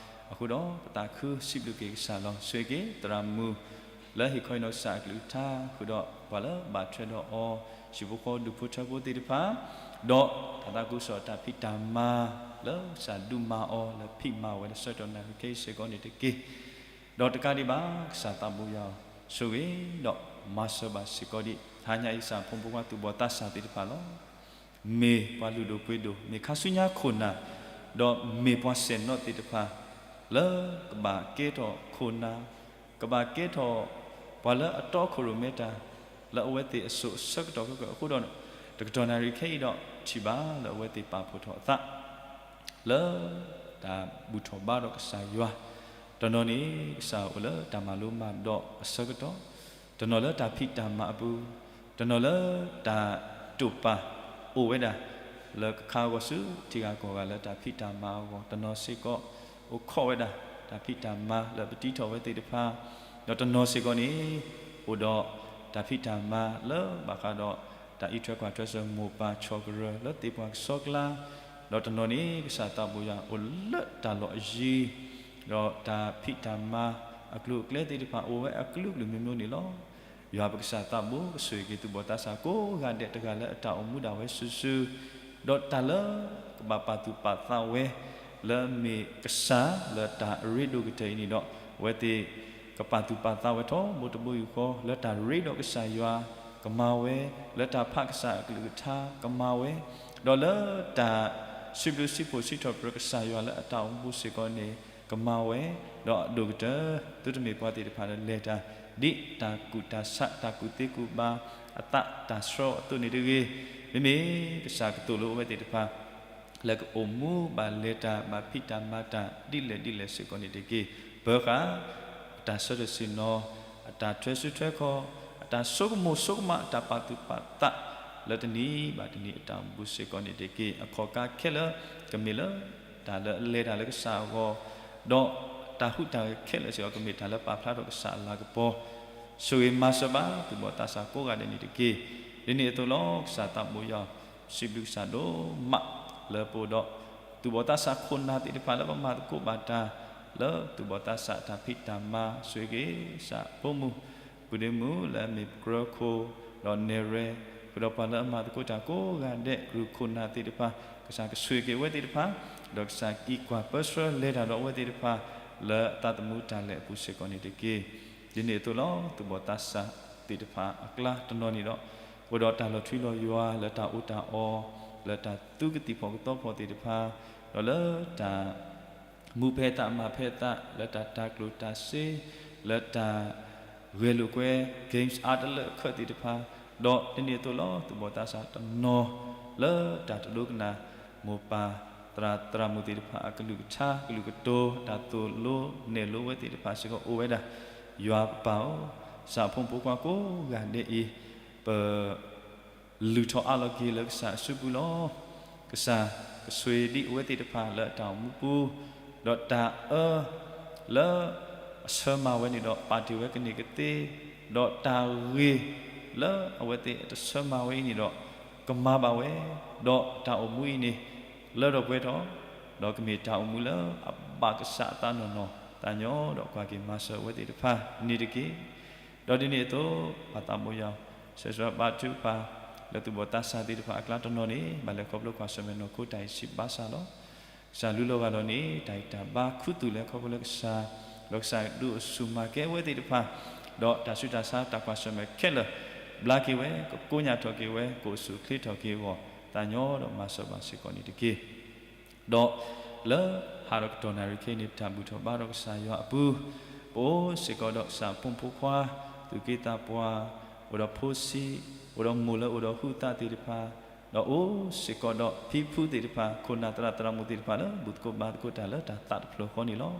အဃိဒီး ပသးခုစံးဘျုးက့ၤကစၢ်လီၤ. ဆိၣ်ဂ့ၤက့ၤသရၣ်မုၣ် လၢဟ့ၣ်ခီဟ့ၣ်နီၤကစၢ်အကလုၢ်ကထါ ဃုာ်ဒီးပှၤလၢဘၣ်ထွဲဒီးအီၤ ဟံၣ်ဖိဃီဖိဒူၣ်ဖိထၢဖိသ့ၣ်တဖၣ်, ဒီးတၢ်သးခုကစီၣ်တၢ်ဖံးတၢ်မၤ လၢကစၢ်ဒုးမၤအီၤလၢဖံးမၤဝဲလၢဆၢကတီၢ်နၣ်ရံၣ်ခဲအံၤစ့ၢ်ကီးန့ၣ်တက့ၢ်. ဒီးတကးဒံးဘၣ် ကစၢ်သးဘိယွၤ ဆိၣ်ဂ့ၤဒီးမၤစၢၤဘၣ်စ့ၢ်ကီးဒံး တဟါညါအံၤကစၢ်ဖိမုၣ်ဖိခွါသူၣ်ဘီၣ်သးစၢ်သ့ၣ်တဖၣ်လီၤ. မ့ၢ်ပှၤလုၢ်ဒိၣ်ပှ့ၤဒိၣ် မ့ၢ်ခါဆူညါခိၣ်နၢ်, ဒီးမ့ၢ်ပှၤဆဲးနီၣ်သ့ၣ်တဖၣ် လၢကဘၣ်ကဲထီၣ်ခိၣ်နၢ်, ကဘၣ်ကဲထီၣ် ပှၤလၢအတီခိၣ်ရိၣ်မဲတၢ် လၢအဝဲသ့ၣ်အစိၤအဆၢကတီၢ်ခဲကၢအဃိဒီး တကတီၢ်နၣ်ရံၣ်ခဲအံၤဒီး ထံၣ်ဘၣ်လၢအဝဲသ့ၣ်ပာ်ဖှိၣ်ထီၣ်အသး လၢတၢ်ဘူၣ်ထီၣ်ဘါဒီးကစၢ်ယွၤ, တနီၤန့ၣ် ကစၢ်အိၣ်လၢတၢ်မၤလိမၤဒိးအဆၢကတီၢ်, တနီၤလၢတၢ်ဖံးတၢ်မၤအပူၤ, တနီၤလၢတၢ်တိာ်ပာ်အိၣ်ဝဲဒၣ် လၢကခါအဂီၢ်ဆူထံဂၤကီၢ်ဂၤလၢတၢ်ဖံးတၢ်မၤအဂီၢ်, တနီၤစ့ၢ်ကီး အိၣ်ခိးဝဲဒၣ် တၢ်ဖံးတၢ်မၤလၢပတံထီၣ်ဝဲသ့ၣ်တဖၣ်, ဒီးတနီၤစ့ၢ်ကီးန့ၣ် အိၣ်ဒီးတၢ်ဖံးတၢ်မၤလၢဘၣ်ဃးဒီး တၢ်အံးထွဲကွၢ်ထွဲစၢၤမိၢ်ပၢ်ဆီၣ်ကရၢၢ်လၢသ့ၣ်ပှၢ်ကစီကျါ, ဒီးတနီၤန့ၣ် ကစၢ်သးဘိယွၤအိၣ်လၢတၢ်လီၢ်အယံၤ, ဒီးတၢ်ဖံးတၢ်မၤအကျိၤအကျဲသ့ၣ်တဖၣ် အိၣ်ဝဲအကလုာ်ကလုာ်မျိုးမျိုးန့ၣ်လီၤ. ယွၤပကစၢ်သးဘိကဆိၣ်ဂ့ၤက့ၤသူၣ်ဘီၣ်သးစၢ်ကိးဂၤဒဲး တဂၤလၢအတၢ်အိၣ်မူဒၣ်ဝဲစုာ်စုာ်, ဒီးတၢ်လၢကဘၣ်ပာ်သူၣ်ပာ်သးဝဲ လၢမ့ၢ်ကစၢ်လၢတၢ်အရ့ဒိၣ်ကတၢၢ်အံၤန့ၣ်ဒီး အဝဲသ့ၣ်ကပာ်သူၣ်ပာ်သးဝဲထီဘိတဘိယူၢ်ဃီ လၢတၢ်ရ့ဒီးကစၢ်ယွၤကမၤဝဲ, လၢတၢ်ဖးကစၢ်အကလုၢ်ကထါကမၤဝဲ, ဒီးလၢတၢ် စံးဘျုးစံးဖှိၣ်စံးထီၣ်ပတြၢၤကစၢ်ယွၤလၢအတၢ်အိၣ်မူစ့ၢ်ကီးန့ၣ် ကမၤဝဲ, ဒီးအဒိၣ်ကတၢၢ် သုတမ့ၢ်ပှၤသ့ၣ်တဖၣ်လၢလဲၤတၢ် ဒ်တၢ်ကူၣ်တၢ်ဆး တၢ်ကူၣ်သ့ကူၣ်ဘါအသးတၢ်ဆှၢအသိးန့ၣ်တဂ့ၤ, မ့မ့ၢ်ကစၢ်ကသိၣ်လိအဝဲသ့ၣ်တဖၣ် လၢကအိၣ်မူဘၣ်လဲၤတၢ် ဘၣ်ဖံးတၢ်မၤတၢ် ဒ်လဲၣ်ဒ်လဲၣ်စ့ၢ်ကီးန့ၣ်တက့ၢ်. ပၢဃာ် အတၢ်ဆၢထၢၣ်ဆ့ၣ်နီၤ, အတၢ်ထွဲစုထွဲခီၣ်, အတၢ်ဆိကမိၣ်ဆိကမး အတၢ်ပာ်သူၣ်ပာ်သး လၢတနံၤဘၣ်တနံၤအတၢ်အိၣ်မူစ့ၢ်ကီးန့ၣ်တက့ၢ်. အခီၣ်ကါခဲလၢာ် ကမ့ၢ်လၢ တၢ်လၢအလဲၤတၢ်လၢကစၢ်အဂီၢ်, ဒီးတၢ်ဟူးတၢ်ဂဲၤခဲလၢာ်စ့ၢ်ကီး ကမ့ၢ်တၢ်လၢပာ်ဖျါထီၣ်ကစၢ်အလၤကပီၤ, ဆိၣ်ဂ့ၤမၤစၢၤဘၣ် သူၣ်ဘီၣ်သးစၢ်ကိးဂၤဒဲးန့ၣ်တက့ၢ်. ဒ်န့ၣ်အသိးလီၤ ကစၢ်သးဘိယွၤ စံးဘျုးကစၢ်ဒိၣ်မး လၢပအိၣ်ဒီး သူၣ်ဘီၣ်သးစၢ်ခိၣ်နၢ်သ့ၣ်တဖၣ်လၢပမၤသကိးဘၣ်တၢ် လၢသူၣ်ဘီၣ်သးစၢ်အတၢ်ဖံးတၢ်မၤ ဆိၣ်ဂ့ၤက့ၤ ကစၢ်ဖိမုၣ် ပုၢ်ဒ့မုၣ်လၢအမ့ၢ်ကြၢးခိၣ် ဒီးနဲၣ်ရွဲၣ် ဃုာ်ဒီးပှၤလၢအမၤသကိးတၢ်ကိးဂၤဒဲး ကရူၢ်ခိၣ်နၢ်သ့ၣ်တဖၣ် ကစၢ်ကဆိၣ်ဂ့ၤက့ၤအဝဲသ့ၣ်တဖၣ် ဒီးကစၢ်ကံးကွၢ်ပၢဆှၢလဲၤတၢ်ဒီးအဝဲသ့ၣ်တဖၣ် လၢအသးသမူတၢ်လဲၤအပူၤစ့ၢ်ကီးန့ၣ်တက့ၢ်. ဒ်န့ၣ်အသိးလီၤ သူၣ်ဘီၣ်သးစၢ်သ့ၣ်တဖၣ်အကျါတနီၤန့ၣ်ဒီး အိၣ်ဒီးတၢ်လီၤထွံလီၤယွၤလၢတၢ်အီၣ်တၢ်အီ, လၢတၢ်သူကသံၣ်ဖီၣ်ကသီဖီၣ်သ့ၣ်တဖၣ်, ဒီးလၢတၢ် မူဖဲအသးမၤဖဲအသး လၢတၢ်တၤကျိၣ်တၤစ့, လၢတၢ်ဂဲၤလိာ်ကွဲ games အါတလၢအခၢၣ်သ့ၣ်တဖၣ်, ဒီးဒ်န့ၣ်အသိးလီၤ သူၣ်ဘီၣ်သးစၢ်တနီၤ လၢတၢ်တဒိကနၣ် မိၢ်ပၢ်သရၣ်သရၣ်မုၣ်သ့ၣ်တဖၣ် အကလုၢ်ကထါ ကလုၢ်ကတိၤ တၢ်သိၣ်လိနဲၣ်လိဝဲသ့ၣ်တဖၣ်စ့ၢ်ကီးအိၣ်ဝဲဒၣ်, ယွၤပပၢ်ဧၢ, ကစၢ်အဖိမုၣ်ဖိခွါကိးဂၤဒဲးအံၤ ပ လုၢ်ထီၣ်အးလီၤက့ၤလၢကစၢ်အစုပူၤလီၤ. ကစၢ်ကဆိၣ်ဂ့ၤဒံးအဝဲသ့ၣ်တဖၣ်လၢအတၢ်အိၣ်မူပူၤ, ဒီးတၢ်အၢ လၢအဆၢမၤဝဲန့ၣ်ဒီး ပာ်တ့ၢ်ဝဲကန့ၢ်ကသ့, ဒီးတၢ်ဂ့ၤ လၢအဝဲသ့ၣ်အတဆၢမၤဝဲအံၤန့ၣ်ဒီး ကမၤဘၣ်ဝဲ, ဒီးတၢ်အိၣ်မူအံၤန့ၣ် လၢထီၣ်ပှဲၤထီၣ်, ဒီးကမ့ၢ်တၢ်အိၣ်မူလၢအဘၣ်ကစၢ်အသးနီၢ်နီၢ်, သးညီဒီးကွၢ်က့ၤမၤစၢၤအဝဲသ့ၣ်တဖၣ်န့ၣ်တက့ၢ်. ဒီးဒ်န့ၣ်အသိး ပၢ်သးဘိယွၤ ဆၢဂ့ၤဆၢဝါဘါထုကဖၣ် လၢသူၣ်ဘီၣ်သးစၢ်သ့ၣ်တဖၣ်အကျါတနီၤန့ၣ် ဘၣ်လဲၤခီဖျိကွၢ်ဆၢၣ်မဲာ်နီၢ်ခိတၢ်အံၤဆံးဘၣ်ဆၣ်လီၤ. ကစၢ်လူလီၤဂာ်ဒီးန့ၣ် တၢ်ဂံၢ်တၢ်ဘါခူသူၣ်လဲၤခီဖျိလၢကစၢ်, ဒီးကစၢ်ဒုးအိၣ်ဆူၣ်မၤကဲဝဲသ့ၣ်တဖၣ်, ဒီးတၢ်ဆူးတၢ်ဆါတၢ်ကွၢ်ဆၢၣ်မဲာ်ခဲလၢာ် ဘျါက့ၤဝဲ, ကကိညၢ်ထီၣ်က့ၤဝဲ, ကအိၣ်ဆူၣ်အိၣ်ချ့ထီၣ်က့ၤအဂီၢ် သးညီဒီးမၤစၢၤဘၣ်စ့ၢ်ကီးန့ၣ်တက့ၢ်. ဒီးလၢဟါဒီးကတီၢ်နၣ်ရံၣ်ခဲအံၤန့ၣ် ပတၢ်ဘူၣ်ထီၣ်ဘါထီၣ်ကစၢ်ယွၤအပူၤ, ပအိၣ်စ့ၢ်ကီးဒီးကစၢ်အဖိမုၣ်ဖိခွါ, သူၣ်က့သးပှၢ်, အိၣ်ဒီးဖိဆံး, အိၣ်ဒီးမိၢ်လၢအိၣ်ဒီးဟုသးသ့ၣ်တဖၣ်, ဒီးအိၣ်စ့ၢ်ကီးဒီးဖံဖုသ့ၣ်တဖၣ်, ခိၣ်နၢ်သရၣ်သရၣ်မုၣ်သ့ၣ်တဖၣ်လၢ ဘူၣ်သကိးဘါသကိးတၢ်လၢတၢ်သးတဖျၢၣ်ဃီန့ၣ်လီၤ.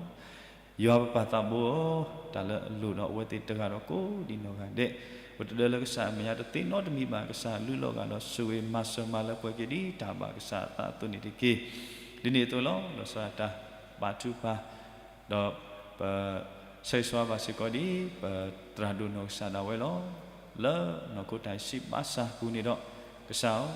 ယွၤပပၢ်သးဘိဧၢ, တၢ်လၢအလိၣ်ဒီးအဝဲသ့ၣ်တဂၤဒီးကိးဒံးနီၢ်ဂၤဒဲး, ပတဒၢလၢကစၢ်အမဲာ်ညါတသ့နီတမံၤဘၣ်, ကစၢ်လူလီၤဂာ်ဒီးဆိၣ်ဂ့ၤမၤစၢၤမၤလၢပှဲၤက့ၤဒ်တၢ်ဘၣ်ကစၢ်အသးအသိးန့ၣ်တက့ၢ်. ဒ်န့ၣ်အသိးလီၤ, လီၤဆီဒၣ်တၢ်ဘါထုကဖၣ်, ဒီးပ ဆၢဂ့ၤဆၢဝါဘၣ်စ့ၢ်ကီးဒ် ပသရၣ်ဒိၣ်နီၢ်ကစၢ်ဒၣ်ဝဲလီၤ. လၢနီၢ်ခိတၢ်အံၤဆံးဘၣ်ဆၣ်ပူၤန့ၣ်ဒီး, ကစၢ်ဧၢ,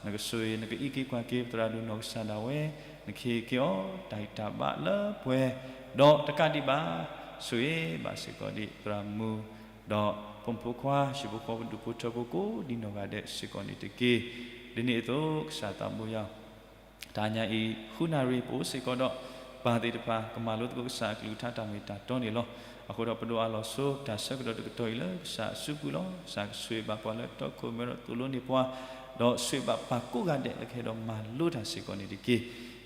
နကဆိၣ်ဂ့ၤ နကအံးက့ၤကွၢ်က့ၤ ပသရၣ်ဒိၣ်နီၢ်ကစၢ်ဒၣ်ဝဲ, နကဟ့ၣ်က့ၤအီၤ တၢ်ဂံၢ်တၢ်ဘါလၢပှဲၤ, ဒီးတကးဒံးဘၣ်, ဆိၣ်ဂ့ၤဘၣ်စ့ၢ်ကီးဒ်သရၣ်မုၣ်, ဒီးဖိမုၣ်ဖိခွါ, ဟံၣ်ဖိဃီဖိ ဒူၣ်ဖိထၢဖိကိးဒံးနီၢ်ဂၤဒဲးစ့ၢ်ကီးန့ၣ်တက့ၢ်. ဒ်န့ၣ်အသိး ကစၢ်သးဘိယွၤ တဟါညါအံၤ ဃုနၣ်ရံၣ် ပအိၣ်စ့ၢ်ကီးဒီး ပၢ်သ့ၣ်တဖၣ် ကမၤလိသကိးကစၢ်အကလုၢ်ကထါတၢ်မ့ၢ်တၢ်တီန့ၣ်လီၤ. အဃိဒီးပဒိးအးလီၤဆိ တၢ်ဆၢကတီၢ်တကတီၢ်အံၤလၢကစၢ်အစုပူၤလီၤ. ကစၢ်ကဆိၣ်ဂ့ၤဘၣ်ပှၤလၢတီခိၣ်ရိၣ်မဲဒီးသိၣ်လိန့ၢ်ပှၤ, ဒီးဆိၣ်ဂ့ၤဘၣ်ပၢ်ကိးဂၤဒဲးလၢကဟဲဒီးမၤလိတၢ်စ့ၢ်ကီးန့ၣ်တက့ၢ်.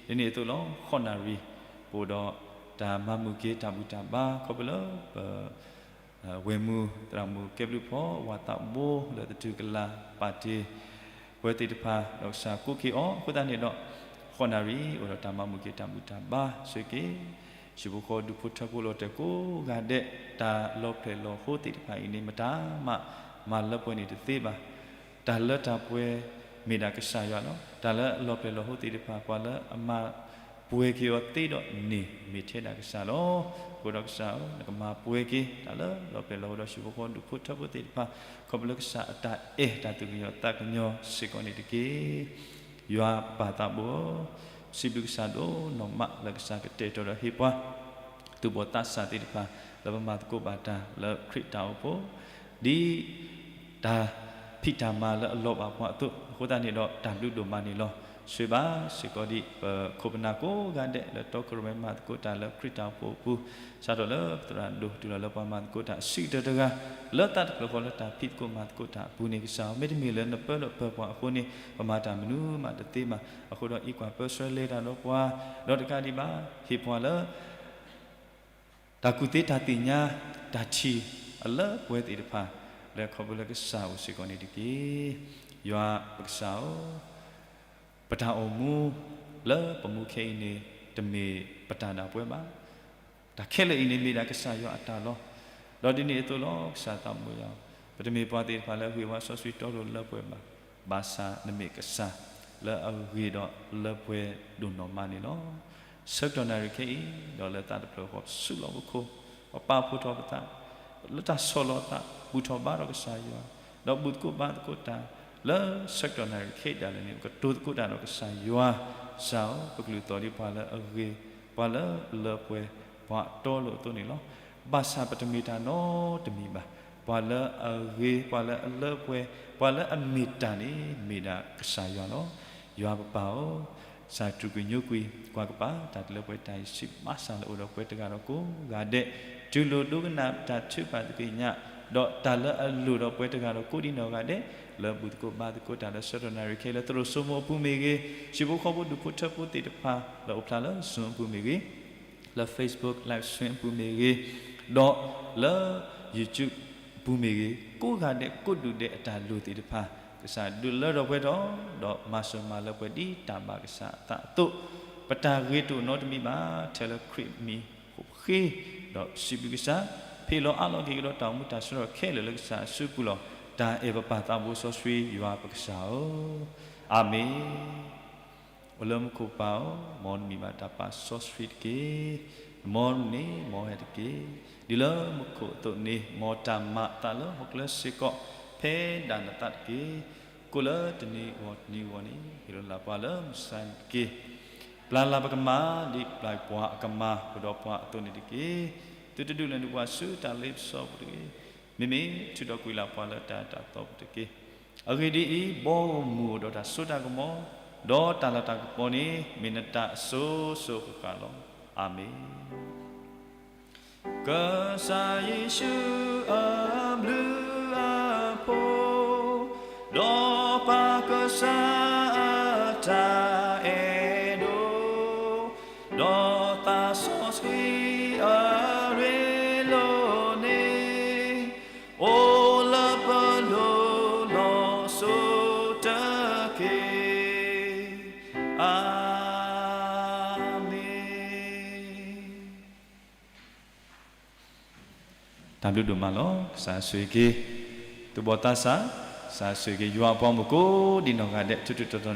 ဒ်န့ၣ်အသိးလီၤ ဃိးနၣ်ရံၣ် ပအိၣ်ဒီးတၢ်မၤမုၢ်က့ၤတၢ်ဘူၣ်တၢ်ဘါ ခီဖျိလၢပ ဝဲၢ်မုၢ်သရၣ်မုၣ်ကဲဘျုးဖီ ဝၤသးဘိလၢသတူၢ်ကလာ်ပာ်တ့ၢ် ပဝဲသ့ၣ်တဖၣ် ဒီးကစၢ်ကိးက့ၤအီၤ အဃိသတးန့ၣ်ဒီး ဃိးနၣ်ရံၣ် အိၣ်ဒီးတၢ်မၤမုၢ်က့ၤတၢ်ဘူၣ်တၢ်ဘါ ဆိၣ်ဂ့ၤက့ၤ ဟံၣ်ဖိဃီဒူၣ်ဖိထၢဖိလီၤတဲာ်ကိးဂၤဒဲး တၢ်လီၤဖျဲၣ်လီၤဟိသ့ၣ်တဖၣ်အံၤန့ၣ် မတၤမၤလၢပှဲၤန့ၣ်တသ့ဘၣ်. တၢ်လၢတၢ်ပှဲၤ မ့ၢ်ဒၣ်ကစၢ်ယွၤလီၤ. တၢ်လၢအလီၤဖျဲၣ်လီၤဟိသ့ၣ်တဖၣ် ပှၤလၢအမၤပှဲၤက့ၤအီၤသ့ဒီးန့ၣ် မ့ၢ်ထဲဒၣ်ကစၢ်လီၤ. အဃိဒီးကစၢ်ဧၢ, နကမၤပှဲၤက့ၤ တၢ်လၢလီၤဖျဲၣ်လီၤဟိဒီးဟံၣ်ဖိဃီဒူၣ်ဖိထၢဖိသ့ၣ်တဖၣ် ခီဖျိလၢကစၢ်အတၢ်အဲၣ်တၢ်သူၣ်ကညီၤသးကညီၤစ့ၢ်ကီးန့ၣ်တက့ၢ်. ယွၤပၢ်သးဘိဧၢ, စံးဘျုးကစၢ်ဒိၣ်နီၢ်မးလၢကစၢ်ကတဲာ်ကတီၤဒီးဟ့ၣ်ပှၤ သူၣ်ဘီၣ်သးစၢ်သ့ၣ်တဖၣ် လၢပမၤသကိးဘၣ်တၢ်လၢခရံာ်တၢ်အိၣ်ဖှိၣ် ဒ်တၢ်ဖံးတၢ်မၤလၢအလီၤဘၣ်ပှၤအသိး, အဃိသတးန့ၣ်ဒီး တၢ်ဘျုးဒိၣ်မးန့ၣ်လီၤ. ဆိၣ်ဂ့ၤဘၣ်စ့ၢ်ကီးဒ်ပခိၣ်ပနၢ်ကိးဂၤဒဲး လၢတီခိၣ်ရိၣ်မဲမၤသကိးတၢ်လၢခရံာ်တၢ်အိၣ်ဖှိၣ်အပူၤ, စးထီၣ်လၢပသရၣ်ဒိၣ်တုၤလီၤလၢပှၤမၤသကိးတၢ်အဆံးကတၢၢ်တဂၤ လၢတၢ်တဖျၢၣ်ဃီလၢတၢ်ဖံးသကိးမၤသကိးတၢ်အပူၤန့ၣ် ကစၢ်ဧၢ, မ့တမ့ၢ်လၢနပၢဒီးပၢၤပှၤအဃိန့ၣ် ပမၤတၢ်မနုၤမးတသ့ဘၣ်. အဃိဒီးအံးကွၢ်ပၢဆှၢလဲၤတၢ်ဒီးပှၤ, ဒီးတကးဒံးဘၣ် ဟ့ၣ်ပှၤလၢ တၢ်ကူၣ်သ့တၢ်သ့ၣ်ညါ, တၢ်ထံၣ်အလၢပှဲၤသ့ၣ်တဖၣ် လၢခီဖျိလၢကစၢ်အိၣ်စ့ၢ်ကီးန့ၣ်တက့ၢ်. ယွၤပကစၢ်ဧၢ, ပတၢ်အိၣ်မူလၢပမူခဲအံၤန့ၣ် တမ့ၢ်ပတၢ်ဒၣ်ပှဲၤဘၣ်. တၢ်ခဲလၢာ်အံၤန့ၣ်မ့ၢ်ဒၣ်ကစၢ်ယွၤအတၢ်လီၤ. ဒီးဒ်န့ၣ်အသိးလီၤ ကစၢ်သးဘိယွၤ, ပတမ့ၢ်ပှၤသ့ၣ်တဖၣ်လၢအဂ့ၤဝါစီဆှံတီလိၤလၢပှဲၤဘၣ်. ဘၣ်ဆၣ်နမ့ၢ်ကစၢ်လၢအဂ့ၤဒီးလၢပှဲၤဒိၣ်နီၢ်မးန့ၣ်လီၤ. ဆၢကတီၢ်နၣ်ရံၣ်ခဲအံၤ ဒီးလၢသးတဖျၢၣ်ဃီပစုလီၢ်ပခိၣ်, ပပာ်ဖှိၣ်ထီၣ်ပသး လၢတၢ်ဆီၣ်လီၤသး ဘူၣ်ထီၣ်ဘါထီၣ်ကစၢ်ယွၤ, ဒီးဘူၣ်သကိးဘါသကိးတၢ် လၢဆၢကတီၢ်နၣ်ရံၣ်ခဲအံၤဒၣ်လဲာ်န့ၣ် ပကတိၤသကိးတၢ်ဒီးကစၢ်ယွၤ, ကစၢ်ဧၢ, ပကလုၢ်သီၣ်ဒ်ပှၤလၢအဂ့ၤ, ပှၤလၢအလၢပှဲၤ, ပှၤအတီအလိၤအသိးန့ၣ်လီၤ. ဘၣ်ဆၣ်ပတမ့ၢ်တၢ်နီတမံၤဘၣ်. ပှၤလၢအဂ့ၤ, ပှၤလၢအလၢပှဲၤ, ပှၤလၢအမ့ၢ်တၢ်န့ၣ် မ့ၢ်ဒၣ်ကစၢ်ယွၤလီၤ. ယွၤပပၢ်ဧၢ, ကစၢ်တြူာ်ကွံာ်ညိကွံာ် ကွၢ်ကပၤ တၢ်တလၢပှဲၤတၢ်အံၤ ဆံးဘၣ်ဆၣ်လၢအိၣ်ဒီးပှၤတဂၤဒီးကိးဂၤဒဲး, တူၢ်လိာ်ဒိကနၣ်တၢ်ထုကဖၣ်သ့ၣ်ညါ ဒီးတၢ်လၢအလိၣ်ဒီးပှၤတဂၤဒီးကိးဒံးနီၢ်ဂၤဒဲး, လၢဘူၣ်သကိးဘါသကိးတၢ်လၢဆၢထၢၣ်နၣ်ရံၣ်ခဲအံၤလၢသရိာ်စိမိၤအပူၤမ့ၢ်ဂ့ၤ, ဟံၣ်ဖိဃီဖိဒူၣ်ဖိထၢဖိသ့ၣ်တဖၣ်လၢအိၣ်ဖျါလၢ Zoom အပူၤမ့ၢ်ဂ့ၤ, လၢ Facebook Live Stream အပူၤမ့ၢ်ဂ့ၤ, ဒီးလၢ YouTube အပူၤမ့ၢ်ဂ့ၤ, ကိးဂၤဒဲးကိးဒူၣ်ဒဲးအတၢ်လိၣ်သ့ၣ်တဖၣ် ကစၢ်ဒုးလၢထီၣ်ပှဲၤထီၣ်, ဒီးမၤစၢၤမၤလၢပှဲၤဒ်တၢ်ဘၣ်ကစၢ်အသးအသိး, ပတၢ်ဂ့ၤတအိၣ်နီတမံၤဘၣ်, ထဲလၢခရံာ်မံၤဃိးဃ့, ဒီးစံးဘျုးကစၢ်, ဖ့ၣ်လီၤအးလီၤက့ၤကဒီးတၢ်အိၣ်မူတၢ်ဆၢထၢၣ်ခဲလၢာ်လၢကစၢ်အစုပူၤလီၤ. တၢ်အဲၣ်ပပၢ်သးဘိစီဆှံယွၤပကစၢ်ဧၢ, အၤမ့ၣ်. အိၣ်လၢမူခိၣ်ပၢ်ဧၢ, မ်နမံၤဘၣ်တၢ်ပာ်စီဆှံတက့ၢ်. မ်နန့ၢ်မ်ဟဲတက့ၢ်. ဒ်လၢမူခိၣ်အသိးန့ၣ် မ်တၢ်မၤအသးလၢဟီၣ်ခိၣ်ချၢစ့ၢ်ကီး ဖဲဒၣ်နသးတက့ၢ်. ကိးလၢတနံၤဂီၢ်တနံၤဂီၢ်န့ၣ် ဟ့ၣ်လီၤလၢပှၤလၢမုၢ်ဆါန့ၣ်တက့ၢ်. ပျၢ်လၢ်ပကမၤ ဒ်ပျၢ်ပှၤအကမၤ ပဒီးပှၤအသိးန့ၣ်တက့ၢ်. သုတဒုးလဲၤနုာ်ပှၤဆူတၢ်လ့ပစီပူၤတဂ့ၤ. မ့မ့ၢ်ထုးထီၣ်ကွံာ်လၢ်ပှၤလၢတၢ်အၢတၢ်သီပူၤတက့ၢ်. အဂ့ၢ်ဒ်အံၤ, ဘီမုၢ်အိၣ်ဒီးတၢ်စိတၢ်ကမီၤ, ဒီးတၢ်လၤတၢ်ကပီၤန့ၣ် မ့ၢ်နတၢ်အစိၤစိၤဃၣ်ဃၣ်လီၤ. အၤမ့ၣ်. ကစၢ်ယ့ၣ်ၡူးအဘျုးအဖှိၣ်, ဒီးပၢ်ကစၢ်အတၢ်အဲၣ်ဒိၣ်, ဒီးသးစီဆှံအရ့လိာ်န့ၣ်, အိၣ်လၢပလိၤလီၤစိၤတက့ၢ်. အၤမ့ၣ်. တၢ်ဘျုးဒိၣ်မးလီၤ. ကစၢ်ဆိၣ်ဂ့ၤက့ၤ သူၣ်ဘီၣ်သးစၢ်, ကစၢ်ဆိၣ်ဂ့ၤက့ၤ ယွၤအပှၤမုၣ်ကိးဒံးနီၢ်ဂၤဒဲး ထူးထူးတီၤတီၤ